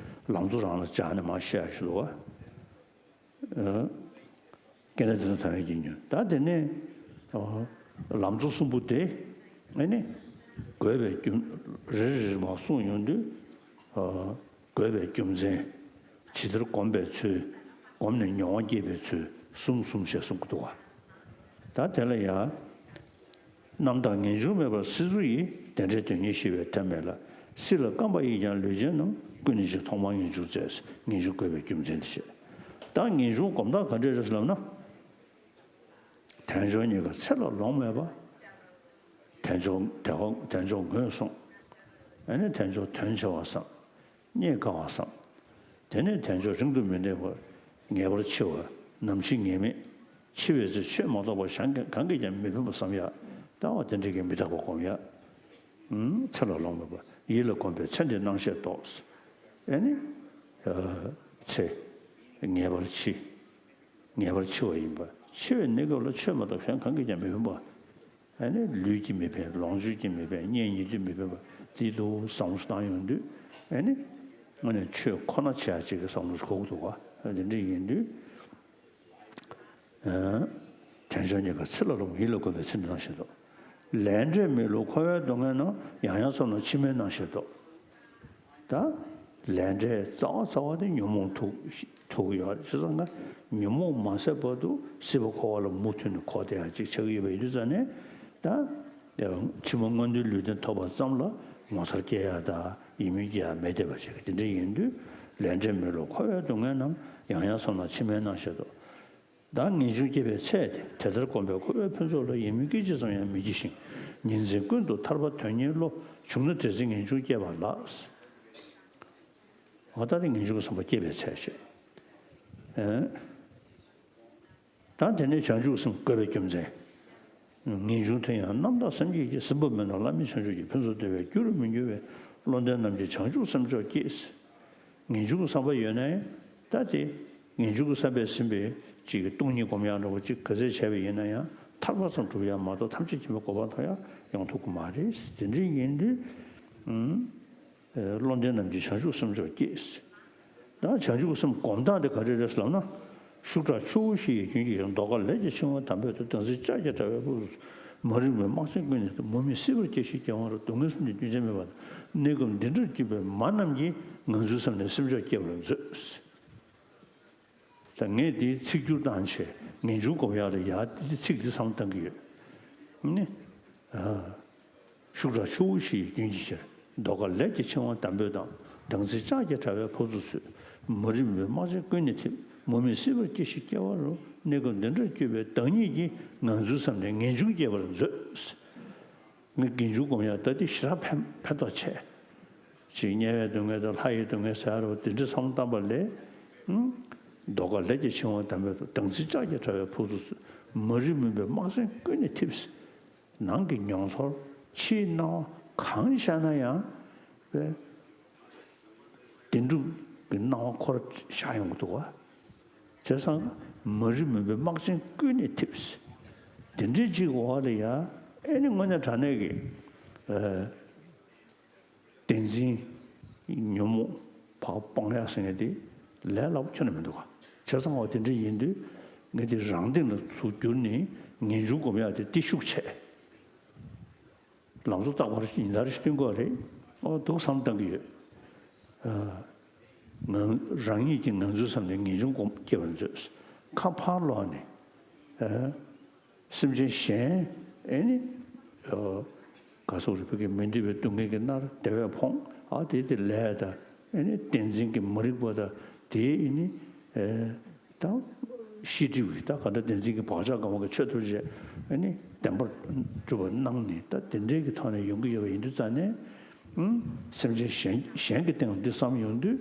ལམ་གཙོ་རང་ལ་སྦྱར་ནས་མ་བཤད་ཡ་ཞིག་འདུག་བ། སྐལ་ལྡན་དེ་དང་ཚང་བའི་རྒྱུ་ཉོན། ད་དེ་ནས་ལམ་གཙོ་གསུམ་པོ་དེ་ཨེ་ནི་དགོས་པའི་རྒྱུ་རེ་རེ་མ་གསུངས་ཡོང་དུས་དགོས་པའི་རྒྱུ་མཚན། ཇི་ལྟར་བསྒོམ་པའི་ཚུལ། བསྒོམས་ནས་མྱོང་བ་སྐྱེད་པའི་ཚུལ་གསུམ་གསུམ་ཞེས་གསུང་གི་འདུག་བ། ད་དེ་ལ་ཡང་། རྣམ་དག་ངེས་འབྱུང་མེད་པར་སྲིད་མཚོ་ཡི། བདེ་འབྲས་དོན་གཉེར་ཞི་བའི་ཐབས་མེད་ལ། སྲིད་ལ་རྐང་པ་ཡིས་ཀྱང་ལུས་ཅན་རྣམས། ཀུན་ནས་འཇིག་ཐོག་མར་ངེས་འབྱུང་བཙལ། ངེས་འབྱུང་དགོས་པའི་རྒྱུ་མཚན་དེ་བཤད། ད་ངེས་འབྱུང་སྒོམ་ཐབས་ག་འདྲས་རེད་ལབ་ན། དལ་འབྱོར་རྙེད་དཀའ་ཚེ་ལ་ལོང་མེད་པ། དལ་འབྱོར་དལ་བ་དལ་འབྱོར་ངོས་བཟུང་། ཨ་ནི་དལ་འབྱོར་དོན་ཆེ་བ་བསམ། རྙེད་དཀའ་བ་བསམ། དེ་ནས་དལ་འབྱོར་རིང་དུ་མི་གནས་པར། ངེས་པར་འཆི་བ་ནམ་འཆི་ངེས་མེད། འཆི་བའི་ཚེ་ཆོས་མ་གཏོགས་པ་གཞན་གང་གིས་ཀྱང་མི་ཕན་པ་བསམ་ཡ། ལྟ་བ་དེ་འདྲ་གིས་མི་རྟག་པ་སྒོམ་ཡ། ཚེ་ལ་ལོང་མེད་པ་ཡིད་ལ་གོམས་པས་ཚེ་འདིའི་སྣང་ཤས་རྟོགས། ཨེ་ནི། ཚེ། ངེས་པར་འཆི། ངེས་པར་འཆི་བ་ཡིན་པ། འཆི་བའི་གནས་སྐབས་ལ་ཆོས་མ་གཏོགས་གཞན་གང་གིས་ཀྱང་མི་ཕན་པ། ཨ་ནི་ལུས་ཀྱིས་མི་ཕན། ལོངས་སྤྱོད་ཀྱིས་མི་ཕན། གཉེན་ཉེ་དུས་མི་ཕན་པ་དེ་འདུག་བསམ་བློ་བཏང་ཡོང་དུས་ཨ་ནི་དངོས་གནས་ཆོས་ཁོ་ན་བྱེད་ཡ་ཅིག་གི་བསམ་བློ་ཞིག་འཁོར་གྱི་འདུག་ག་དེ་འདྲ་ཡིན་དུས། དལ་འབྱོར་རྙེད་དཀའ་ཚེ་ལ་ལོང་། ཡིད་ལ་གོམས་པས་ཚེ་འདིའི་སྣང་ཤས་རྟོགས། ལས་འབྲས་མི་བསླུ་འཁོར་བའི་སྡུག་བསྔལ་རྣམས། ཡང་ཡང་བསམས་ན་ཕྱི་མའི་སྣང་ཤས་རྟོགས། ད་ལས་འབྲས་རྩ་བ་རྩ་བ་དེ་ཉོན་མོངས་ཐུག་ཐུག་ཡོད་རེད། བྱས་ཙང་ང་ཉོན་མོངས་མ་ཟད་བར་དུ་སྲིད་པ་འཁོར་བ་ལ་མུ་མཐུད་ནས་འཁོར་བསྡད་ཡ་ཅིག་ཆགས་ཀྱི་ཡོད་པ་ཡིན་དུས་ཙང་ནས། ད་ཕྱི་མ་མངོན་མཐོའི་ལུས་རྟེན་ཐོབ་པ་ཙམ་ལ་ངོ་མཚར་སྐྱེ་ཡ་དང་ཡིད་སྨོན་སྐྱེ་ཡ་མེད་བསྡད་པ་ཅིག་དེ་འདྲ་ཡིན་དུས། ལས་འབྲས་མི་བསླུ་འཁོར་བའི་སྡུག་བསྔལ་རྣམས། ཡང་ཡང་བསམ་ན་ཕྱི་མའི་སྣང་ཤས་སུ། བདག་ངེས་འབྱུང་སྐྱེས་པའི་ཚེ་སྟེ། དེ་ལྟར་བསྒོམས་པས་འཁོར་བའི་ཕུན་ཚོགས་ལ། ཡིད་སྨོན་སྐད་ཅིག་ཙམ་ཡང་མི་སྐྱེ་ཞིང་། ཉིན་མཚན་ཀུན་ཏུ་ཐར་པ་དོན་གཉེར་བློ། བྱུང་ན་དེ་ཚེ་ངེས་འབྱུང་སྐྱེ་བ་ལགས། འོ་ད་དེ་ངེས་འབྱུང་གི་བསམ་པ་སྐྱེས་པའི་ཚེ་ཞེས། ཨེ། ད་དེ་ནས་བྱང་ཆུབ་སེམས་བསྐོས་པའི་རྒྱུ་མཚན། ངེས་འབྱུང་དེ་ཡང་རྣམ་དག་སེམས་བསྐྱེད་ཀྱིས། ཟིན་པ་མིན་ནོ་བླ་མེད་བྱང་ཆུབ་ཀྱི། ཕུན་སུམ་བརྟན་པའི་རྒྱུ་རུ་མི་འགྱུར་བའི། བློ་ལྡན་རྣམས་ཀྱིས་བྱང་ཆུབ་སེམས་མཆོག་བསྐྱེད། ངེས་འབྱུང་གི་བསམ་པ་ཡོད་ན་ཡང་ད་དེ་ངེས་འབྱུང་གི་བསམ་པས་ཟིན་པའི་ཅིག་སྟོང་ཉིད་སྒོམ་ཡག་འདྲ་བོ་ཅིག་ག་ཚད་བྱས་པ་ཡིན་ན་ཡང་ཐར་པ་ཙམ་སྒྲུབ་ཡག་མ་གཏོགས་ཐམས་ཅད་མཁྱེན་པའི་གོ་འཕང་ཐོབ་ཡག་ཡོང་ཐུབ་ཀྱི་མ་རེད། དེ་འདྲ་ཡིན་དུས། བློ་ལྡན་རྣམས་ཀྱིས་བྱང་ཆུབ་སེམས་མཆོག་བསྐྱེད། ད་བྱང་ཆུབ་སེམས་སྒོམ་སྟངས་དེ་ག་རེ་རེད་ལབ་ན། ཤུགས་དྲག་ཆུ་བོ་བཞི་ཡི་རྒྱུན་གྱིས་ཤར། མདོ་ཁམས་ལས་ཀྱི་ཆེ་བ་དམ་པའི་ཐོག། བདག་འཛིན་ལྕགས་ཀྱི་དྲ་བས་ཕོག་ཚུལ། མ་རིག་པའི་རྨག་ཆེན་ཀུན་ནས། མུ་མེད་སྲིད་པར་སྐྱེ་ཞིང་སྐྱེ་བ་རུ། སྡུག་བསྔལ་གསུམ་གྱི་རྒྱུན་ཆད་མེད་པ་དང་། གནས་སྐབས་འདི་འདྲར་གྱུར་པའི་མ་རྣམས་ཀྱིས། ངང་ཚུལ་བསམ་ནས་སེམས་མཆོག་བསྐྱེད་པར་མཛོད། ད་ངས་འདིའི་ཚིག་སྒྱུར་བཏང་བྱས་ངེས་འབྱུང་སྒོམ་ཡག་ལ་ཡག་འདི་ཚིག་འདི་བསམ་བཏང་གི་ཡོད། ནི། ཨ། ཤུགས་དྲག་ཆུ་བོ་བཞི་ཡི་རྒྱུན་གྱིས་ཤར། མདོ་ཁམས་ལས་ཀྱི་ཆེ་བ་དམ་པའི་ཐོག། བདག་འཛིན་ལྕགས་ཀྱི་དྲ་བས་ཕོག་ཚུལ། མ་རིག་པའི་རྨག་ཆེན་ཀུན་ནས་ཐེབས། མུ་མེད་སྲིད་པར་སྐྱེ་ཞིང་སྐྱེ་བ་རུ། གནས་སྐབས་འདི་འདྲར་གྱུར་པའི་བདག་ཉིད་ཀྱིས། ངང་ཚུལ་བསམ་ནས་ངེས་འབྱུང་སྐྱེད་པར་མཛོད། ངས་ངེས་འབྱུང་སྒོམ་ཡག་ད་དེ་ཞེ་དྲག་ཕན་ཕན་ཐོགས་ཆེ། ཅིག་དམྱལ་བའི་སྡུག་བསྔལ་དང་ལྷ་ཡི་སྡུག་བསྔལ་ཟེར་རོ་དེ་འདྲ་བསམ་བཏང་པ་ལས། ཨང་། མདོ་ཁམས་ལས་ཀྱི་ཆེ་བ་དམ་པའི་ཐོག། བདག་འཛིན་ལྕགས་ཀྱི་དྲ་བས་ཕོག་ཚུལ། མ་རིག་མུན་པའི་རྨག་ཆེན་ཀུན་ནས་ཐེབས། ནང་གི་མྱོང་ཚོར། ཕྱིའི་སྣང་བ་གང་བཞག་ན་ཡང་། བདེན་གྲུབ་ཀྱི་སྣང་བ་ཁོ་རང་ཤར་ཡོང་གི་འདུག་བ། བྱས་ཙང་མ་རིག་མུན་པའི་རྨག་ཆེན་ཀུན་ནས་ཐེབས། དེ་འདྲའི་ཅིག་འོག་ལ་ཡ། ཨེ་ནི་དངོས་གནས་དྲང་གནས་ཀྱི། ཨ། བདེན་འཛིན་ཉོན་མོངས་ཕར་སྤང་ཡག་ཟེར་མཁན་དེ་ལས་སླ་པོ་ཁྱོན་ནས་མི་འདུག་ག། བྱས་ཙང་འོ་དེ་འདྲ་ཡིན་དུས་ངས་དེ་རང་སྟེང་ལ་ཚུར་བསྒྱུར་ནས་ངེས་འབྱུང་སྒོམ་ཡག་དེ་དེ་ཤུགས་ཆེ། ལམ་གཙོ་རྟག་པར་ཡིན་ད་རེ་ཞིག་སྟོན་དགོས་རེད། ཨོ་འདུག་བསམ་བཏང་གི་ཡོད། ཨ། ང་རང་ཉིད་ཀྱིས་ངང་ཚུལ་བསམ་ནས་ངེས་འབྱུང་སྒོམ་སྐྱེ་བར་མཛོད། ཁ་ཕར་ལོག་ནས། ཨ། སེམས་ཅན་གཞན། ཨེ་ནི། ཨ། ག་སོགས་རེ་བོད་ཀྱི་མི་འདོད་པའི་སྡུག་བསྔལ་གྱིས་མནར་བདེ་བས་ཕོངས། ཨ་དེ་དེ་ལས་དང་། ཨེ་ནི་བདེན་འཛིན་གྱི་མ་རིག་པ་དང་དེའི་ཨེ་ནི། ཨེ། ད་ཤེས་སྒྲིབ་ཀྱི་ད་ག་འདྲ་བདེན་འཛིན་གྱི་བག་ཆགས་སྒོམ་པ་གི་ཆོས་ཐོབ་བྱས། ཨེ་ནི་བདེན་པར་གྲུབ་པ་གནང་ནས་ད་དེ་འདྲའི་གི་ཐོག་ནས་ཡོང་གི་ཡོད་པ་ཡིན་དུས་ཙང་ནས། ཨང་། སེམས་ཅན་གཞན་གཞན་གྱི་སྟེང་ལ་འདི་བསམ་ཡོང་དུས།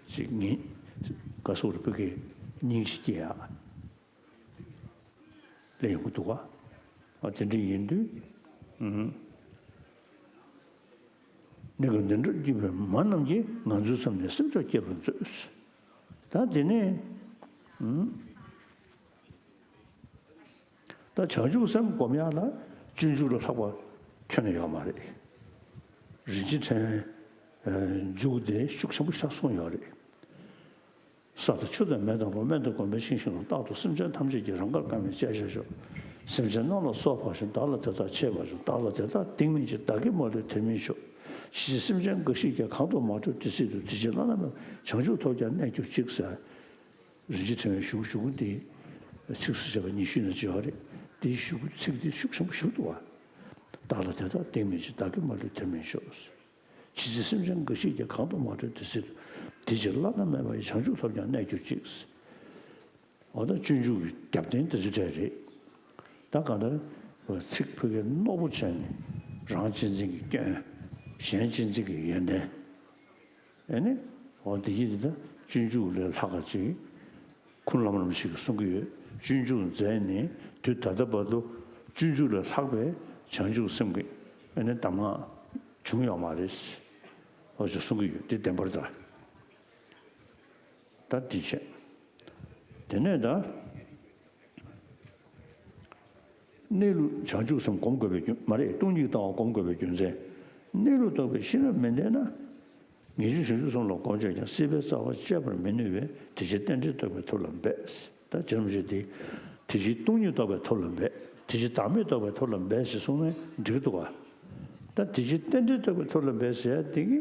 ཅིག་ངེས། ག་སོགས་རེ་བོད་ཀྱི་སྙིང་རྗེ་སྐྱེ་ཡག་ལས་ཡོང་གི་འདུག་ག། ཨ་དེ་འདྲ་ཡིན་དུས། ཨང་། གནས་སྐབས་འདི་འདྲར་གྱུར་པའི་མ་རྣམས་ཀྱིས། ངང་ཚུལ་བསམ་ནས་སེམས་མཆོག་བསྐྱེད་པར་མཛོད། ད་དེ་ནས། ཨང་། ད་བྱང་ཆུབ་སེམས་སྒོམ་ཡག་ལ་སྤྱོད་འཇུག་ལས་ལྷག་པ་ཁྱོན་ནས་ཡོད་མ་རེད། རིན་ཆེན་ཕྲེང་བའི་མཇུག་དེ་ཤུགས་ཆེན་པོ་ཞིག་གསུངས་ཡོད་རེད། ས་དང་ཆུ་དང་མེ་དང་རླུང་། སྨན་དང་སྒོམ་པས་ཤིང་བཞིན་ནོ། རྟག་ཏུ་སེམས་ཅན་ཐམས་ཅད་ཀྱི། རང་དགར་དཀའ་བའི་དཔྱད་བྱ་ཤོག། སེམས་ཅན་རྣམས་ལ་སོགས་འཕགས་ཤིང་། བདག་ལ་དེ་དག་མཆེད་པར་ཤོག། བདག་ལ་དེ་དག་སྡིག་མིན་འབྱུང་། བདག་གིས་མ་ལུས་དེར་མི་ཤོག། ཇི་སྲིད་སེམས་ཅན་འགའ་ཞིག་ཀྱང་། གང་དུ་མ་གྲོལ་དེ་སྲིད་དུ། དེ་ཕྱིར་བླ་ན་མེད་པ། བྱང་ཆུབ་ཐོབ་ཀྱང་གནས་གྱུར་ཅིག་ཟེར། རིན་ཆེན་ཕྲེང་བའི་གཞུག་གུ་གཞུག་གུ་འདི་ཚིགས་སུ་བཅད་པ་ཉི་ཤུ་ནང་བརྗོད་པ་རེད། འདིའི་གཞུག་གུ་ཚིག་འདི་ཤུགས་ཆེན་པོ་ཞིག་འདུག་བ། བདག་ལ་དེ་དག་སྡིག་མིན་འབྱུང་། བདག་གིས་མ་ལུས་དེར་མི་ཤོག། ཇི་སྲིད་སེམས་ཅན་འགའ་ཞིག་ཀྱང་། གང་དུ་མ་གྲོལ་དེ་སྲིད་དུ། དེ་ཕྱིར་བླ་ན་མེད་པ་ཡི། བྱང་ཆུབ་ཐོབ་ཀྱང་གནས་གྱུར་ཅིག། འོ་ད་སྤྱོད་འཇུག་གི་རྒྱབ་རྟེན་དེ་ཚོ་གྲས་རེད། ད་གང་ལྟར་ཚིག་ཕ་གིར་རྣོ་པོ་བྱས་ནས་རང་གཅེས་འཛིན་གྱི་སྐྱོན། གཞན་གཅེས་འཛིན་གྱི་ཡོན་ཏན། ཨེ་ནི། འོ་དེ་ཡིན་དེ་ད་སྤྱོད་འཇུག་ལས་ལྷག་ག་ཅིག་ཁུངས་ལམ་རིམ་ཞིག་གིས་གསུང་གི་ཡོད། སྤྱོད་འཇུག་མཛད་ནས་དུས་ད་ལྟ་བར་དུ་སྤྱོད་འཇུག་ལས་ལྷག་པའི་བྱང་ཆུབ་སེམས་ཀྱི་ཨེ་ནི་གདམས་ངག་བྱུང་ཡོད་མ་རེད། འོ་ཅིག་གསུང་གི་ཡོད། དེ་བདེན་པར་ད། ད་དེ་བྱས། དེ་ནས་ད། གནས་ལུགས་བྱང་ཆུབ་སེམས་སྒོམ་དགོས་པའི་རྒྱུ་མ་རེད། སྟོང་ཉིད་ལྟ་བ་སྒོམ་དགོས་པའི་རྒྱུ་མཚན། གནས་ལུགས་རྟོགས་པའི་ཤེས་རབ་མི་ལྡན་ན། ངེས་འབྱུང་བྱང་ཆུབ་སེམས་ལ་སྒོམ་བྱས་ཀྱང་། སྲིད་པའི་རྩ་བ་གཅོད་པར་མི་ནུས་པས། དེ་ཕྱིར་རྟེན་འབྲེལ་རྟོགས་པའི་ཐབས་ལ་འབད། ད་བྱས་ཙང་དེ། དེ་ཕྱིར་སྟོང་ཉིད་རྟོགས་པའི་ཐབས་ལ་འབད། དེ་ཕྱིར་བདག་མེད་རྟོགས་པའི་ཐབས་ལ་འབད་ཞེས་གསུངས་ན་འགྲིག་གི་འདུག་ག། ད་དེ་ཕྱིར་རྟེན་འབྲེལ་རྟོགས་པའི་ཐབས་ལ་འབད་ཟེར་ཡ་དེ་གི་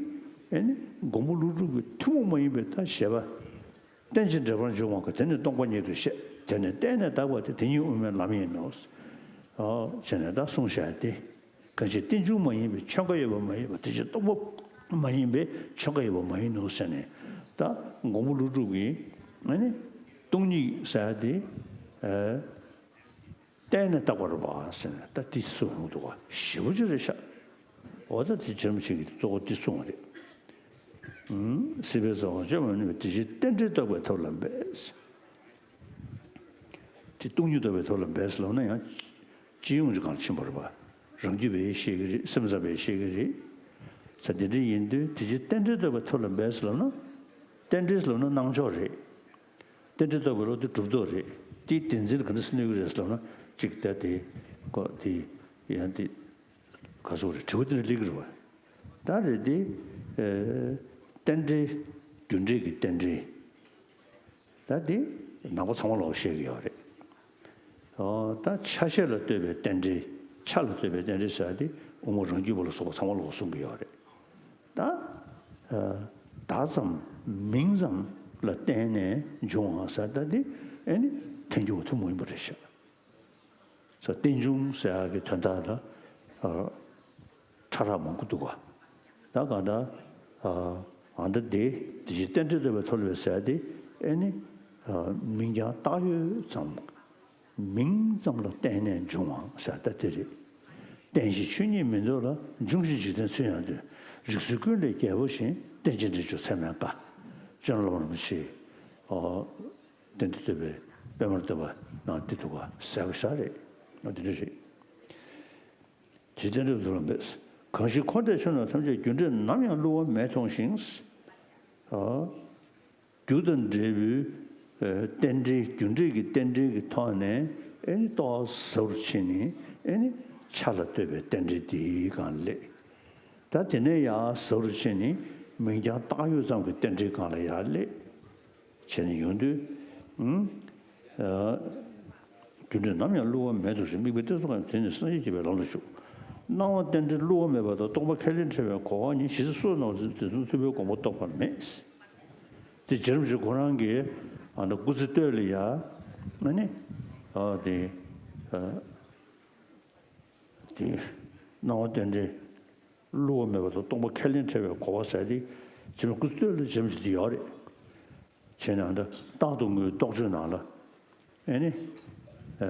ཨེ་ནི་མགོན་པོ་ཀླུ་སྒྲུབ་ཀྱི་ཐུན་མོང་མ་ཡིན་པའི་ད་བཞེད་པ། རྟེན་ཅིང་འབྲེལ་པར་འབྱུང་བ་ཀུན། དེ་ནི་སྟོང་པ་ཉིད་དུ་ཤེས། དེ་ནི་བརྟེན་ནས་དག་པ་སྟེ། དེ་ཉིད་དབུ་མའི་ལམ་ཡིན་ནོ། ཨོ་བྱས་ནས་ད་གསུངས་བཞག་སྟེ། གང་ཕྱིར་རྟེན་འབྱུང་མ་ཡིན་པའི། ཆོས་འགའ་ཡོད་པ་མ་ཡིན་པ། དེ་ཕྱིར་རྟོག་པ་མ་ཡིན་པའི། ཆོས་འགའ་ཡོད་པ་མ་ཡིན་ནོ་ཟེར་ནས། ད་མགོན་པོ་ཀླུ་སྒྲུབ་ཀྱིས་ཨ་ནི་སྟོང་ཉིད་ཟེར་ཡ་དེ་ཨ་བརྟེན་ནས་བཏགས་པ་རེད་པ་ཟེར་ནས་ད་དེ་གསུངས་ཡོང་གི་འདུག་ག་ཞེ་པོ་ཅིག་རེད་ཤག་འོ་ད་དེ་རྗེ་རིན་པོ་ཆེ་གིས་གཙོ་བོ་དེ་གསུངས་པ་རེད། ཨུམ། སྲིད་པའི་ས་བོན་སྐྱེ་བ་མི་ནུབ་པའི། དེ་ཕྱིར་རྟེན་འབྲེལ་རྟོགས་པའི་ཐབས་ལ་འབད། དེ་སྟོང་ཉིད་རྟོགས་པའི་ཐབས་ལ་འབད་ཟེར་ལབ་ན་ཡང་སྤྱི་ཡོངས་ཀྱི་སྒང་ལ་ཕྱིན་པ་རེད་པ། རང་རྒྱུད་པས་ཤེས་ཀྱི་རེད། སེམས་ཙམ་པས་ཤེས་ཀྱི་རེད། ས་དེ་འདྲ་ཡིན་དུས་དེ་ཕྱིར་རྟེན་འབྲེལ་རྟོགས་པའི་ཐབས་ལ་འབད་ཟེར་ལབ་ན། རྟེན་འབྲེལ་ཟེར་ལབ་ན་སྣང་ཕྱོགས་རེད། རྟེན་འབྲེལ་རྟོགས་པའི་བློ་དེ་གྲུབ་རྟོག་རེད། དེའི་བདེན་འཛིན་ལ་ག་འདྲ་སེ་གནོད་ཀྱི་རེད་ཟེར་ལབ་ན་གཅིག་ད་དེ་ཀོ་དེ་ཡང་དེ་ག་ཟེར་དགོས་རེད། དྲི་བ་དེ་འདྲ་སླེབས་ཀྱི་རེད་པ། ད་རེད་དེ། ཨེ། རྟེན་འབྲེལ། རྒྱུ་འབྲས་ཀྱི་རྟེན་འབྲེལ། ད་དེ་ནང་པ་ཚང་མ་ལོག་བཤད་ཀྱི་ཡོད་རེད། ཨོ་ད་ཆ་ཤས་ལ་ལྟོས་པའི་རྟེན་འབྲེལ། ཆ་ལ་ལྟོས་པའི་རྟེན་འབྲེལ་ཟེར་ཡ་དེ་དབུ་མ་རང་རྒྱུད་པ་ལ་སོགས་པ་ཚང་མ་ལོག་གསུང་གི་ཡོད་རེད། ད་ཨ་བདག་ཙམ་མིང་ཙམ་ལ་བརྟེན་ནས་འབྱུང་བ་ཟེར་ད་དེ་ཨེ་ནི་ཐལ་འགྱུར་བ་ཐུན་མོང་ཡིན་པ་རེད་ཤག་ས་རྟེན་འབྱུང་ཟེར་ཡག་གི་དོན་དག་ལ་ཨ་ཕྲ་རགས་མང་པོ་འདུག་ག་ད་གང་ལྟར་ཨ་ཨ་འདི་དེ་དེ་བཞིན་རྟེན་འབྲེལ་རྟོགས་པའི་ཐབས་ལ་འབད་ཟེར་ཡ་དེ་ཨེ་ནི་ཨ་མིང་རྐྱང་བཏགས་ཡོད་ཙམ། མིང་ཙམ་ལ་བརྟེན་ནས་འབྱུང་བ་ཟེར་ད་དེ་རེད། རྟེན་ཞིང་ཆོས་ཉིད་མིན་འདོད་ལ། འབྱུང་ཞིང་འཇིག་རྟེན་ཚུལ་ཡང་སྟོན། རིགས་ཚུལ་ཀུན་ལས་རྒྱལ་པོ་བཞིན། རྟེན་ཅིང་འབྲེལ་འབྱུང་ཚད་མེད་དཀའ། སྤྱོད་ལམ་རིན་པོ་ཆེ་ཨ་རྟེན་འབྲེལ་རྟོགས་པའི་པདྨར་བསྟོད་པ་ནང་དེ་འདུག་ག་ཟེར་བ་ཤ་རེད། ཨ་དེ་འདྲ་རེད། ཇི་ལྟར་འགྲུབ་ལ་འབད། གང་ཞིག་འཁོར་འདས་ཆོས་རྣམས་ཐམས་ཅད། རྒྱུ་འབྲས་ནམ་ཡང་བསླུ་བ་མེད་མཐོང་ཞིང་། ཨ་རྒྱུ་དང་འབྲས་བུའི་ཨ་རྟེན་འབྲེལ། རྒྱུ་འབྲས་ཀྱི་རྟེན་འབྲེལ་གྱི་ཐོག་ནས་ཨེ་ནི་རྟོགས་ཟབ་རུ་ཕྱིན་ནས་ཨེ་ནི་ཆ་ལ་ལྟོས་པའི་རྟེན་འབྲེལ་དེའི་སྒང་ལ་སླེབས། ད་དེ་ནས་ཡང་ཟབ་རུ་ཕྱིན་ནས་མིང་རྐྱང་བཏགས་ཡོད་ཙམ་གྱི་རྟེན་འབྲེལ་སྒང་ལ་ཡར་སླེབས། བྱས་ནས་ཡོང་དུས། ཨུམ། ཨ་རྒྱུ་འབྲས་ནམ་ཡང་བསླུ་བ་མེད་དོ་ཞེས། དམིགས་པའི་རྟེན་གསུམ་གང་ཡིན་དེ་ནི། སངས་རྒྱས་བསྐྱེད་པའི་ལམ་ལ་ཞུགས། སྣང་བ་རྟེན་འབྲེལ་བསླུ་བ་མེད་པ་དང་། སྟོང་པ་ཁས་ལེན་བྲལ་བའི་གོ་འཕང་ཉིད། ཞེས་སོགས་སྣང་བ་དེ་ཚུལ་ཐུབ་པའི་དགོངས་པ་རྟོགས་པ་མེད། དེ་རྗེ་རིན་པོ་ཆེ་ཁོ་རང་གིས་ཨ་ནི་སྐུ་ཚེ་སྟོད་ལ་ཡ་ཨ་ནི་ཨ་དེ་ཨ། དེ་སྣང་བ་རྟེན་འབྲེལ་བསླུ་བ་མེད་པ་དང་། སྟོང་པ་ཁས་ལེན་བྲལ་བའི་གོ་འཕང་ཟེར་དེ་རྗེ་མི་སྐུ་སྟོད་ལ་རྗེ་མི་ཞིག་ཡོད་རེད། བྱས་ན་འདི་རྟག་ཏུ་ངུའི་རྟོགས་བརྗོད་ནང་ལ་ཨེ་ནི་ཨ་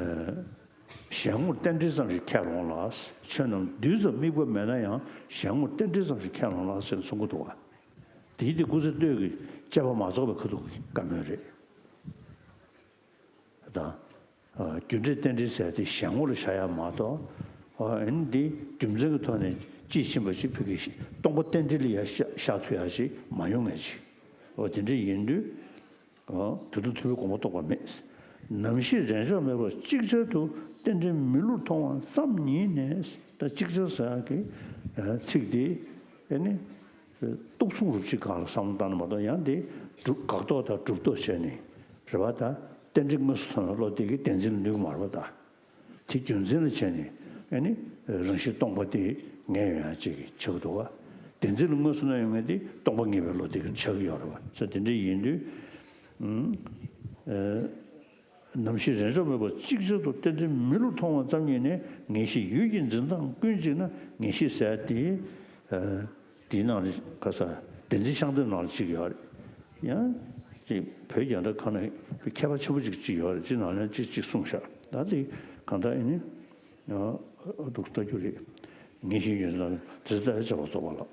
གཞན་ངོར་རྟེན་འབྲེལ་ཙམ་ཞིག་ཁས་ལོངས་ལ། ཆོས་རྣམས་རྡུལ་ཙམ་དམིགས་པ་མེད་ན་ཡང་། གཞན་ངོར་རྟེན་འབྲེལ་ཙམ་ཞིག་ཁས་ལོངས་ལ་ཟེར་ནས་གསུང་གི་འདུག་བ། དེའི་དེ་སྐུ་ཚེ་སྟོད་ཀྱི་དཔྱད་པ་མ་རྫོགས་པའི་ཁ་ཐུག་གི་བཀའ་མོལ་རེད། ད། རྒྱུ་འབྲས་རྟེན་འབྲེལ་ཟེར་དེ་གཞན་ངོ་ལ་བཞག་ཡ་མ་གཏོགས། ཨ་ནི་འདི་རྒྱུ་མཚན་གྱི་ཐོག་ནས་དཔྱིས་ཕྱིན་པ་ཞིག་ཕ་གི་སྟོང་པ་རྟེན་འབྲེལ་ལ་ཡ་བཞག་བཞག་ཐུབ་ཡ་ཞིག་མ་ཡོང་ངེས་ཅིག་འོ་དེ་འདྲ་ཡིན་དུས། ཨ་དེ་དང་ཐུབ་པའི་དགོངས་པ་རྟོགས་པ་མེད། ནམ་ཞིག་རེས་འཇོག་མེད་པར་ཅིག་ཅར་དུ། རྟེན་འབྲེལ་མི་བསླུར་མཐོང་བ་ཙམ་ཉིད་ནས། ད་ཅིག་ཅར་ཟེར་ཡ་གི་ཚིག་དེ་ཨ་ནི། སྟོབས་མཚུངས་རུ་གཅིག་སྒང་ལ་བསམ་བློ་བཏང་ན་མ་གཏོགས། ཡང་དེ་སྒྲུབ་དགག་རྟོག་དང་སྒྲུབ་རྟོག་བྱས་ནས་རེད་པ། ད་རྟེན་འབྲེལ་དངོས་སུ་མཐོང་བའི་བློ་དེ་གིས་བདེན་འཛིན་ལ་ནུས་ཀྱི་མ་རེད་པ། ད་དེ་རྒྱུ་མཚན་ལ་བྱས་ནས་ཨ་ནི་རང་བཞིན་སྟོང་པ་དེ་ངེས་ཡོང་ཡ་གཅིག་གི་ཆགས་ཀྱི་འདུག་བ། བདེན་འཛིན་ལ་དངོས་སུ་མཐོང་ཡོང་མཁན་དེ་སྟོང་པ་ངེས་པའི་བློ་དེ་གིས་ཆགས་ཀྱི་ཡོད་རེད་པ། ས་དེ་འདྲ་ཡིན་དུས། ཨུམ། ཨ། ནམ་ཞིག་རེས་འཇོག་མེད་པར་ཅིག་ཅར་དུ། རྟེན་འབྲེལ་མི་བསླུར་མཐོང་བ་ཙམ་ཉིད་ནས། ངེས་ཤེས་ཡུལ་གྱི་འཛིན་སྟངས་ཀུན་གཅིག་ན། ངེས་ཤེས་ཟེར་དེ། ཨ། དེའི་ནང་ལ་ག་ས་བདེན་འཛིན་ཤིང་རྟ་ནང་ལ་གཅིག་ཡོད་རེད། ཡང་ཅིག་བོད་རྒྱ་འདྲ་ཁ་ནས་མཁས་པ་ཆེན་པོ་ཅིག་གཅིག་ཡོད་རེད། ཅིག་ནང་ལ་ཅིག་ཅིག་གསུངས་ཤག་ད་དེ་གང་ལྟར་ཨེ་ནི་འདུག་ལྟ་རྒྱུ་རེད། ངེས་ཤེས་ཡུལ་འཛིན་སྟངས་དེ་ལྟར་བྱ་བ་རྫོགས་པ་ལགས།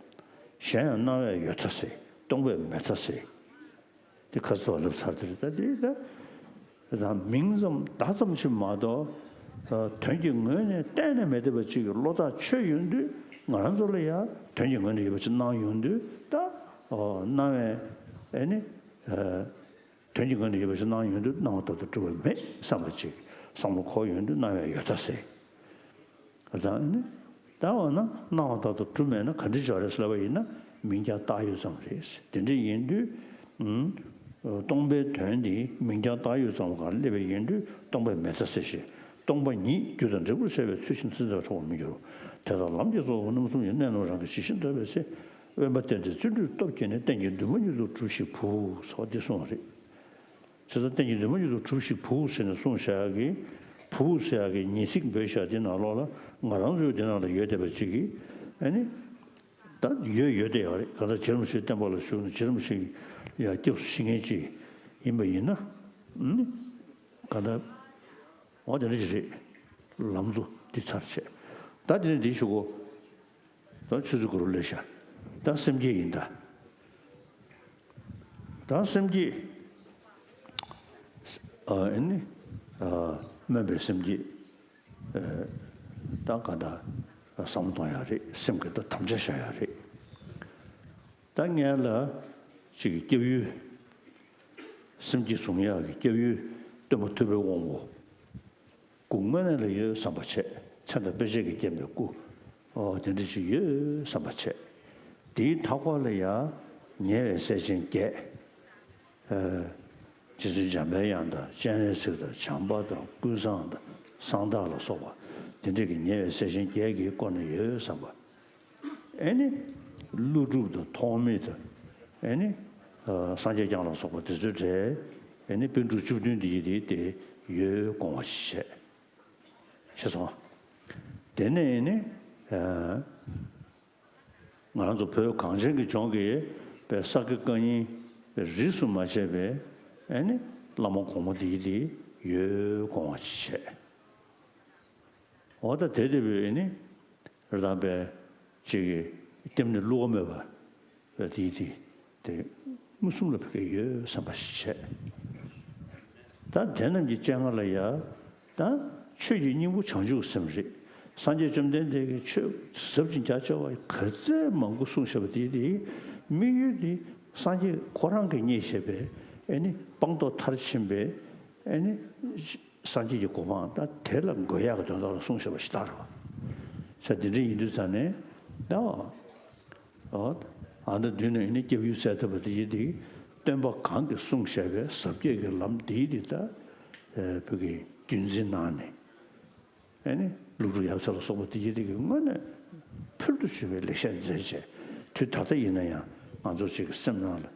གཞན་ཡང་སྣང་བས་ཡོད་མཐའ་གསལ། སྟོང་པས་མེད་མཐའ་གསལ། དེ་ཁ་སོ་ལབ་ཚར་དེ་རེད། ད་དེ་ད་ད་མིང་ཙམ་བརྡ་ཙམ་ཞིག་མ་གཏོགས། དོན་གྱི་ངོས་ནས་གཏན་ནས་མི་འཐད་པ་ཅིག་གི་བློ་ཐག་ཆོད་ཡོང་དུས། ང་རང་ཚོ་ལ་ཡང་དོན་གྱི་ངོས་ནས་ཡོད་པ་ཅིག་སྣང་ཡོང་དུས། ད་སྣང་བས་ཨེ་ནི་དོན་གྱི་ངོས་ནས་ཡོད་པ་ཅིག་སྣང་ཡོང་དུས། སྣང་བ་ལྟར་དུ་གྲུབ་པ་མེད་བསམ་པ་ཅིག་བསམ་བློ་འཁོར་ཡོང་དུས། སྣང་བས་ཡོད་མཐའ་གསལ། ད་ནི། ད་འོ་ན་སྣང་བ་ལྟར་དུ་གྲུབ་མེད་ན་ག་འདྲ་ཅིག་རེད་ཟེར་ལབ་པ་ཡིན་ན། མིང་རྐྱང་བཏགས་ཡོད་ཙམ་རེད། དེ་འདྲ་ཡིན་དུས། ཨུམ། སྟོང་པའི་དོན་དེ་མིང་རྐྱང་བཏགས་ཡོད་ཙམ་སྒང་སླེབས་པ་ཡིན་དུས། སྟོང་པས་མེད་མཐའ་གསལ་ཞིང་། སྟོང་པ་ཉིད་རྒྱུ་དང་འབྲས་བུར་བྱས་པའི་ཚུལ་བཞིན་ཚུལ་འདྲ་བར་གྲགས་པར་མི་འགྱུར་རོ། དེ་ལྟར་ལམ་གྱི་གཙོ་བོ་རྣམ་གསུམ་ཡང་གནད་རྣམས་རང་གིས་ཇི་བཞིན་མཐོང་བའི་ཚེ། དབེན་པ་བསྟེན་ཏེ་བརྩོན་འགྲུས་སྟོབས་བསྐྱེད་ནས། རྟེན་གྱི་འདུན་མ་མྱུར་དུ་གྲུབ་ཞིག་ཕུལ། སོགས་འདི་གསུངས་པ་རེད། བྱས་ཙང་རྟེན་གྱི་འདུན་མ་མྱུར་དུ་གྲུབ་ཞིག་ཕུལ་ཟེར་ནས་གསུངས་བཞག་གི། ཕུལ་ཟེར་ཡག་གི་ཉེས་ཚིག་འབོད་བཞག་དེ་ནང་ལོགས་ལ་ང་རང་ཚོའི་དེ་ནང་ལ་ཡོད་བསྡད་པ་ཅིག་གིས་ཨ་ནི། ད་ཡོད་ཡོད་བསྡད་ཡོད་རེད། གང་ལྟར་རྗེ་རིན་པོ་ཆེའི་བསྟན་པ་ལ་ཞུགས་ནས་རྗེ་རིན་པོ་ཆེ་གི་ ཡ་སྐྱབས་སུ་མཆི་མཁན་ཅིག་ཡིན་པ་ཡིན་ན། ཨུམ། ག་ད། འོ་དེ་འདྲ་ཅིག་རེད། ལམ་གཙོ་འདི་ཚར་བྱས། ད་དེ་ནས་འདི་ཞུ་གོ། ད་ཆུ་ཚོད་དགུ་རུ་སླེབས་ཤག། ད་སེམས་བསྐྱེད་ཡིན་ད། ད་སེམས་བསྐྱེད། ཨ་ཨེ་ནི། ཨ་སྨོན་པའི་སེམས་བསྐྱེད། ཨ་ད་ག་ད་བསམ་བློ་གཏོང་ཡག་རེད། སེམས་ཀྱི་ད་དམ་བཅའ་བཞག་ཡག་རེད། ད་ངས་ལ་ཅིག་སྐྱབས་ཡུལ། སེམས་བསྐྱེད་བཟུང་ཡག་གི་སྐྱབས་ཡུལ་སྟོན་པ་ཐུབ་པའི་དབང་པོ། སྐུ་དངོས་གནས་ལ་ཡོད་བསམ་པ་བྱས། མཚན་དང་དཔེ་བྱད་ཀྱིས་བརྒྱན་པའི་སྐུ། ཨོ་དེ་འདྲ་ཞིག་ཡོད་བསམ་པ་བྱས། དེའི་མཐའ་འཁོར་ལ་ཡང་ཉེ་བའི་སྲས་ཆེན་བརྒྱད། ཨ་རྗེ་བཙུན་འཇམ་པའི་དབྱངས་དང་སྤྱན་རས་གཟིགས་དང་བྱམས་པ་དང་ཀུན་བཟང་དང་གསང་བདག་ལ་སོགས་པ་དེ་འདྲ་གི་ཉེ་བའི་སྲས་ཆེན་བརྒྱད་ཀྱིས་བསྐོར་ནས་ཡོད་བསམ་པ། ཨེ་ནི། ཀླུ་སྒྲུབ་དང་ཐོགས་མེད་དང་། ཨེ་ནི། ཨ་སངས་རྒྱས་བསྐྱངས་ལ་སོགས་པ་དེ་ཚོའི་གྲས། ཨེ་ནི་པཎ་གྲུབ་བཅུ་བདུན་འདི་ཡི་དེ་དེ་ཡོད་དགོངས་པ་བཞེས། ཤེས་སོང་། དེ་ནས་ཨེ་ནི། ཨ་ང་རང་ཚོ་བོད་གངས་ཅན་གྱི་ལྗོངས་ཀྱི་པའི་ས་དགེ་བཀའ་རྙིང་རིས་སུ་མ་ཆད་པའི་ཨེ་ནི་བླ་མ་གོང་མ་འདི་ཡི་དེ་ཡོད་དགོངས་པ་བཞེས། འོ་ད་དེ་དེ་བས་ནི་རི་དྭགས་པའི་ཅིག་གི་སྐྱབས་གནས་བསླུ་བ་མེད་པ་དེ་དེ་དེ་མངོན་སུམ་ལ་ཕ་གི་ཡོད་བསམ་པ་ཞིག་བྱས། ད་དེ་རྣམས་ཀྱི་སྤྱན་སྔ་ལ་ཡ། ད་ཆོས་ཀྱི་སྙིང་པོ་བྱང་ཆུབ་སེམས་རེད། སངས་རྒྱས་བཅོམ་ལྡན་འདས་ཀྱིས་ཆོས་ཟབ་ཅིང་རྒྱ་ཆེ་བ་ག་ཚད་མང་པོ་གསུངས་བཞག་པ་དེ་དེ་དམིགས་ཡུལ་དེ་སངས་རྒྱས་ཁོ་རང་གིས་རྙེད་བཞག་པའི་ཨེ་ནི་སྤངས་རྟོགས་མཐར་ཕྱིན་པའི་ཨེ་ནི། སངས་རྒྱས་ཀྱི་གོ་འཕང་ད་དེ་ལ་འགོད་ཡག་གི་དོན་དག་ལ་གསུངས་བཞག་པ་ཞིག་ལྟར་བ། ས་འདི་འདྲ་ཡིན་དུས་ཙང་ནས་ད། ཨ་ད་མདུན་ནས་ནི་སྐྱབས་ཡུལ་གསལ་ཐུབ་པ་དེ་ཡིན་ཏེ། སྟོན་པ་གང་གིས་གསུངས་བཞག་པའི་ཟབ་རྒྱས་ཀྱི་ལམ་འདི་ཡིན་ཏེ་ད། བོད་ཀྱི་རྒྱུན་འཛིན་གནང་ནས། ཨེ་ནི་ཀླུ་སྒྲུབ་ཡབ་སྲས་ལ་སོགས་པ་དེ་ཡིན་ཏེ་གི་དངོས་གནས་ཕུལ་དུ་བྱུང་བའི་ལེགས་བཤད་མཛད་བྱས། དུས་ད་ལྟ་ཡིན་ན་ཡང་ང་ཚོ་ཅིག་གི་སེམས་ནང་ལ་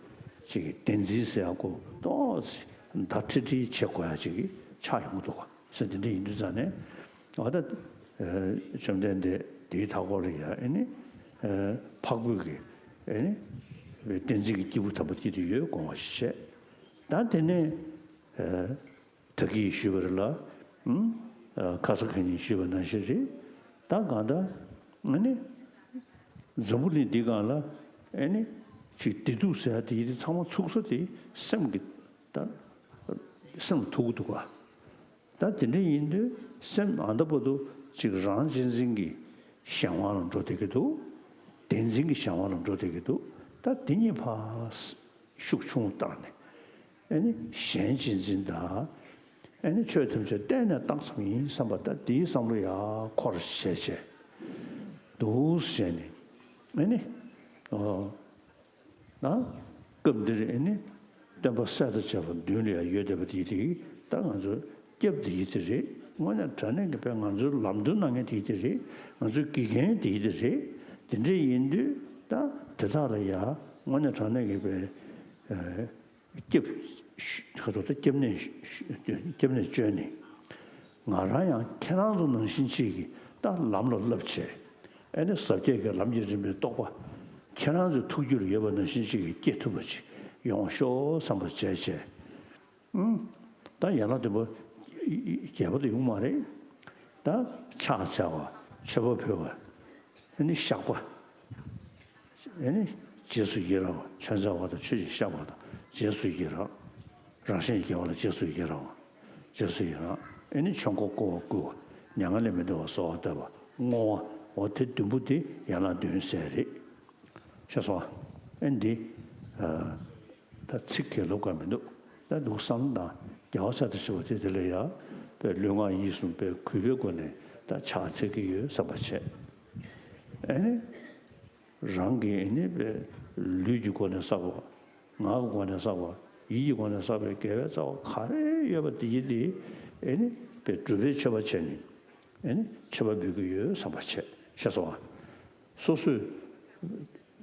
ཅིག་གི་བདེན་འཛིན་ཟེར་ཡག་གོ་ཏོག་ཙམ་བརྡ་ཁྲི་ཁྲི་བྱེད་དགོས་ཡག་ཅིག་གི་ཆགས་ཡོང་གི་འདུག་ག་ཟེར། དེ་འདྲ་ཡིན་དུས་ཙང་ནས་འོ་ད་བཅོམ་ལྡན་འདས་དེའི་མཐའ་སྐོར་ལ་ཡ་ཨེ་ནི་འཕགས་བོད་ཀྱི་ཨེ་ནི་བདེན་འཛིན་གྱི་སྐྱེས་བུ་དམ་པ་དེ་དེ་ཡོད་དགོངས་པ་ཞིག་བྱས། ད་དེ་ནས། ད་གིན་ཞུས་པ་རེད་ལ། ཨུམ། ཁ་སང་ཁ་ཉིན་ཞུས་པ་ནང་བཞིན་རེད། ད་གང་ལྟར་ཨ་ནི། འཛམ་བུ་གླིང་འདི་སྒང་ལ་ཨ་ནི་ཅིག་བདེ་སྡུག་ཟེར་ཡ་དེ་ཡི་དེ་ཚང་མ་ཚུགས་ས་དེ་སེམས་ཀྱི་ད་སེམས་ཐུག་གི་འདུག་ག་ད་དེ་འདྲ་ཡིན་དུས་སེམས་ཨ་ད་བར་དུ་ཅིག་རང་གཅེས་འཛིན་གྱི་གཞན་དབང་ལ་འགྲོ་བསྡད་ཀྱི་འདུག་བདེན་འཛིན་གྱི་གཞན་དབང་ལ་འགྲོ་བསྡད་ཀྱི་འདུག་ད་དེ་གཉིས་ཕར། ཤུགས་ཆུང་བཏང་ནས། ཨེ་ནི་གཞན་གཅེས་འཛིན་དང་། ཨེ་ནི་ཆོས་ཐམས་ཅད་གཏན་ནས་བཏང་ཙམ་ཡིན་བསམ་པ་ད་འདིའི་བསམ་བློ་ཡག་འཁོར་བྱས་བྱས། འདུག་བྱས་ནས། ཨེ་ནི། ཨོ། ན། སྐབས་འདིར་ཨེ་ནི། སྟོན་པ་སྲས་དང་བཅས་པ་མདུན་ལ་ཡང་ཡོད་བསྡད་པ་དེ་དེ་ད་ང་ཚོ་སྐྱབས་དེ་ཡིན་དེ་རེད། དངོས་གནས་དྲང་གནས་ཀྱི་དཔེ་ང་ཚོའི་ལམ་སྟོན་གནང་མཁན་དེ་དེ་རེད། ང་ཚོའི་དགེ་རྒན་དེ་དེ་རེད། དེ་འདྲ་ཡིན་དུས་ད་དེ་དག་ལ་ཡང་དངོས་གནས་དྲང་གནས་ཀྱི་དཔེ། སྐྱབས། ཁ་ཐོག་ཏུ་སྐྱབས་གནས། སྐྱབས་གནས་བཅོལ་ནས། ང་རང་ཡང་ཁྱེད་རང་ཚོ་ནང་བཞིན་ཅིག་གིས་ད་ལམ་ལ་བསླབ་བྱས། ཨེ་ནི་ཟབ་རྒྱས་ཀྱི་ལམ་གྱི་རིམ་པའི་རྟོགས་པ། ཁྱེད་རང་ཚོའི་ཐུགས་རྒྱུད་ལ་ཡོད་པ་ནང་བཞིན་ཅིག་གིས་སྐྱེ་ཐུབ་པ་ཅིག་ཡོང་བ་ཤོག་བསམ་པ་བྱས་བྱས། ཨུམ། ད་ཡན་ལག་བདུན་པོ། རྒྱས་པ་དེ་ཡོང་མ་རེད། ད་ཕྱག་འཚལ་བ། མཆོད་པ་ཕུལ་བ། ཨེ་ནི་བཤགས་པ། ཨེ་ནི་རྗེས་སུ་ཡི་རང་བ། ཆོས་མཛད་པ་དང་ཆོས་ཀྱི་བཤགས་པ་དང་རྗེས་སུ་ཡི་རང་། རང་གཞན་དགེ་བ་ལ་རྗེས་སུ་ཡི་རང་བ། རྗེས་སུ་ཡི་རང་། ཨེ་ནི་ཆོས་འཁོར་བསྐོར་བ་བསྐུལ་བ། མྱ་ངན་ལས་མི་འདའ་བར་གསོལ་བ་བཏབ་པ། བསྔོ་བ། འོ་དེ་བདུན་པོ་དེ་ཡན་ལག་བདུན་ཟེར་རེད། ཤེས་སོང་ཨ། ཨེ་འདི། ད་ཚིག་གི་ལོབས་ཀ་མི་འདུག་ད་འདུག་བསམ་དང་རྒྱལ་བ་སྲས་དང་བཅས་པ་དེ་དེ་ལ་ཡ། པའི་ལུས་ངག་ཡིད་གསུམ་པའི་གུས་པའི་སྒོ་ནས་ད་ཕྱག་འཚལ་གྱི་ཡོད་བསམ་པ་བྱས། ཨེ་ནི། རང་གི་ཨེ་ནི་པའི་ལུས་ཀྱི་སྒོ་ནས་བསགས་པ། ངག་གི་སྒོ་ནས་བསགས་པ། ཡིད་ཀྱི་སྒོ་ནས་བསགས་པའི་དགེ་བའི་རྩ་བ་ག་རེ་ཡོད་པ་དེ་ཡི་དེ་ཨེ་ནི་པའི་སྒྲུབ་པའི་མཆོད་པ་བྱས་ནས། ཨེ་ནི་མཆོད་པ་འབུལ་གྱི་ཡོད་བསམ་པ་བྱས། ཤེས་སོང་ཨ། སོ་སོས།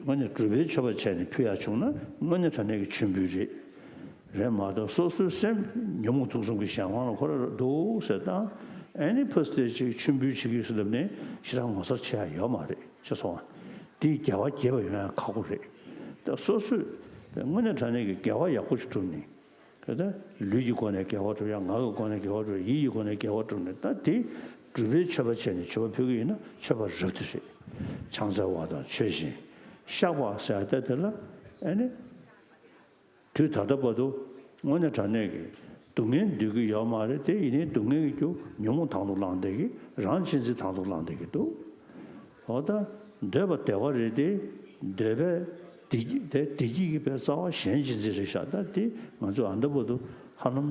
དངོས་གནས་སྒྲུབ་པའི་མཆོད་པ་བྱས་ནས་ཕུལ་ཡག་བྱུང་ན་དངོས་གནས་དྲང་གནས་ཀྱི་མཆོད་འབུལ་རེད། རེད་མ་གཏོགས་སོ་སོའི་སེམས་ཉོན་མོངས་དུག་གསུམ་གྱི་གཞན་དབང་ལ་ཁོ་ར་འདུག་ཟེར་དང་། ཨེ་ནི་ཕར་ཙམ་ཅིག་མཆོད་འབུལ་བྱེད་ཀྱི་ཡོད་ཟེར་ལབ་ནས་ཞེ་དྲག་ངོ་མཚར་ཆེ་ཡག་ཡོད་མ་རེད། ཤེས་སོང་ཨ། དེའི་རྒྱལ་བ་དགྱེས་པ་ཡོང་ཡག་ཁག་པོ་རེད། ད་སོ་སོས་ དངོས་གནས་དྲང་གནས་ཀྱི་དགེ་བ་ཡག་པོ་ཞིག་བསྒྲུབས་ནས། ད་ལུས་ཀྱི་སྒོ་ནས་དགེ་བ་བསྒྲུབ་ཡ། ངག་གི་སྒོ་ནས་དགེ་བ་བསྒྲུབ་ཡ། ཡིད་ཀྱི་སྒོ་ནས་དགེ་བ་བསྒྲུབས་ནས། ད་དེ་སྒྲུབ་པའི་མཆོད་པ་བྱས་ནས་མཆོད་པ་ཕུལ་གྱི་ཡིན་ན་མཆོད་པ་རབ་ཏུ་བྱེད། ཕྱག་འཚལ་བ་དང་མཆོད་ཅིང་བཤགས་པ་ཟེར་ཡ་དེ་དེ་ལ་ཨེ་ནི། དུས་ད་ལྟ་བར་དུ་དངོས་གནས་དྲང་གནས་ཀྱི་སྡུག་བསྔལ་འདོད་ཀྱི་ཡོད་མ་རེད་དེ། ཡིན་ནའི་སྡུག་བསྔལ་གྱི་རྒྱུ་ཉོན་མོངས་དང་དུ་བླངས་བསྡད་ཀྱི། རང་གཅེས་འཛིན་དང་དུ་བླངས་བསྡད་ཀྱི་འདུག་འོ་ད་འདོད་པ་བདེ་བ་རེད་དེ། འདོད་པའི་བདེ་སྐྱིད་དེ། བདེ་སྐྱིད་ཀྱི་པའི་རྩ་བ་གཞན་གཅེས་འཛིན་རེད་ཤག་ད་དེ་ང་ཚོས་ཨ་མདའ་བར་དུ་ཧ་ལམ་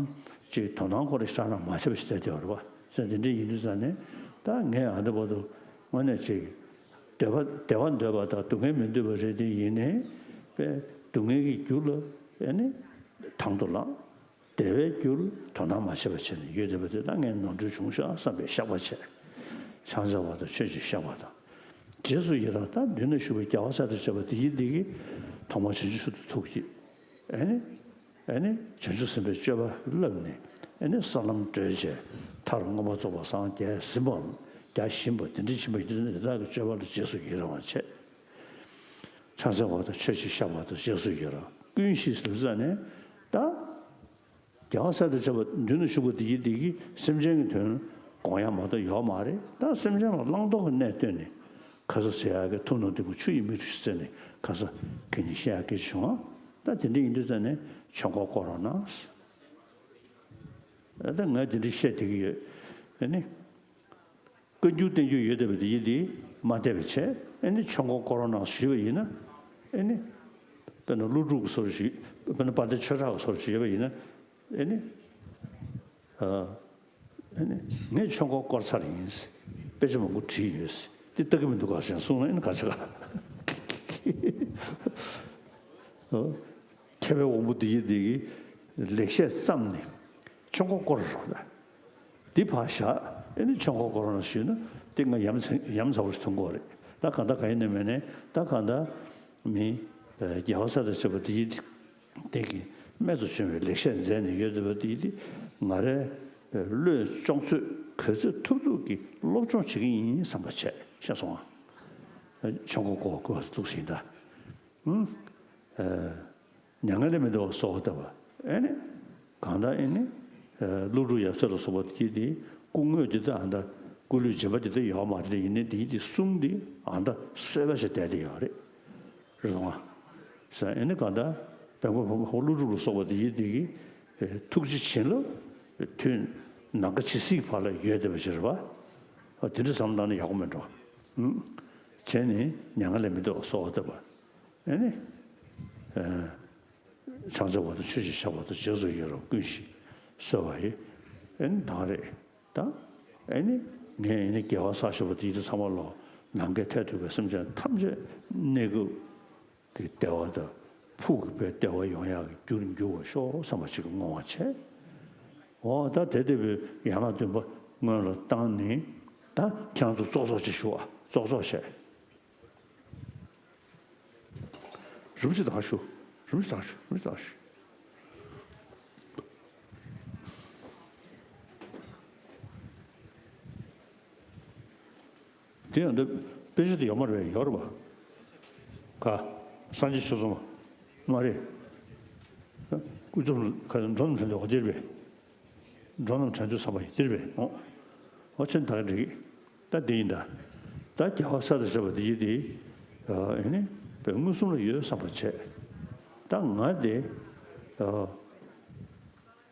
ཅིག་དོ་སྣང་ཁོ་རེ་ཤ་ན་མ་བྱས་པ་ཞིག་བསྡད་བསྡད་པ་རེད་པ། ཟེར་དེ་འདྲ་ཡིན་དུས་ཙང་ནས་ད་ངས་ཨ་མདའ་བར་དུ་དངོས་གནས་ཅིག་འདོད་པ་བདེ་བ་འདོད་པ་དང་སྡུག་བསྔལ་མི་འདོད་པ་རེད་དེ། ཡིན་ནའི་པའི་སྡུག་བསྔལ་གྱི་རྒྱུ་ལ་ཨེ་ནི་དང་དུ་བླངས། བདེ་བའི་རྒྱུར་དོ་སྣང་མ་བྱས་པ་བྱས་ནས་ཡོད་བསྡད་པ་དེ་ད་ངས་ནོར་འཁྲུལ་བྱུང་ཤག་བསམ་པའི་བཤགས་པ་བྱས། ཕྱག་འཚལ་བ་དང་མཆོད་ཅིང་བཤགས་པ་དང་། རྗེས་སུ་ཡི་རང་། ད་མདུན་ན་བཞུགས་པའི་རྒྱལ་བ་སྲས་དང་བཅས་པ་འདི་ཡིས་འདི་གིས་ཐོག་མར་བྱང་ཆུབ་མཆོག་ཏུ་ཐུགས་བསྐྱེད། ཨེ་ནི། ཨེ་ནི་བྱང་ཆུབ་སེམས་དཔའི་སྤྱོད་པ་བསླབས་ནས། ཨེ་ནི་ས་ལམ་བགྲོད་བྱས་མཐར་མངོན་པར་རྫོགས་པར་སངས་རྒྱས་ཟིན་པའམ་རྒྱས་བཞིན་པ་དེ་འདྲ་ཕྱིན་པ་ཡིན་དུས་ནི་དེ་དག་གི་སྤྱོད་པ་ལ་རྗེས་སུ་ཡི་རང་བ་བྱས། ཕྱག་འཚལ་བ་དང་མཆོད་ཅིང་བཤགས་པ་དང་རྗེས་སུ་ཡི་རང་། ཀུན་ཤེས་ཟེར་ནས་ད། རྒྱལ་བ་སྲས་དང་བཅས་པ་མདུན་དུ་བཞུགས་པ་འདི་ཡིས་འདི་གིས་སེམས་ཅན་གྱི་དོན་དགོངས་ཡ་མ་གཏོགས་ཡོད་མ་རེད། ད་སེམས་ཅན་ལ་བླང་དོར་གྱི་གནས་བསྟན་ནས་ཁ་ས་ཟེར་ཡག་གི་ཐུགས་ནང་བདེ་པོ་ཆུ་ཡི་མིག་ཏོ་ཞིག་བཙལ་ནས་ཁ་ས་ཁྱེད་ཉིད་བཤད་ཡག་སྐད་ཆ་བྱུང་ཨ། ད་དེ་འདྲ་ཡིན་དུས་ཙང་ནས་ཆོས་འཁོར་བསྐོར་རོགས་གནང་། ད་ངས་དེ་འདྲ་བཤད་བསྡད་ཀྱི་ཡོད། ཨེ་ནི། བཀའ་འགྱུར་བསྟན་འགྱུར་ཡོད་བསྡད་པ་དེ་ཡིན་དེ་མ་བསྡད་པ་བྱས། ཨེ་ནི་ཆོས་འཁོར་བསྐོར་རོགས་གནང་ཞུས་པ་ཡིན་ན། ཨེ་ནི། དཔེར་ན་ཀླུ་སྒྲུབ་ཀྱི་བཟོ་འདྲ་ཞིག་དཔེར་ན་དཔལ་ལྡན་ཆོས་གྲགས་ཀྱི་བཟོ་འདྲ་ཞིག་ཡོད་པ་ཡིན་ན། ཨེ་ནི། ཨ། ཨེ་ནི། ངས་ཆོས་འཁོར་བསྐོར་ཚར་ཡིན། དཔེ་ཆ་མང་པོ་བྲིས་ཡོད། འདི་ལྟ་གི་མི་འདུག་ག་ཟེར་གསུངས་ན་ཨེ་ནི་ག་ཚོད་ག་ཨོ། མཁས་པའི་དབང་པོ་འདི་ཡིས་འདི་གི་ལེགས་བཤད་བརྩམས་ནས་ཆོས་འཁོར་བསྐོར་རོགས་གནང་། འདི་ཕར་བཞག་ཨེ་ནི་ཆོས་འཁོར་བསྐོར་རོགས་གནང་ཞུས་ན་འདི་ང་ཡ་མཚན་ཡ་མཚན་པོ་ཞིག་ཐོན་གྱི་ཡོད་རེད། ད་གང་ལྟར་གང་ཡིན་ནའི་མིན་ནའི་ད་གང་ལྟར་མི་རྒྱལ་བ་སྲས་དང་བཅས་པ་འདི་ཡིས་འདི་གི་རྨད་དུ་བྱུང་བའི་ལེགས་བཤད་མཛད་ནས་ཡོད་བསྡད་པ་འདི་ཡིས་འདི་ང་རའི་བློས་ལྕོགས་ཚོད་ག་ཚོད་ཐུབ་ཐུབ་ཀྱིས་སློབ་སྦྱོང་བྱེད་ཀྱི་ཡིན་བསམ་པ་བྱས། ཤེས་སོང་ཨ། ཆོས་འཁོར་བསྐོར་བསྐོར་བ་འདུག་ཟིན་ད། ཨུམ། ཨ། མྱ་ངན་ལས་མི་འདའ་བར་གསོལ་བ་བཏབ་པ། ཨེ་ནི། གང་ལྟར་ཨེ་ནི། ཨ། ཀླུ་སྒྲུབ་ཡབ་སྲས་ལ་སོགས་པ་དེ་དེ་སྐུ་དངོས་དེ་ད་ཨ་ད་སྐུ་ལུས་སྦྱིན་པ་དེ་ད་ཡོད་མ་རེད། ཡིན་ནའི་དེ་དེ་གསུང་དེ་ཨ་ད་གསོལ་བ་ཞིག་བཏབ་དེ་ཡོད་རེད། རེད་དང་། ས་ཨེ་ནི་གང་ལྟར་བོན་པོ་བོན་པོ་ཀླུ་སྒྲུབ་ལ་སོགས་པ་དེ་ཡིན་དེ་གི་ཐུགས་རྗེ་བྱིན་རླབས་དོན་ནམ་མཁའ་ཇི་སྲིད་ཀྱི་བར་ལ་ཡོད་བསྡད་པ་ཞིག་རེད་པ། ཨ། དེ་འདྲ་བསམ་བློ་བཏང་ན་ཡག་པོ་མེད་འགྲོ། ཨུམ། བྱས་ནས་མྱ་ངན་ལས་མི་འདའ་བར་གསོལ་བ་བཏབ་པ། ཨེ་ནི། ཨ། ཕྱག་འཚལ་བ་དང་མཆོད་ཅིང་བཤགས་པ་དང་རྗེས་སུ་ཡི་རང་ཀུན་ཤེས་གསོལ་བ་ཡི། ཨེ་ནི་ད་རེད། ད། ཨེ་ནི། ངས་ཨེ་ནི་རྒྱལ་བ་སྲས་ཞབས་པ་དེ་ཡི་དེ་ཚང་མ་ལོ་ནམ་མཁའི་མཐས་གཏུགས་པའི་སེམས་ཅན་ཐམས་ཅད་གནས་སྐབས་ཀྱི་བདེ་བ་དང་ཕུགས་ཀྱི་བདེ་བ་ཡོང་ཡག་གི་རྒྱུར་འགྱུར་བར་ཤོག་བསམ་པ་ཅིག་གི་བསྔོ་བ་བྱས། འོ་ད་དེ་ལྟ་བུའི་ཡན་ལག་བདུན་པ་སྔོན་ལ་བཏང་ནས་ད་ཁྱེད་རང་ཚོ་ཙོག་ཙོག་ཅིག་ཞུ་བ། ཙོག་ཙོག་བྱས། རིན་པོ་ཆེ་ད་ཞུ། རིན་པོ་ཆེ་ད་ཞུ། རིན་པོ་ཆེ་ད་ཞུ། དེ་ཡང་འདི་དཔེ་ཆ་དེ་ཡོད་མ་རེད་པས། ཡོད་རེད་པ། ག་སངས་རྒྱས་ཆོས་ཚོགས་མ་རེད། ཀུན་རྫོབ་ཁ་འགྲོ་རྣམས་དྲན་འདོད་འོ་དེ་རེད་པས། འགྲོ་རྣམས་དྲན་འདོད་བསམ་པ་ཡི་དེ་རེད་པས། འོ་འོ་ཆེན་ད་ག་འགྲིག་གི། ད་འདི་ཡིན་ད། ད་རྒྱལ་བ་སྲས་དང་བཅས་པ་འདི་ཡི་དེ་ཨ་ནི་པའི་མངོན་སུམ་ལ་ཡོད་བསམ་པ་བྱས། ད་ང་དེ་ཨ།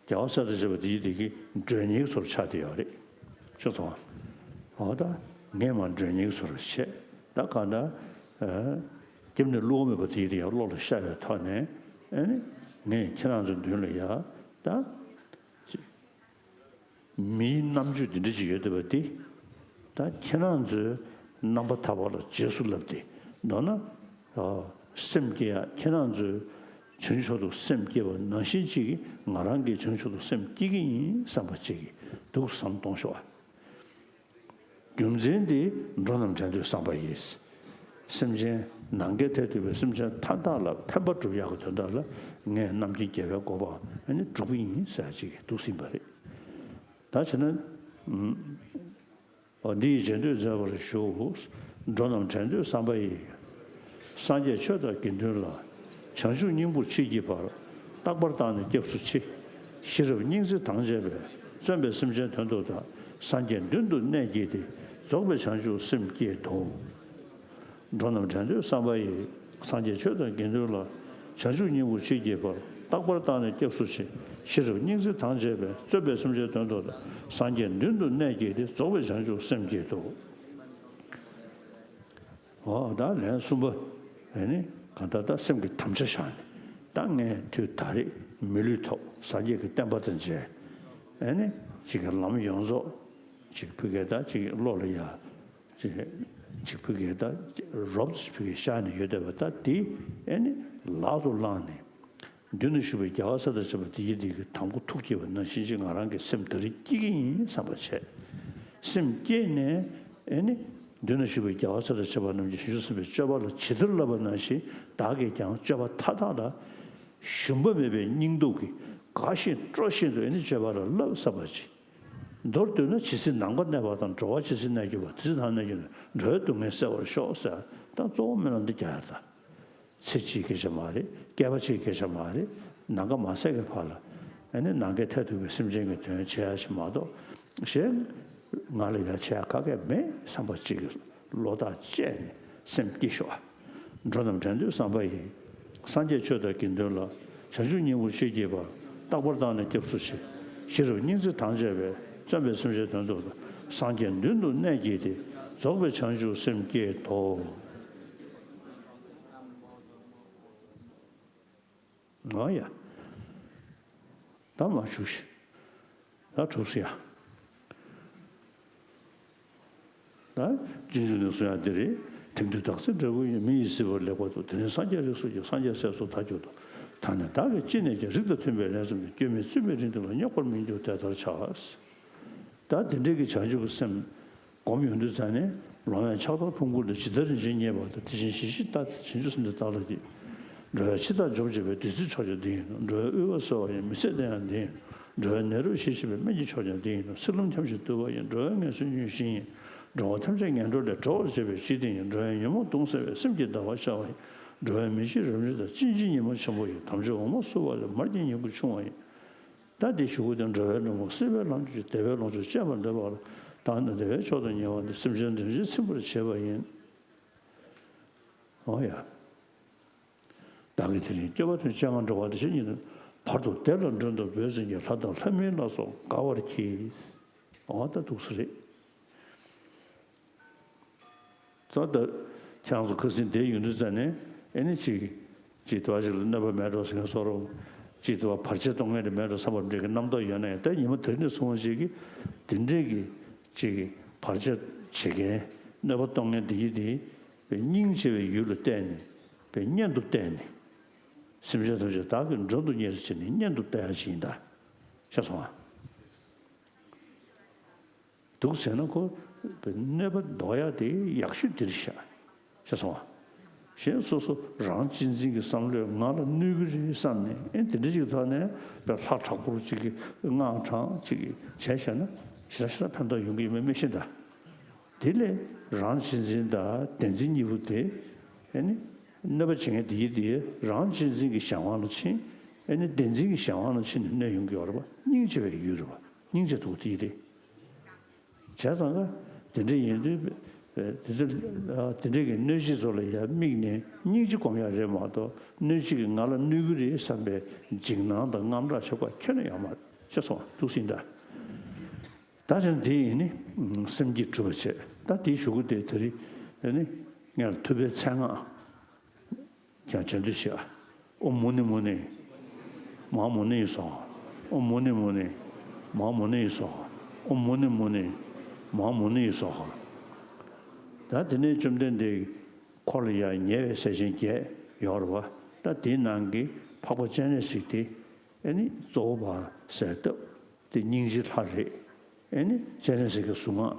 རྒྱལ་བ་སྲས་དང་བཅས་པ་དེ་ཡི་དེ་གི་མགྲོན་གཉེར་བཟོ་འདྲ་ཆགས་བསྡད་ཡོད་རེད། ཤེས་སོང་ཨ། འོ་ད་ངས་མར་མགྲོན་གཉེར་བཟོ་འདྲ་བྱས། ད་གང་ལྟར་ཨ། རྒྱབ་ནས་བློ་མེད་པ་དེ་ཡི་དེ་ཡར་བློ་ལ་ཤར་བའི་ཐོག་ནས་ཨ་ནི་ངས་ཁྱེད་རང་ཚོའི་མདུན་ལ་ཡ་ད་མིའི་རྣམ་དཔྱོད་འདི་འདྲ་ཅིག་ཡོད་བསྡད་པ་འདི། ད་ཁྱེད་རང་ཚོའི་རྣམ་པ་ཐར་པ་ལ་རྗེས་སུ་བསླབས་ཏེ་མདོར་ན། ཨ། སེམས་བསྐྱེད་ཡ། ཁྱེད་རང་ཚོའི་བྱང་ཆུབ་མཆོག་ཏུ་སེམས་བསྐྱེད་པ་ནང་བཞིན་ཅིག་གིས་ང་རང་གིས་བྱང་ཆུབ་མཆོག་ཏུ་སེམས་བསྐྱེད་ཀྱི་ཡིན་བསམ་པ་ཅིག་གིས་འདུག་བསམ་གཏོང་ཤོག་ཨ། རྒྱུ་མཚན་འདི་འགྲོ་རྣམས་དྲན་འདོད་བསམ་པ་ཡིས། སེམས་ཅན་ནམ་མཁའི་མཐས་གཏུགས་པའི་སེམས་ཅན་མཐའ་དག་ལ་ཕན་པ་སྒྲུབ་ཡག་གི་དོན་དག་ལ་ངས་རྣམ་མཁྱེན་རྒྱལ་བའི་གོ་འཕང་ཨ་ནི་སྒྲུབ་ཀྱི་ཡིན་ཟེར་ཡག་ཅིག་གིས་འདུག་ཟིན་པ་རེད། ད་བྱས་ན། ཨ། འདི་ཡི་རྗེས་ཟློས་མཛད་པར་ཞུ། འགྲོ་རྣམས་དྲན་འདོད་བསམ་པ་ཡིས། སངས་རྒྱས་ཆོས་དང་དགེ་འདུན་ལ། བྱང་ཆུབ་སྙིང་པོར་མཆིས་ཀྱི་བར། རྟག་པར་བརྟགས་ནས་སྐྱབས་སུ་མཆི། ཤེས་རབ་སྙིང་བརྩེས་དང་བཅས་པས། བརྩོན་པས་སེམས་ཅན་དོན་དུ་བདག་སངས་རྒྱས་མདུན་དུ་གནས་བསྐྱེད་དེ། རྫོགས་པའི་བྱང་ཆུབ་སེམས་བསྐྱེད་དོ། འགྲོ་རྣམས་བྲན་འདོད་བསམ་པ་ཡིས། སངས་རྒྱས་ཆོས་དང་དགེ་འདུན་ལ། བྱང་ཆུབ་སྙིང་པོར་མཆིས་ཀྱི་བར། རྟག་པར་བརྟགས་ནས་སྐྱབས་སུ་མཆི། ཤེས་རབ་སྙིང་བརྩེས་དང་བཅས་པས། བརྩོན་པས་སེམས་ཅན་དོན་དུ་བདག་སངས་རྒྱས་མདུན་དུ་གནས་བསྐྱེད་དེ། རྫོགས་པའི་བྱང་ཆུབ་སེམས་བསྐྱེད་དོ། འོ་ད་ལན་གསུམ་པ། ཨེ་ནི་གང་ལྟར་ད་སེམས་ཀྱི་དམ་བཅའ་བཞག་ནས། ད་ངས་དུས་ད་རེས་མི་ལུས་ཐོབ། སངས་རྒྱས་ཀྱི་བསྟན་པ་དང་མཇལ། ཨེ་ནི་ཅིག་གི་ལམ་ཡོངས་རྫོགས་ཅིག་ཕ་གིར་ད་ཅིག་བློ་ལ་ཡ། ཅིག་ཅིག་ཕ་གིར་ད་རོབ་ཙམ་ཕ་གིར་ཤར་ནས་ཡོད་བསྡད་པ་ད་དེ། ཨེ་ནི་ལག་ཏུ་བླངས་ནས། མདུན་དུ་བཞུགས་པའི་རྒྱལ་བ་སྲས་དང་བཅས་པ་དེ་ཡི་དེ་གི་དམ་མགོ་ཐུགས་བསྐྱེད་པ་ནང་བཞིན་ཅིག་ང་རང་གི་སེམས་ད་རེས་བསྐྱེད་ཀྱི་ཡིན་བསམ་པ་བྱས། སེམས་བསྐྱེད་ནས་ཨེ་ནི། མདུན་དུ་བཞུགས་པའི་རྒྱལ་བ་སྲས་དང་བཅས་པ་རྣམས་ཀྱིས་བྱང་ཆུབ་སེམས་དཔའི་སྤྱོད་པ་ལ་ཇི་ལྟར་བསླབ་པ་ནང་བཞིན་བདག་གིས་ཀྱང་སྤྱོད་པ་མཐའ་དག་ལ་ཞུམ་པ་མེད་པའི་སྙིང་སྟོབས་ཀྱིས་དགའ་བཞིན་སྤྲོ་བཞིན་དུ་ཨེ་ནི་སྤྱོད་པ་ལ་བསླབ་བསམ་པ་ཅིག། མདོར་བསྡུས་ན་ཇི་སྲིད་ནམ་མཁའ་གནས་པ་དང་། འགྲོ་བ་ཇི་སྲིད་གནས་གྱུར་པ། དེ་སྲིད་ཐར་གནས་ཀྱི་འགྲོ་བའི་སྡུག་བསྔལ་སེལ་བར་ཤོག་ཟེར། ད་གཙོ་བོ་སྨོན་ལམ་འདི་རྒྱག་ཡ་ད། ཚེ་གཅིག་གི་སྐད་ཆ་མ་རེད། བསྐལ་པ་གཅིག་གི་སྐད་ཆ་མ་རེད། ནམ་མཁའ་མ་ཟད་ཀྱི་བར་ལ། ཨ་ནི་ནམ་མཁའི་མཐས་གཏུགས་པའི་སེམས་ཅན་གྱི་དོན་བྱེད་ཡ་ཞིག་མ་གཏོགས། གཞན་ང་ལ་ཡ་བྱེད་ཡ་ག་གེ་མེད་བསམ་པ་གཅིག་གི་བློ་ཐག་བཅད་ནས་སེམས་བསྐྱེད་ཤོག། འགྲོ་རྣམས་བྲན་འདོད་བསམ་པ་ཡིས། སངས་རྒྱས་ཆོས་དང་དགེ་འདུན་ལ། བྱང་ཆུབ་སྙིང་པོར་མཆིས་ཀྱི་བར། རྟག་པར་བརྟགས་ནས་སྐྱབས་སུ་མཆི། ཤེས་རབ་སྙིང་བརྩེས་དང་བཅས་པས། བརྩོན་པས་སེམས་ཅན་དོན་དུ་བདག་སངས་རྒྱས་མདུན་དུ་གནས་བསྐྱེད་དེ། རྫོགས་པའི་བྱང་ཆུབ་སེམས་བསྐྱེད་དོ། ཨོ་ཡ། ད་མ་བཞུགས་ཤིག། ད་གྲུབ་སོང་ཡ། ད་རྗེས་འཇུག་ནས་གསུང་ཡ་འདི་རེད། དེང་དུས་བདག་ཚེ་འབྲས་བུ་ཡིན། མི་ཡི་སྲིད་པར་ལེགས་པར་ཐོབ། དེ་རིང་སངས་རྒྱས་རིགས་སུ་སྐྱེས། སངས་རྒྱས་སྲས་སུ་ད་གྱུར་ཏོ། ད་ནི་བདག་གིས་ཅི་ནས་ཀྱང་། རིགས་དང་མཐུན་པའི་ལས་བརྩམས་ཏེ། སྐྱོན་མེད་བཙུན་པའི་རིགས་འདི་ལ། རྙོག་པར་མི་འགྱུར་དེ་ལྟར་བྱ། ད་དེ་འདྲའི་གི་བྱང་ཆུབ་ཀྱི་སེམས་སྒོམ་ཡོང་དུས་ཙང་ནས་ལོང་བས་ཕྱག་དར་ཕུང་ཁུར་ལ། ཇི་ལྟར་རིན་ཆེན་རྙེད་པ་ལྟར། དེ་བཞིན་གཞི་ཞིག་ལྟ་སྟེ། བྱང་ཆུབ་སེམས་འདི་བདག་ལ་སྐྱེས། འགྲོ་བའི་འཆི་བདག་འཇོམས་བྱེད་པའི། བདུད་རྩིའི་མཆོག་ཀྱང་འདི་ཡིན་ནོ། འགྲོ་བའི་དབུལ་བ་སེལ་བ་ཡང་། མི་ཟད་བདེ་ཡང་འདི་ཡིན་ནོ། འགྲོ་བའི་ནད་རོ་ཞི་བྱེད་པའི། སྨན་གྱི་མཆོག་ཀྱང་འདི་ཡིན་ནོ། བསིལ་རླུང་འཁྱམས་ཤིང་དུད་པ་ཡིན། འགྲོ་བའི་ངལ་གསོའི་མྱོས་བྱེད་ཡིན། འགྲོ་བ་ཐམས་ཅད་ངན་འགྲོ་ལས། སྒྲོལ་བར་བྱེད་པའི་འཇིག་རྟེན་ཡིན། འགྲོ་བའི་ཉོན་མོངས་གདུང་སེལ་བའི། སེམས་ཀྱི་ཟླ་བ་ཤར་བ་ཡིན། འགྲོ་བའི་མི་ཤེས་རབ་འབྱམས་དང་། གཅིན་རྙིང་མ་ཆེན་པོ་ཡིན། དམ་ཆོས་འོ་མ་བསྲུབ་པ་ལས། མར་གྱི་ཉེ་ཁུར་ཕྱུང་བ་ཡིན། ད་འདི་གཞུག་གུ་དེ། འགྲོ་བའི་འགྲོ་འགོག་སྲིད་པའི་ལམ་གྱི་ཆོས། བདེ་བའི་ལོངས་སྤྱོད་སྤྱད་པར་འདོད་པ་ལ། བདག་ནི་བདེ་བའི་མཆོག་ཏུ་ཉེ་བ་འདི། སེམས་ཅན་དོན་ཆེན་ཚིམ་པར་བྱེད་པ་ཡིན། འོ་ཡ། བདག་གིས་དེ་རིང་སྐྱོབ་པ་དོན། སྤྱན་སྔར་འགྲོ་བ་འདི་ཕྱིར་སྙིང་འདོད། བར་དུ་བདེ་ལ་མགྲོན་དུ་བོས་ཟིན་གྱི། ལྷ་དང་ལྷ་མིན་ལ་སོགས་དགའ་བར་གྱིས། འོ་ད་འདུག་སེ་རེད། ཙང་ད་ཁྱེད་རང་ཚོ་ཁ་སང་བསྡད་ཡོང་དུས་ཙང་ནས་ཨེ་ནི་ཅིག་ཅིག་དེ་བ་ཞིག་ལ་གནོད་པ་མེད་འགྲོ་ཟེར་མཁན་བཟོ་འདྲ། ཅིག་དེ་བ་བར་ཆད་གཏོང་མཁན་དེ་མེད་འགྲོ་བསམ་པ་འདྲ་གི་རྣམ་རྟོག་ཡོད་ན་ཡང་། ད་ཉི་མ་དེ་རིང་ནས་བཟུང་བ་ཞིག་གིས་དེ་འདྲས་ཀྱི་ཅིག་བར་ཆད་བྱེད་མཁན་གནོད་པ་གཏོང་མཁན་དེ་ཡི་དེ་སྙིང་རྗེ་བའི་ཡུལ་ལ་བལྟས་ནས་སྙན་དུ་བལྟས་ནས། སེམས་ཅན་ཐམས་ཅད་བདག་གིས་མགྲོན་དུ་གཉེར་བྱས་ནས་སྙན་དུ་བལྟ་ཡ་ཞིག་ཡིན་ད། ཤེས་སོང་ཨ། འདུག་བྱས་ན་ཁོ་གནོད་པ་ཟློག་ཡག་དེ་ཡག་ཤོས་འདིར་བཞག་ཤེས་སོང་ཨ། གཞན་སོ་སོ་རང་གཅེས་འཛིན་གྱི་བསམ་བློས་ང་ལ་གནོད་ཀྱི་རེད་བསམ་ནས། ཨེ་དེ་འདྲ་ཅིག་ཐོག་ནས་དཔེ་ལྷ་དྲག་པོ་ཅིག་གིས་དངངས་དྲངས་ཅིག་བྱས་བཞག་ན་ཞེ་དྲག་ཞེ་དྲག་ཕན་ཐོགས་ཡོང་གི་ཡོད་མེད་མི་ཤེས་ད། དེ་ལས་རང་གཅེས་འཛིན་དང་བདེན་འཛིན་གཉིས་པོ་དེ། ཨེ་ནི་གནོད་པ་བྱེད་མཁན་དེ་ཡི་དེ་རང་གཅེས་འཛིན་གྱི་གཞན་དབང་ལ་ཕྱིན། ཨེ་ནི་བདེན་འཛིན་གྱི་གཞན་དབང་ལ་ཕྱིན་ནས་གནོད་ཡོང་གི་ཡོད་རེད་པ། སྙིང་རྗེ་བའི་ཡུལ་རེད་པ། སྙིང་རྗེ་འདུག་དེ་ཡི་དེ། བྱས་ཙང་ཀ་དེ་འདྲ་ཡིན་དུས། དེ་ཚོ་དེ་འདྲ་གི་གནོད་བྱེད་ཚོ་ལ་ཡང་དམིགས་ནས་སྙིང་རྗེ་སྒོམ་ཡག་རེད་མ་གཏོགས། གནོད་བྱེད་ཀྱིས་ང་ལ་གནོད་ཀྱི་རེད་བསམ་པའི་འཇིགས་སྣང་དང་དངངས་སྐྲག་བྱེད་དགོས་ཁྱོན་ནས་ཡོད་མ་རེད། ཤེས་སོང་ཨ། འདུག་སེ་ཡིན་ད། ད་ཆ་འདི་ཡིན་ནི། སེམས་བསྐྱེད་གྲུབ་པ་བྱས། ད་དེའི་གཞུག་གུ་དེ་དེ་རིང་ནི་ངས་ཐུབ་པའི་མཚན་སྔགས་ཀྱང་སྦྱང་དུས་བྱེད་ཨ། ཨོཾ་མུ་ནེ་མུ་ནེ། མ་ཧཱ་མུ་ནེ་ཡེ་སྭཱ་ཧཱ། ཨོཾ་མུ་ནེ་མུ་ནེ། མ་ཧཱ་མུ་ནེ་ཡེ་སྭཱ་ཧཱ། ཨོཾ་མུ་ནེ་མུ་ནེ། མ་ཧཱ་མུ་ནེ་ཡེ་སྭཱ་ཧཱ། ད་དེ་ནས་བཅོམ་ལྡན་འདས་འཁོར་ལ་ཡང་ཉེ་བའི་སྲས་ཆེན་བརྒྱད་ཡོད་རེད་པ། ད་དེའི་ནང་གི་འཕགས་པ་སྤྱན་རས་གཟིགས་དེ་ཨེ་ནི་གཙོ་བོ་བ་ཟེར་སྟབས། དེ་སྙིང་རྗེའི་ལྷ་རེད། ཨེ་ནི་སྤྱན་རས་གཟིགས་ཀྱི་གཟུངས་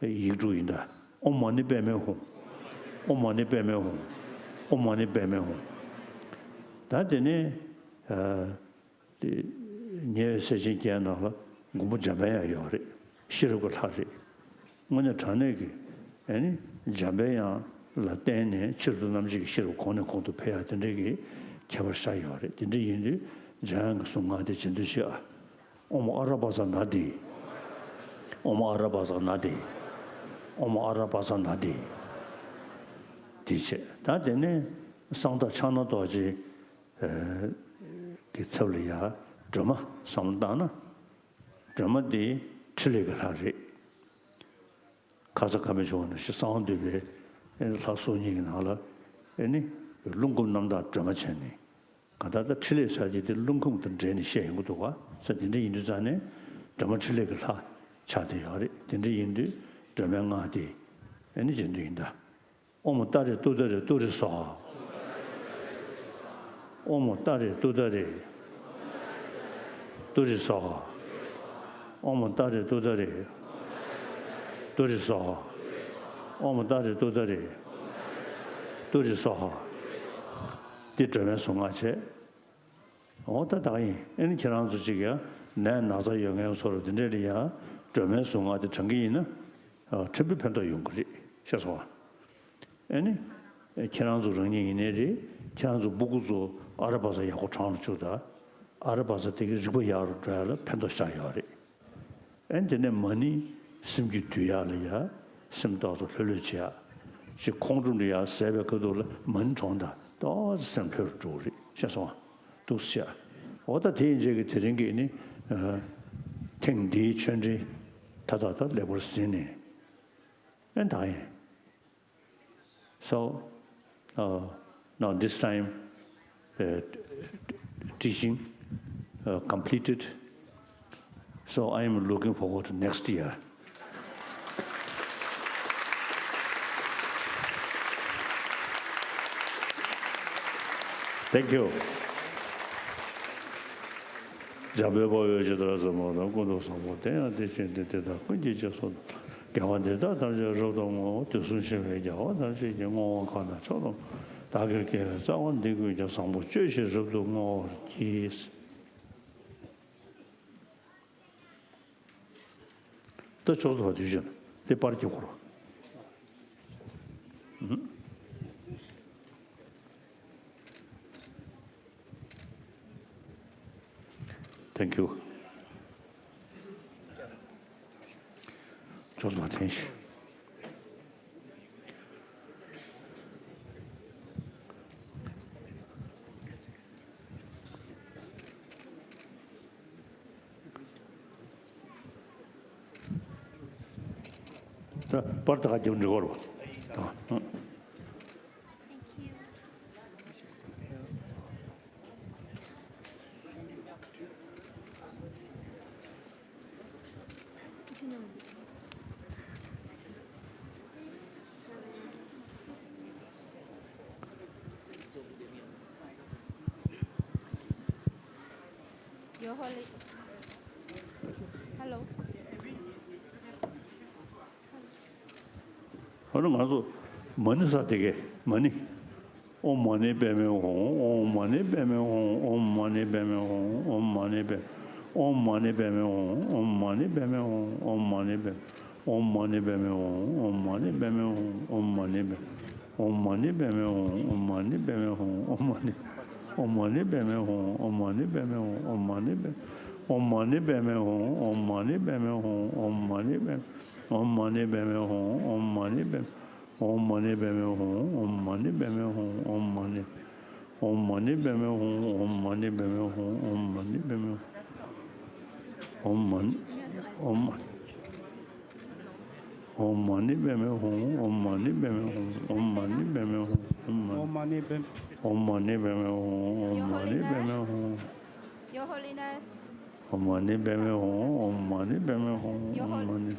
སྔགས་ཡིག་དྲུག་ཡིན་ད། ཨོཾ་མ་ཎི་པདྨེ་ཧཱུྃ། ཨོཾ་མ་ཎི་པདྨེ་ཧཱུྃ། ཨོཾ་མ་ཎི་པདྨེ་ཧཱུྃ། ད་དེ་ནས་ཨ་དེ་ཉེ་བའི་སྲས་ཆེན་བརྒྱད་ནང་ལ་མགོན་པོ་འཇམ་དཔལ་དབྱངས་ཡོད་རེད། ཤེས་རབ་ཀྱི་ལྷ་རེད། དངོས་གནས་དྲང་གནས་ཀྱི་ཨེ་ནི་འཇམ་དཔལ་དབྱངས་ལ་བརྟེན་ནས་ཕྱིར་དུ་རྣམ་འབྱེད་ཀྱི་ཤེས་རབ་གོང་ནས་གོང་དུ་འཕེལ་ཡག་དེ་འདྲའི་གི་ ཁྱད་པར་ཤར་ཡོད་རེད། དེ་འདྲ་ཡིན་དུས་འཇམ་དབྱངས་ཀྱི་གཟུངས་སྔགས་དེ་བྱེད་འདོད་ཆེ་ཨ། ཨོཾ་ཨ་ར་པ་ཙ་ན་དྷཱིཿ། ཨོཾ་ཨ་ར་པ་ཙ་ན་དྷཱིཿ། ཨོཾ་ཨ་ར་པ་ཙ་ན་དྷཱིཿ། དེ་བྱས། ད་དེ་ནས་གསང་བདག་ཕྱག་ན་རྡོ་རྗེ་གི་ཚབ་ལ་ཡ་སྒྲོལ་མ་བསམ་བློ་བཏང་ན། སྒྲོལ་མ་དེ་ཕྲིན་ལས་ཀྱི་ལྷ་རེད། ཁ་སང་ཁ་མེད་བྱུང་བ་ནང་བཞིན་གསང་བ་འདུས་པའི་ཨེ་ནི་ལྷ་སོ་གཉིས་ཀྱི་ནང་ལ་ཨེ་ནི་རླུང་སྒོམ་རྣམ་དག་སྒྲོལ་མ་བྱས་ནས། གང་ལྟར་ད་ཕྲིན་ལས་ཟེར་གྱི་དེ་རླུང་ཁམས་དང་འབྲེལ་ནས་བཤད་ཡོང་གི་འདུག་ག་ས། དེ་འདྲ་ཡིན་དུས་ཙང་ནས་སྒྲོལ་མ་ཕྲིན་ལས་ཀྱི་ལྷ་ཆགས་བསྡད་ཡོད་རེད། དེ་འདྲ་ཡིན་དུས་སྒྲོལ་མའི་སྔགས་དེ་ཨེ་ནི་བྱེད་འདོད་ཡིན་ད། ཨོཾ་ཏཱ་རེ་ཏུཏྟཱ་རེ་ཏུ་རེ་སྭཱ་ཧཱ། ཨོཾ་ཏཱ་རེ་ཏུཏྟཱ་རེ་ཏུ་རེ་སྭཱ་ཧཱ། ཨོཾ་ཏཱ་རེ་ཏུཏྟཱ་རེ་ཏུ་རེ་སྭཱ་ཧཱ། ཨོཾ་ཏཱ་རེ་ཏུཏྟཱ་རེ་ཏུ་རེ་སྭཱ་ཧཱ། འདི་སྒྲོལ་མའི་གཟུངས་སྔགས་བྱས། འོ་ད་ད་ཡིན། ཨེ་ནི་ཁྱེད་རང་ཚོ་གཅིག་ཡང་ནད་ན་ཚ་ཡོད་མཁན་ཚོར་འདི་འདྲས་ལ་ཡང་སྒྲོལ་མའི་གཟུངས་སྔགས་དེ་བགྲང་གི་ཡིན་ན། ཨ། ཕྲན་བུ་ཕན་ཐོགས་ཡོང་གི་རེད། ཤེས་སོང་ཨ། ཨེ་ནི། ཨེ། ཁྱེད་རང་ཚོ་རང་ཉིད་ཡིན་ནའི་རེད། ཁྱེད་རང་ཚོ་སྤུ་གུ་ཚོ་ཨ་ར་པ་ཙ་ཡག་པོ་བགྲང་རུ་བཅུག་དང་། ཨ་ར་པ་ཙ་དེ་གི་རིག་པ་ཡག་རུ་འགྲོ་ཡ་ལ་ཕན་ཐོགས་ཤར་ཡོད་རེད། ཨེ་དེ་ནས་མ་ཎི་སེམས་རྒྱུད་དུལ་ཡག་ལ་ཡ། སེམས་ཏོག་ཙམ་ལྷོད་ལྷོད་བྱེད་ཡག་ཅིག་ཁོང་ཁྲོ་འདྲ་ཡག་ཟས་པའི་ཁ་ཐུག་ལ་མ་ཎི་བགྲངས་དང་ཏོག་ཙམ་སེམས་ལྷོད་རུ་འགྲོ་གི་རེད། ཤེས་སོང་ཨ། འདུག་སེ་བྱས། འོ་ད་དེ་ཡིན་རྗེས་ཀྱི་དེ་རིང་གི་ནི། ཨ། ཐེངས་འདིའི་ཆོས་འབྲེལ་ད་ད་ད་ལེགས་པར་ཟིན་ནས། ཨེ་ད་ཡིན། So, uh, now this time, uh, teaching, uh, completed. So I am looking forward to next year. Thank you. འཇམ་དཔལ་དཔའ་བོས་ཇི་ལྟར་གསུངས་པ་དང་། ཀུན་ཏུ་བཟང་པོ་དེ་ཡང་དེ་བཞིན་ཏེ། དེ་དག་ཀུན་གྱི་རྗེས་སུ་འགྲོ། དགེ་བ་འདི་དག་ཐམས་ཅད་རབ་ཏུ་བསྔོ། དུས་གསུམ་གཤེགས་པའི་རྒྱལ་བ་ཐམས་ཅད་ཀྱིས། བསྔོ་བ་གང་དང་མཆོག་ཏུ་བདག་གིས་བགྱིས་པའི། རྩ་བ་འདི་ཀུན་ཀྱང་བཟང་པོ་སྤྱོད་ཕྱིར་རབ་ཏུ་བསྔོ་བར་བགྱི། ད་ཆོག་ཐུབ་པ་དུས་ཆེན་དེ་པར་རྒྱག་དགོས་རེད། Thank you. ཆོག་ཐུབ་པ་དུས་ཆེན། ད་པར་ད་ག་རྒྱབ་འགྲོ་གོ་རོ། ད། Your Holy. Hello. ཨ་ནི་ང་ཚོ་མ་ཎི་ཟེར་དེ་གས་མ་ཎི། ཨོཾ་མ་ཎི་པདྨེ་ཧཱུྃ། ཨོཾ་མ་ཎི་པདྨེ་ཧཱུྃ། ཨོཾ་མ་ཎི་པདྨེ་ཧཱུྃ། ཨོཾ་མ་ཎི་པདྨེ་ཧཱུྃ། ཨོཾ་མ་ཎི་པདྨེ་ཧཱུྃ། ཨོཾ་མ་ཎི་པདྨེ་ཧཱུྃ། ཨོཾ་མ་ཎི་པདྨེ་ཧཱུྃ། ཨོཾ་མ་ཎི་པདྨེ་ཧཱུྃ། ཨོཾ་མ་ཎི་པདྨེ། ཨོཾ་མ་ཎི་པདྨེ་ཧཱུྃ། ཨོཾ་མ་ཎི་པདྨེ་ཧཱུྃ། ཨོཾ་མ་ཎི། ཨོཾ་མ་ཎི་པདྨེ་ཧཱུྃ། ཨོཾ་མ་ཎི་པདྨེ་ཧཱུྃ། ཨོཾ་མ་ཎི་པདྨེ། ཨོཾ་མ་ཎི་པདྨེ་ཧཱུྃ། ཨོཾ་མ་ཎི་པདྨེ་ཧཱུྃ། ཨོཾ་མ་ཎི་པདྨེ། ཨོཾ་མ་ཎི་པདྨེ་ཧཱུྃ། ཨོཾ་མ་ཎི་པདྨེ། ཨོཾ་མ་ཎི་པདྨེ་ཧཱུྃ། ཨོཾ་མ་ཎི་པདྨེ་ཧཱུྃ། ཨོཾ་མ་ཎི། ཨོཾ་མ་ཎི་པདྨེ་ཧཱུྃ། ཨོཾ་མ་ཎི་པདྨེ་ཧཱུྃ། ཨོཾ་མ་ཎི་པདྨེ་ཧཱུྃ། ཨོཾ་མ་ཎི། ཨོཾ་མ་ཎི། ཨོཾ་མ་ཎི་པདྨེ་ཧཱུྃ། ཨོཾ་མ་ཎི་པདྨེ་ཧཱུྃ། ཨོཾ་མ་ཎི་པདྨེ་ཧཱུྃ། ཨོཾ་མ་ཎི་པདྨེ། ཨོཾ་མ་ཎི་པདྨེ་ཧཱུྃ། ཨོཾ་མ་ཎི་པདྨེ་ཧཱུྃ། Your Holiness. ཨོཾ་མ་ཎི་པདྨེ་ཧཱུྃ། ཨོཾ་མ་ཎི་པདྨེ་ཧཱུྃ། ཨོཾ་མ་ཎི།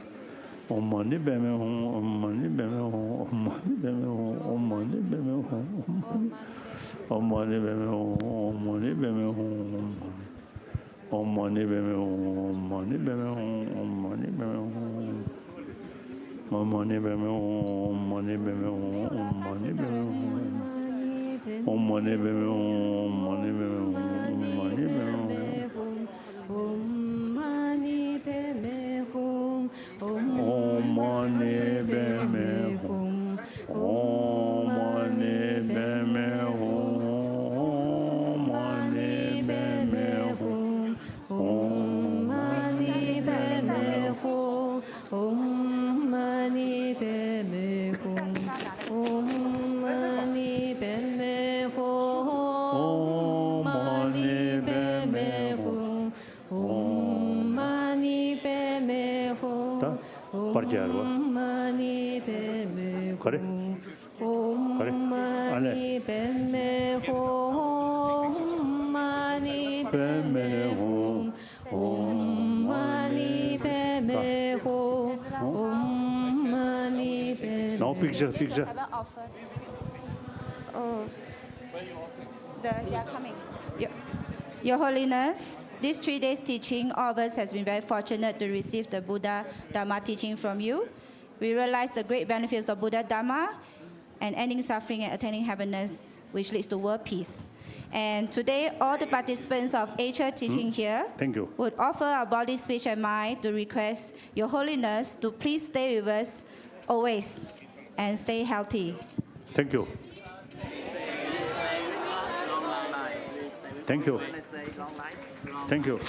ཨོཾ་མ་ཎི་པདྨེ་ཧཱུྃ། ཨོཾ་མ་ཎི་པདྨེ་ཧཱུྃ། ཨོཾ་མ་ཎི་པདྨེ་ཧཱུྃ། ཨོཾ་མ་ཎི་པདྨེ་ཧཱུྃ། ཨོཾ་མ་ཎི། ཨོཾ་མ་ཎི་པདྨེ་ཧཱུྃ། ཨོཾ་མ་ཎི་པདྨེ་ཧཱུྃ། ཨོཾ་མ་ཎི། ཨོཾ་མ་ཎི་པདྨེ་ཧཱུྃ། ཨོཾ་མ་ཎི་པདྨེ་ཧཱུྃ། ཨོཾ་མ་ཎི་པདྨེ་ཧཱུྃ། ཨོཾ་མ་ཎི་པདྨེ་ཧཱུྃ། ཨོཾ་མ་ཎི་པདྨེ་ཧཱུྃ། ཨོཾ་མ་ཎི་པདྨེ་ཧཱུྃ། ཨོཾ་མ་ཎི་པདྨེ་ཧཱུྃ། ཨོཾ་མ་ཎི་པདྨེ་ཧཱུྃ། ཨོཾ་མ་ཎི་པདྨེ་ཧཱུྃ། ཨོཾ་མ་ཎི་པདྨེ་ཧཱུྃ། ཨོཾ་མ་ཎི་པདྨེ་ཧཱུྃ། རྒྱལ་བ། ག་རེ། ག་རེ། ཨ་ལས། Now picture, picture. Oh. The, they are coming. Your, Your Holiness, these three days teaching, all of us has been very fortunate to receive the Buddha Dharma teaching from you. We realize the great benefits of Buddha Dharma and ending suffering and attaining happiness, which leads to world peace. And today, all the participants of Asia teaching here Thank you. Would offer our body, speech, and mind to request Your Holiness to please stay with us always and stay healthy. Thank you. Thank you. Thank you.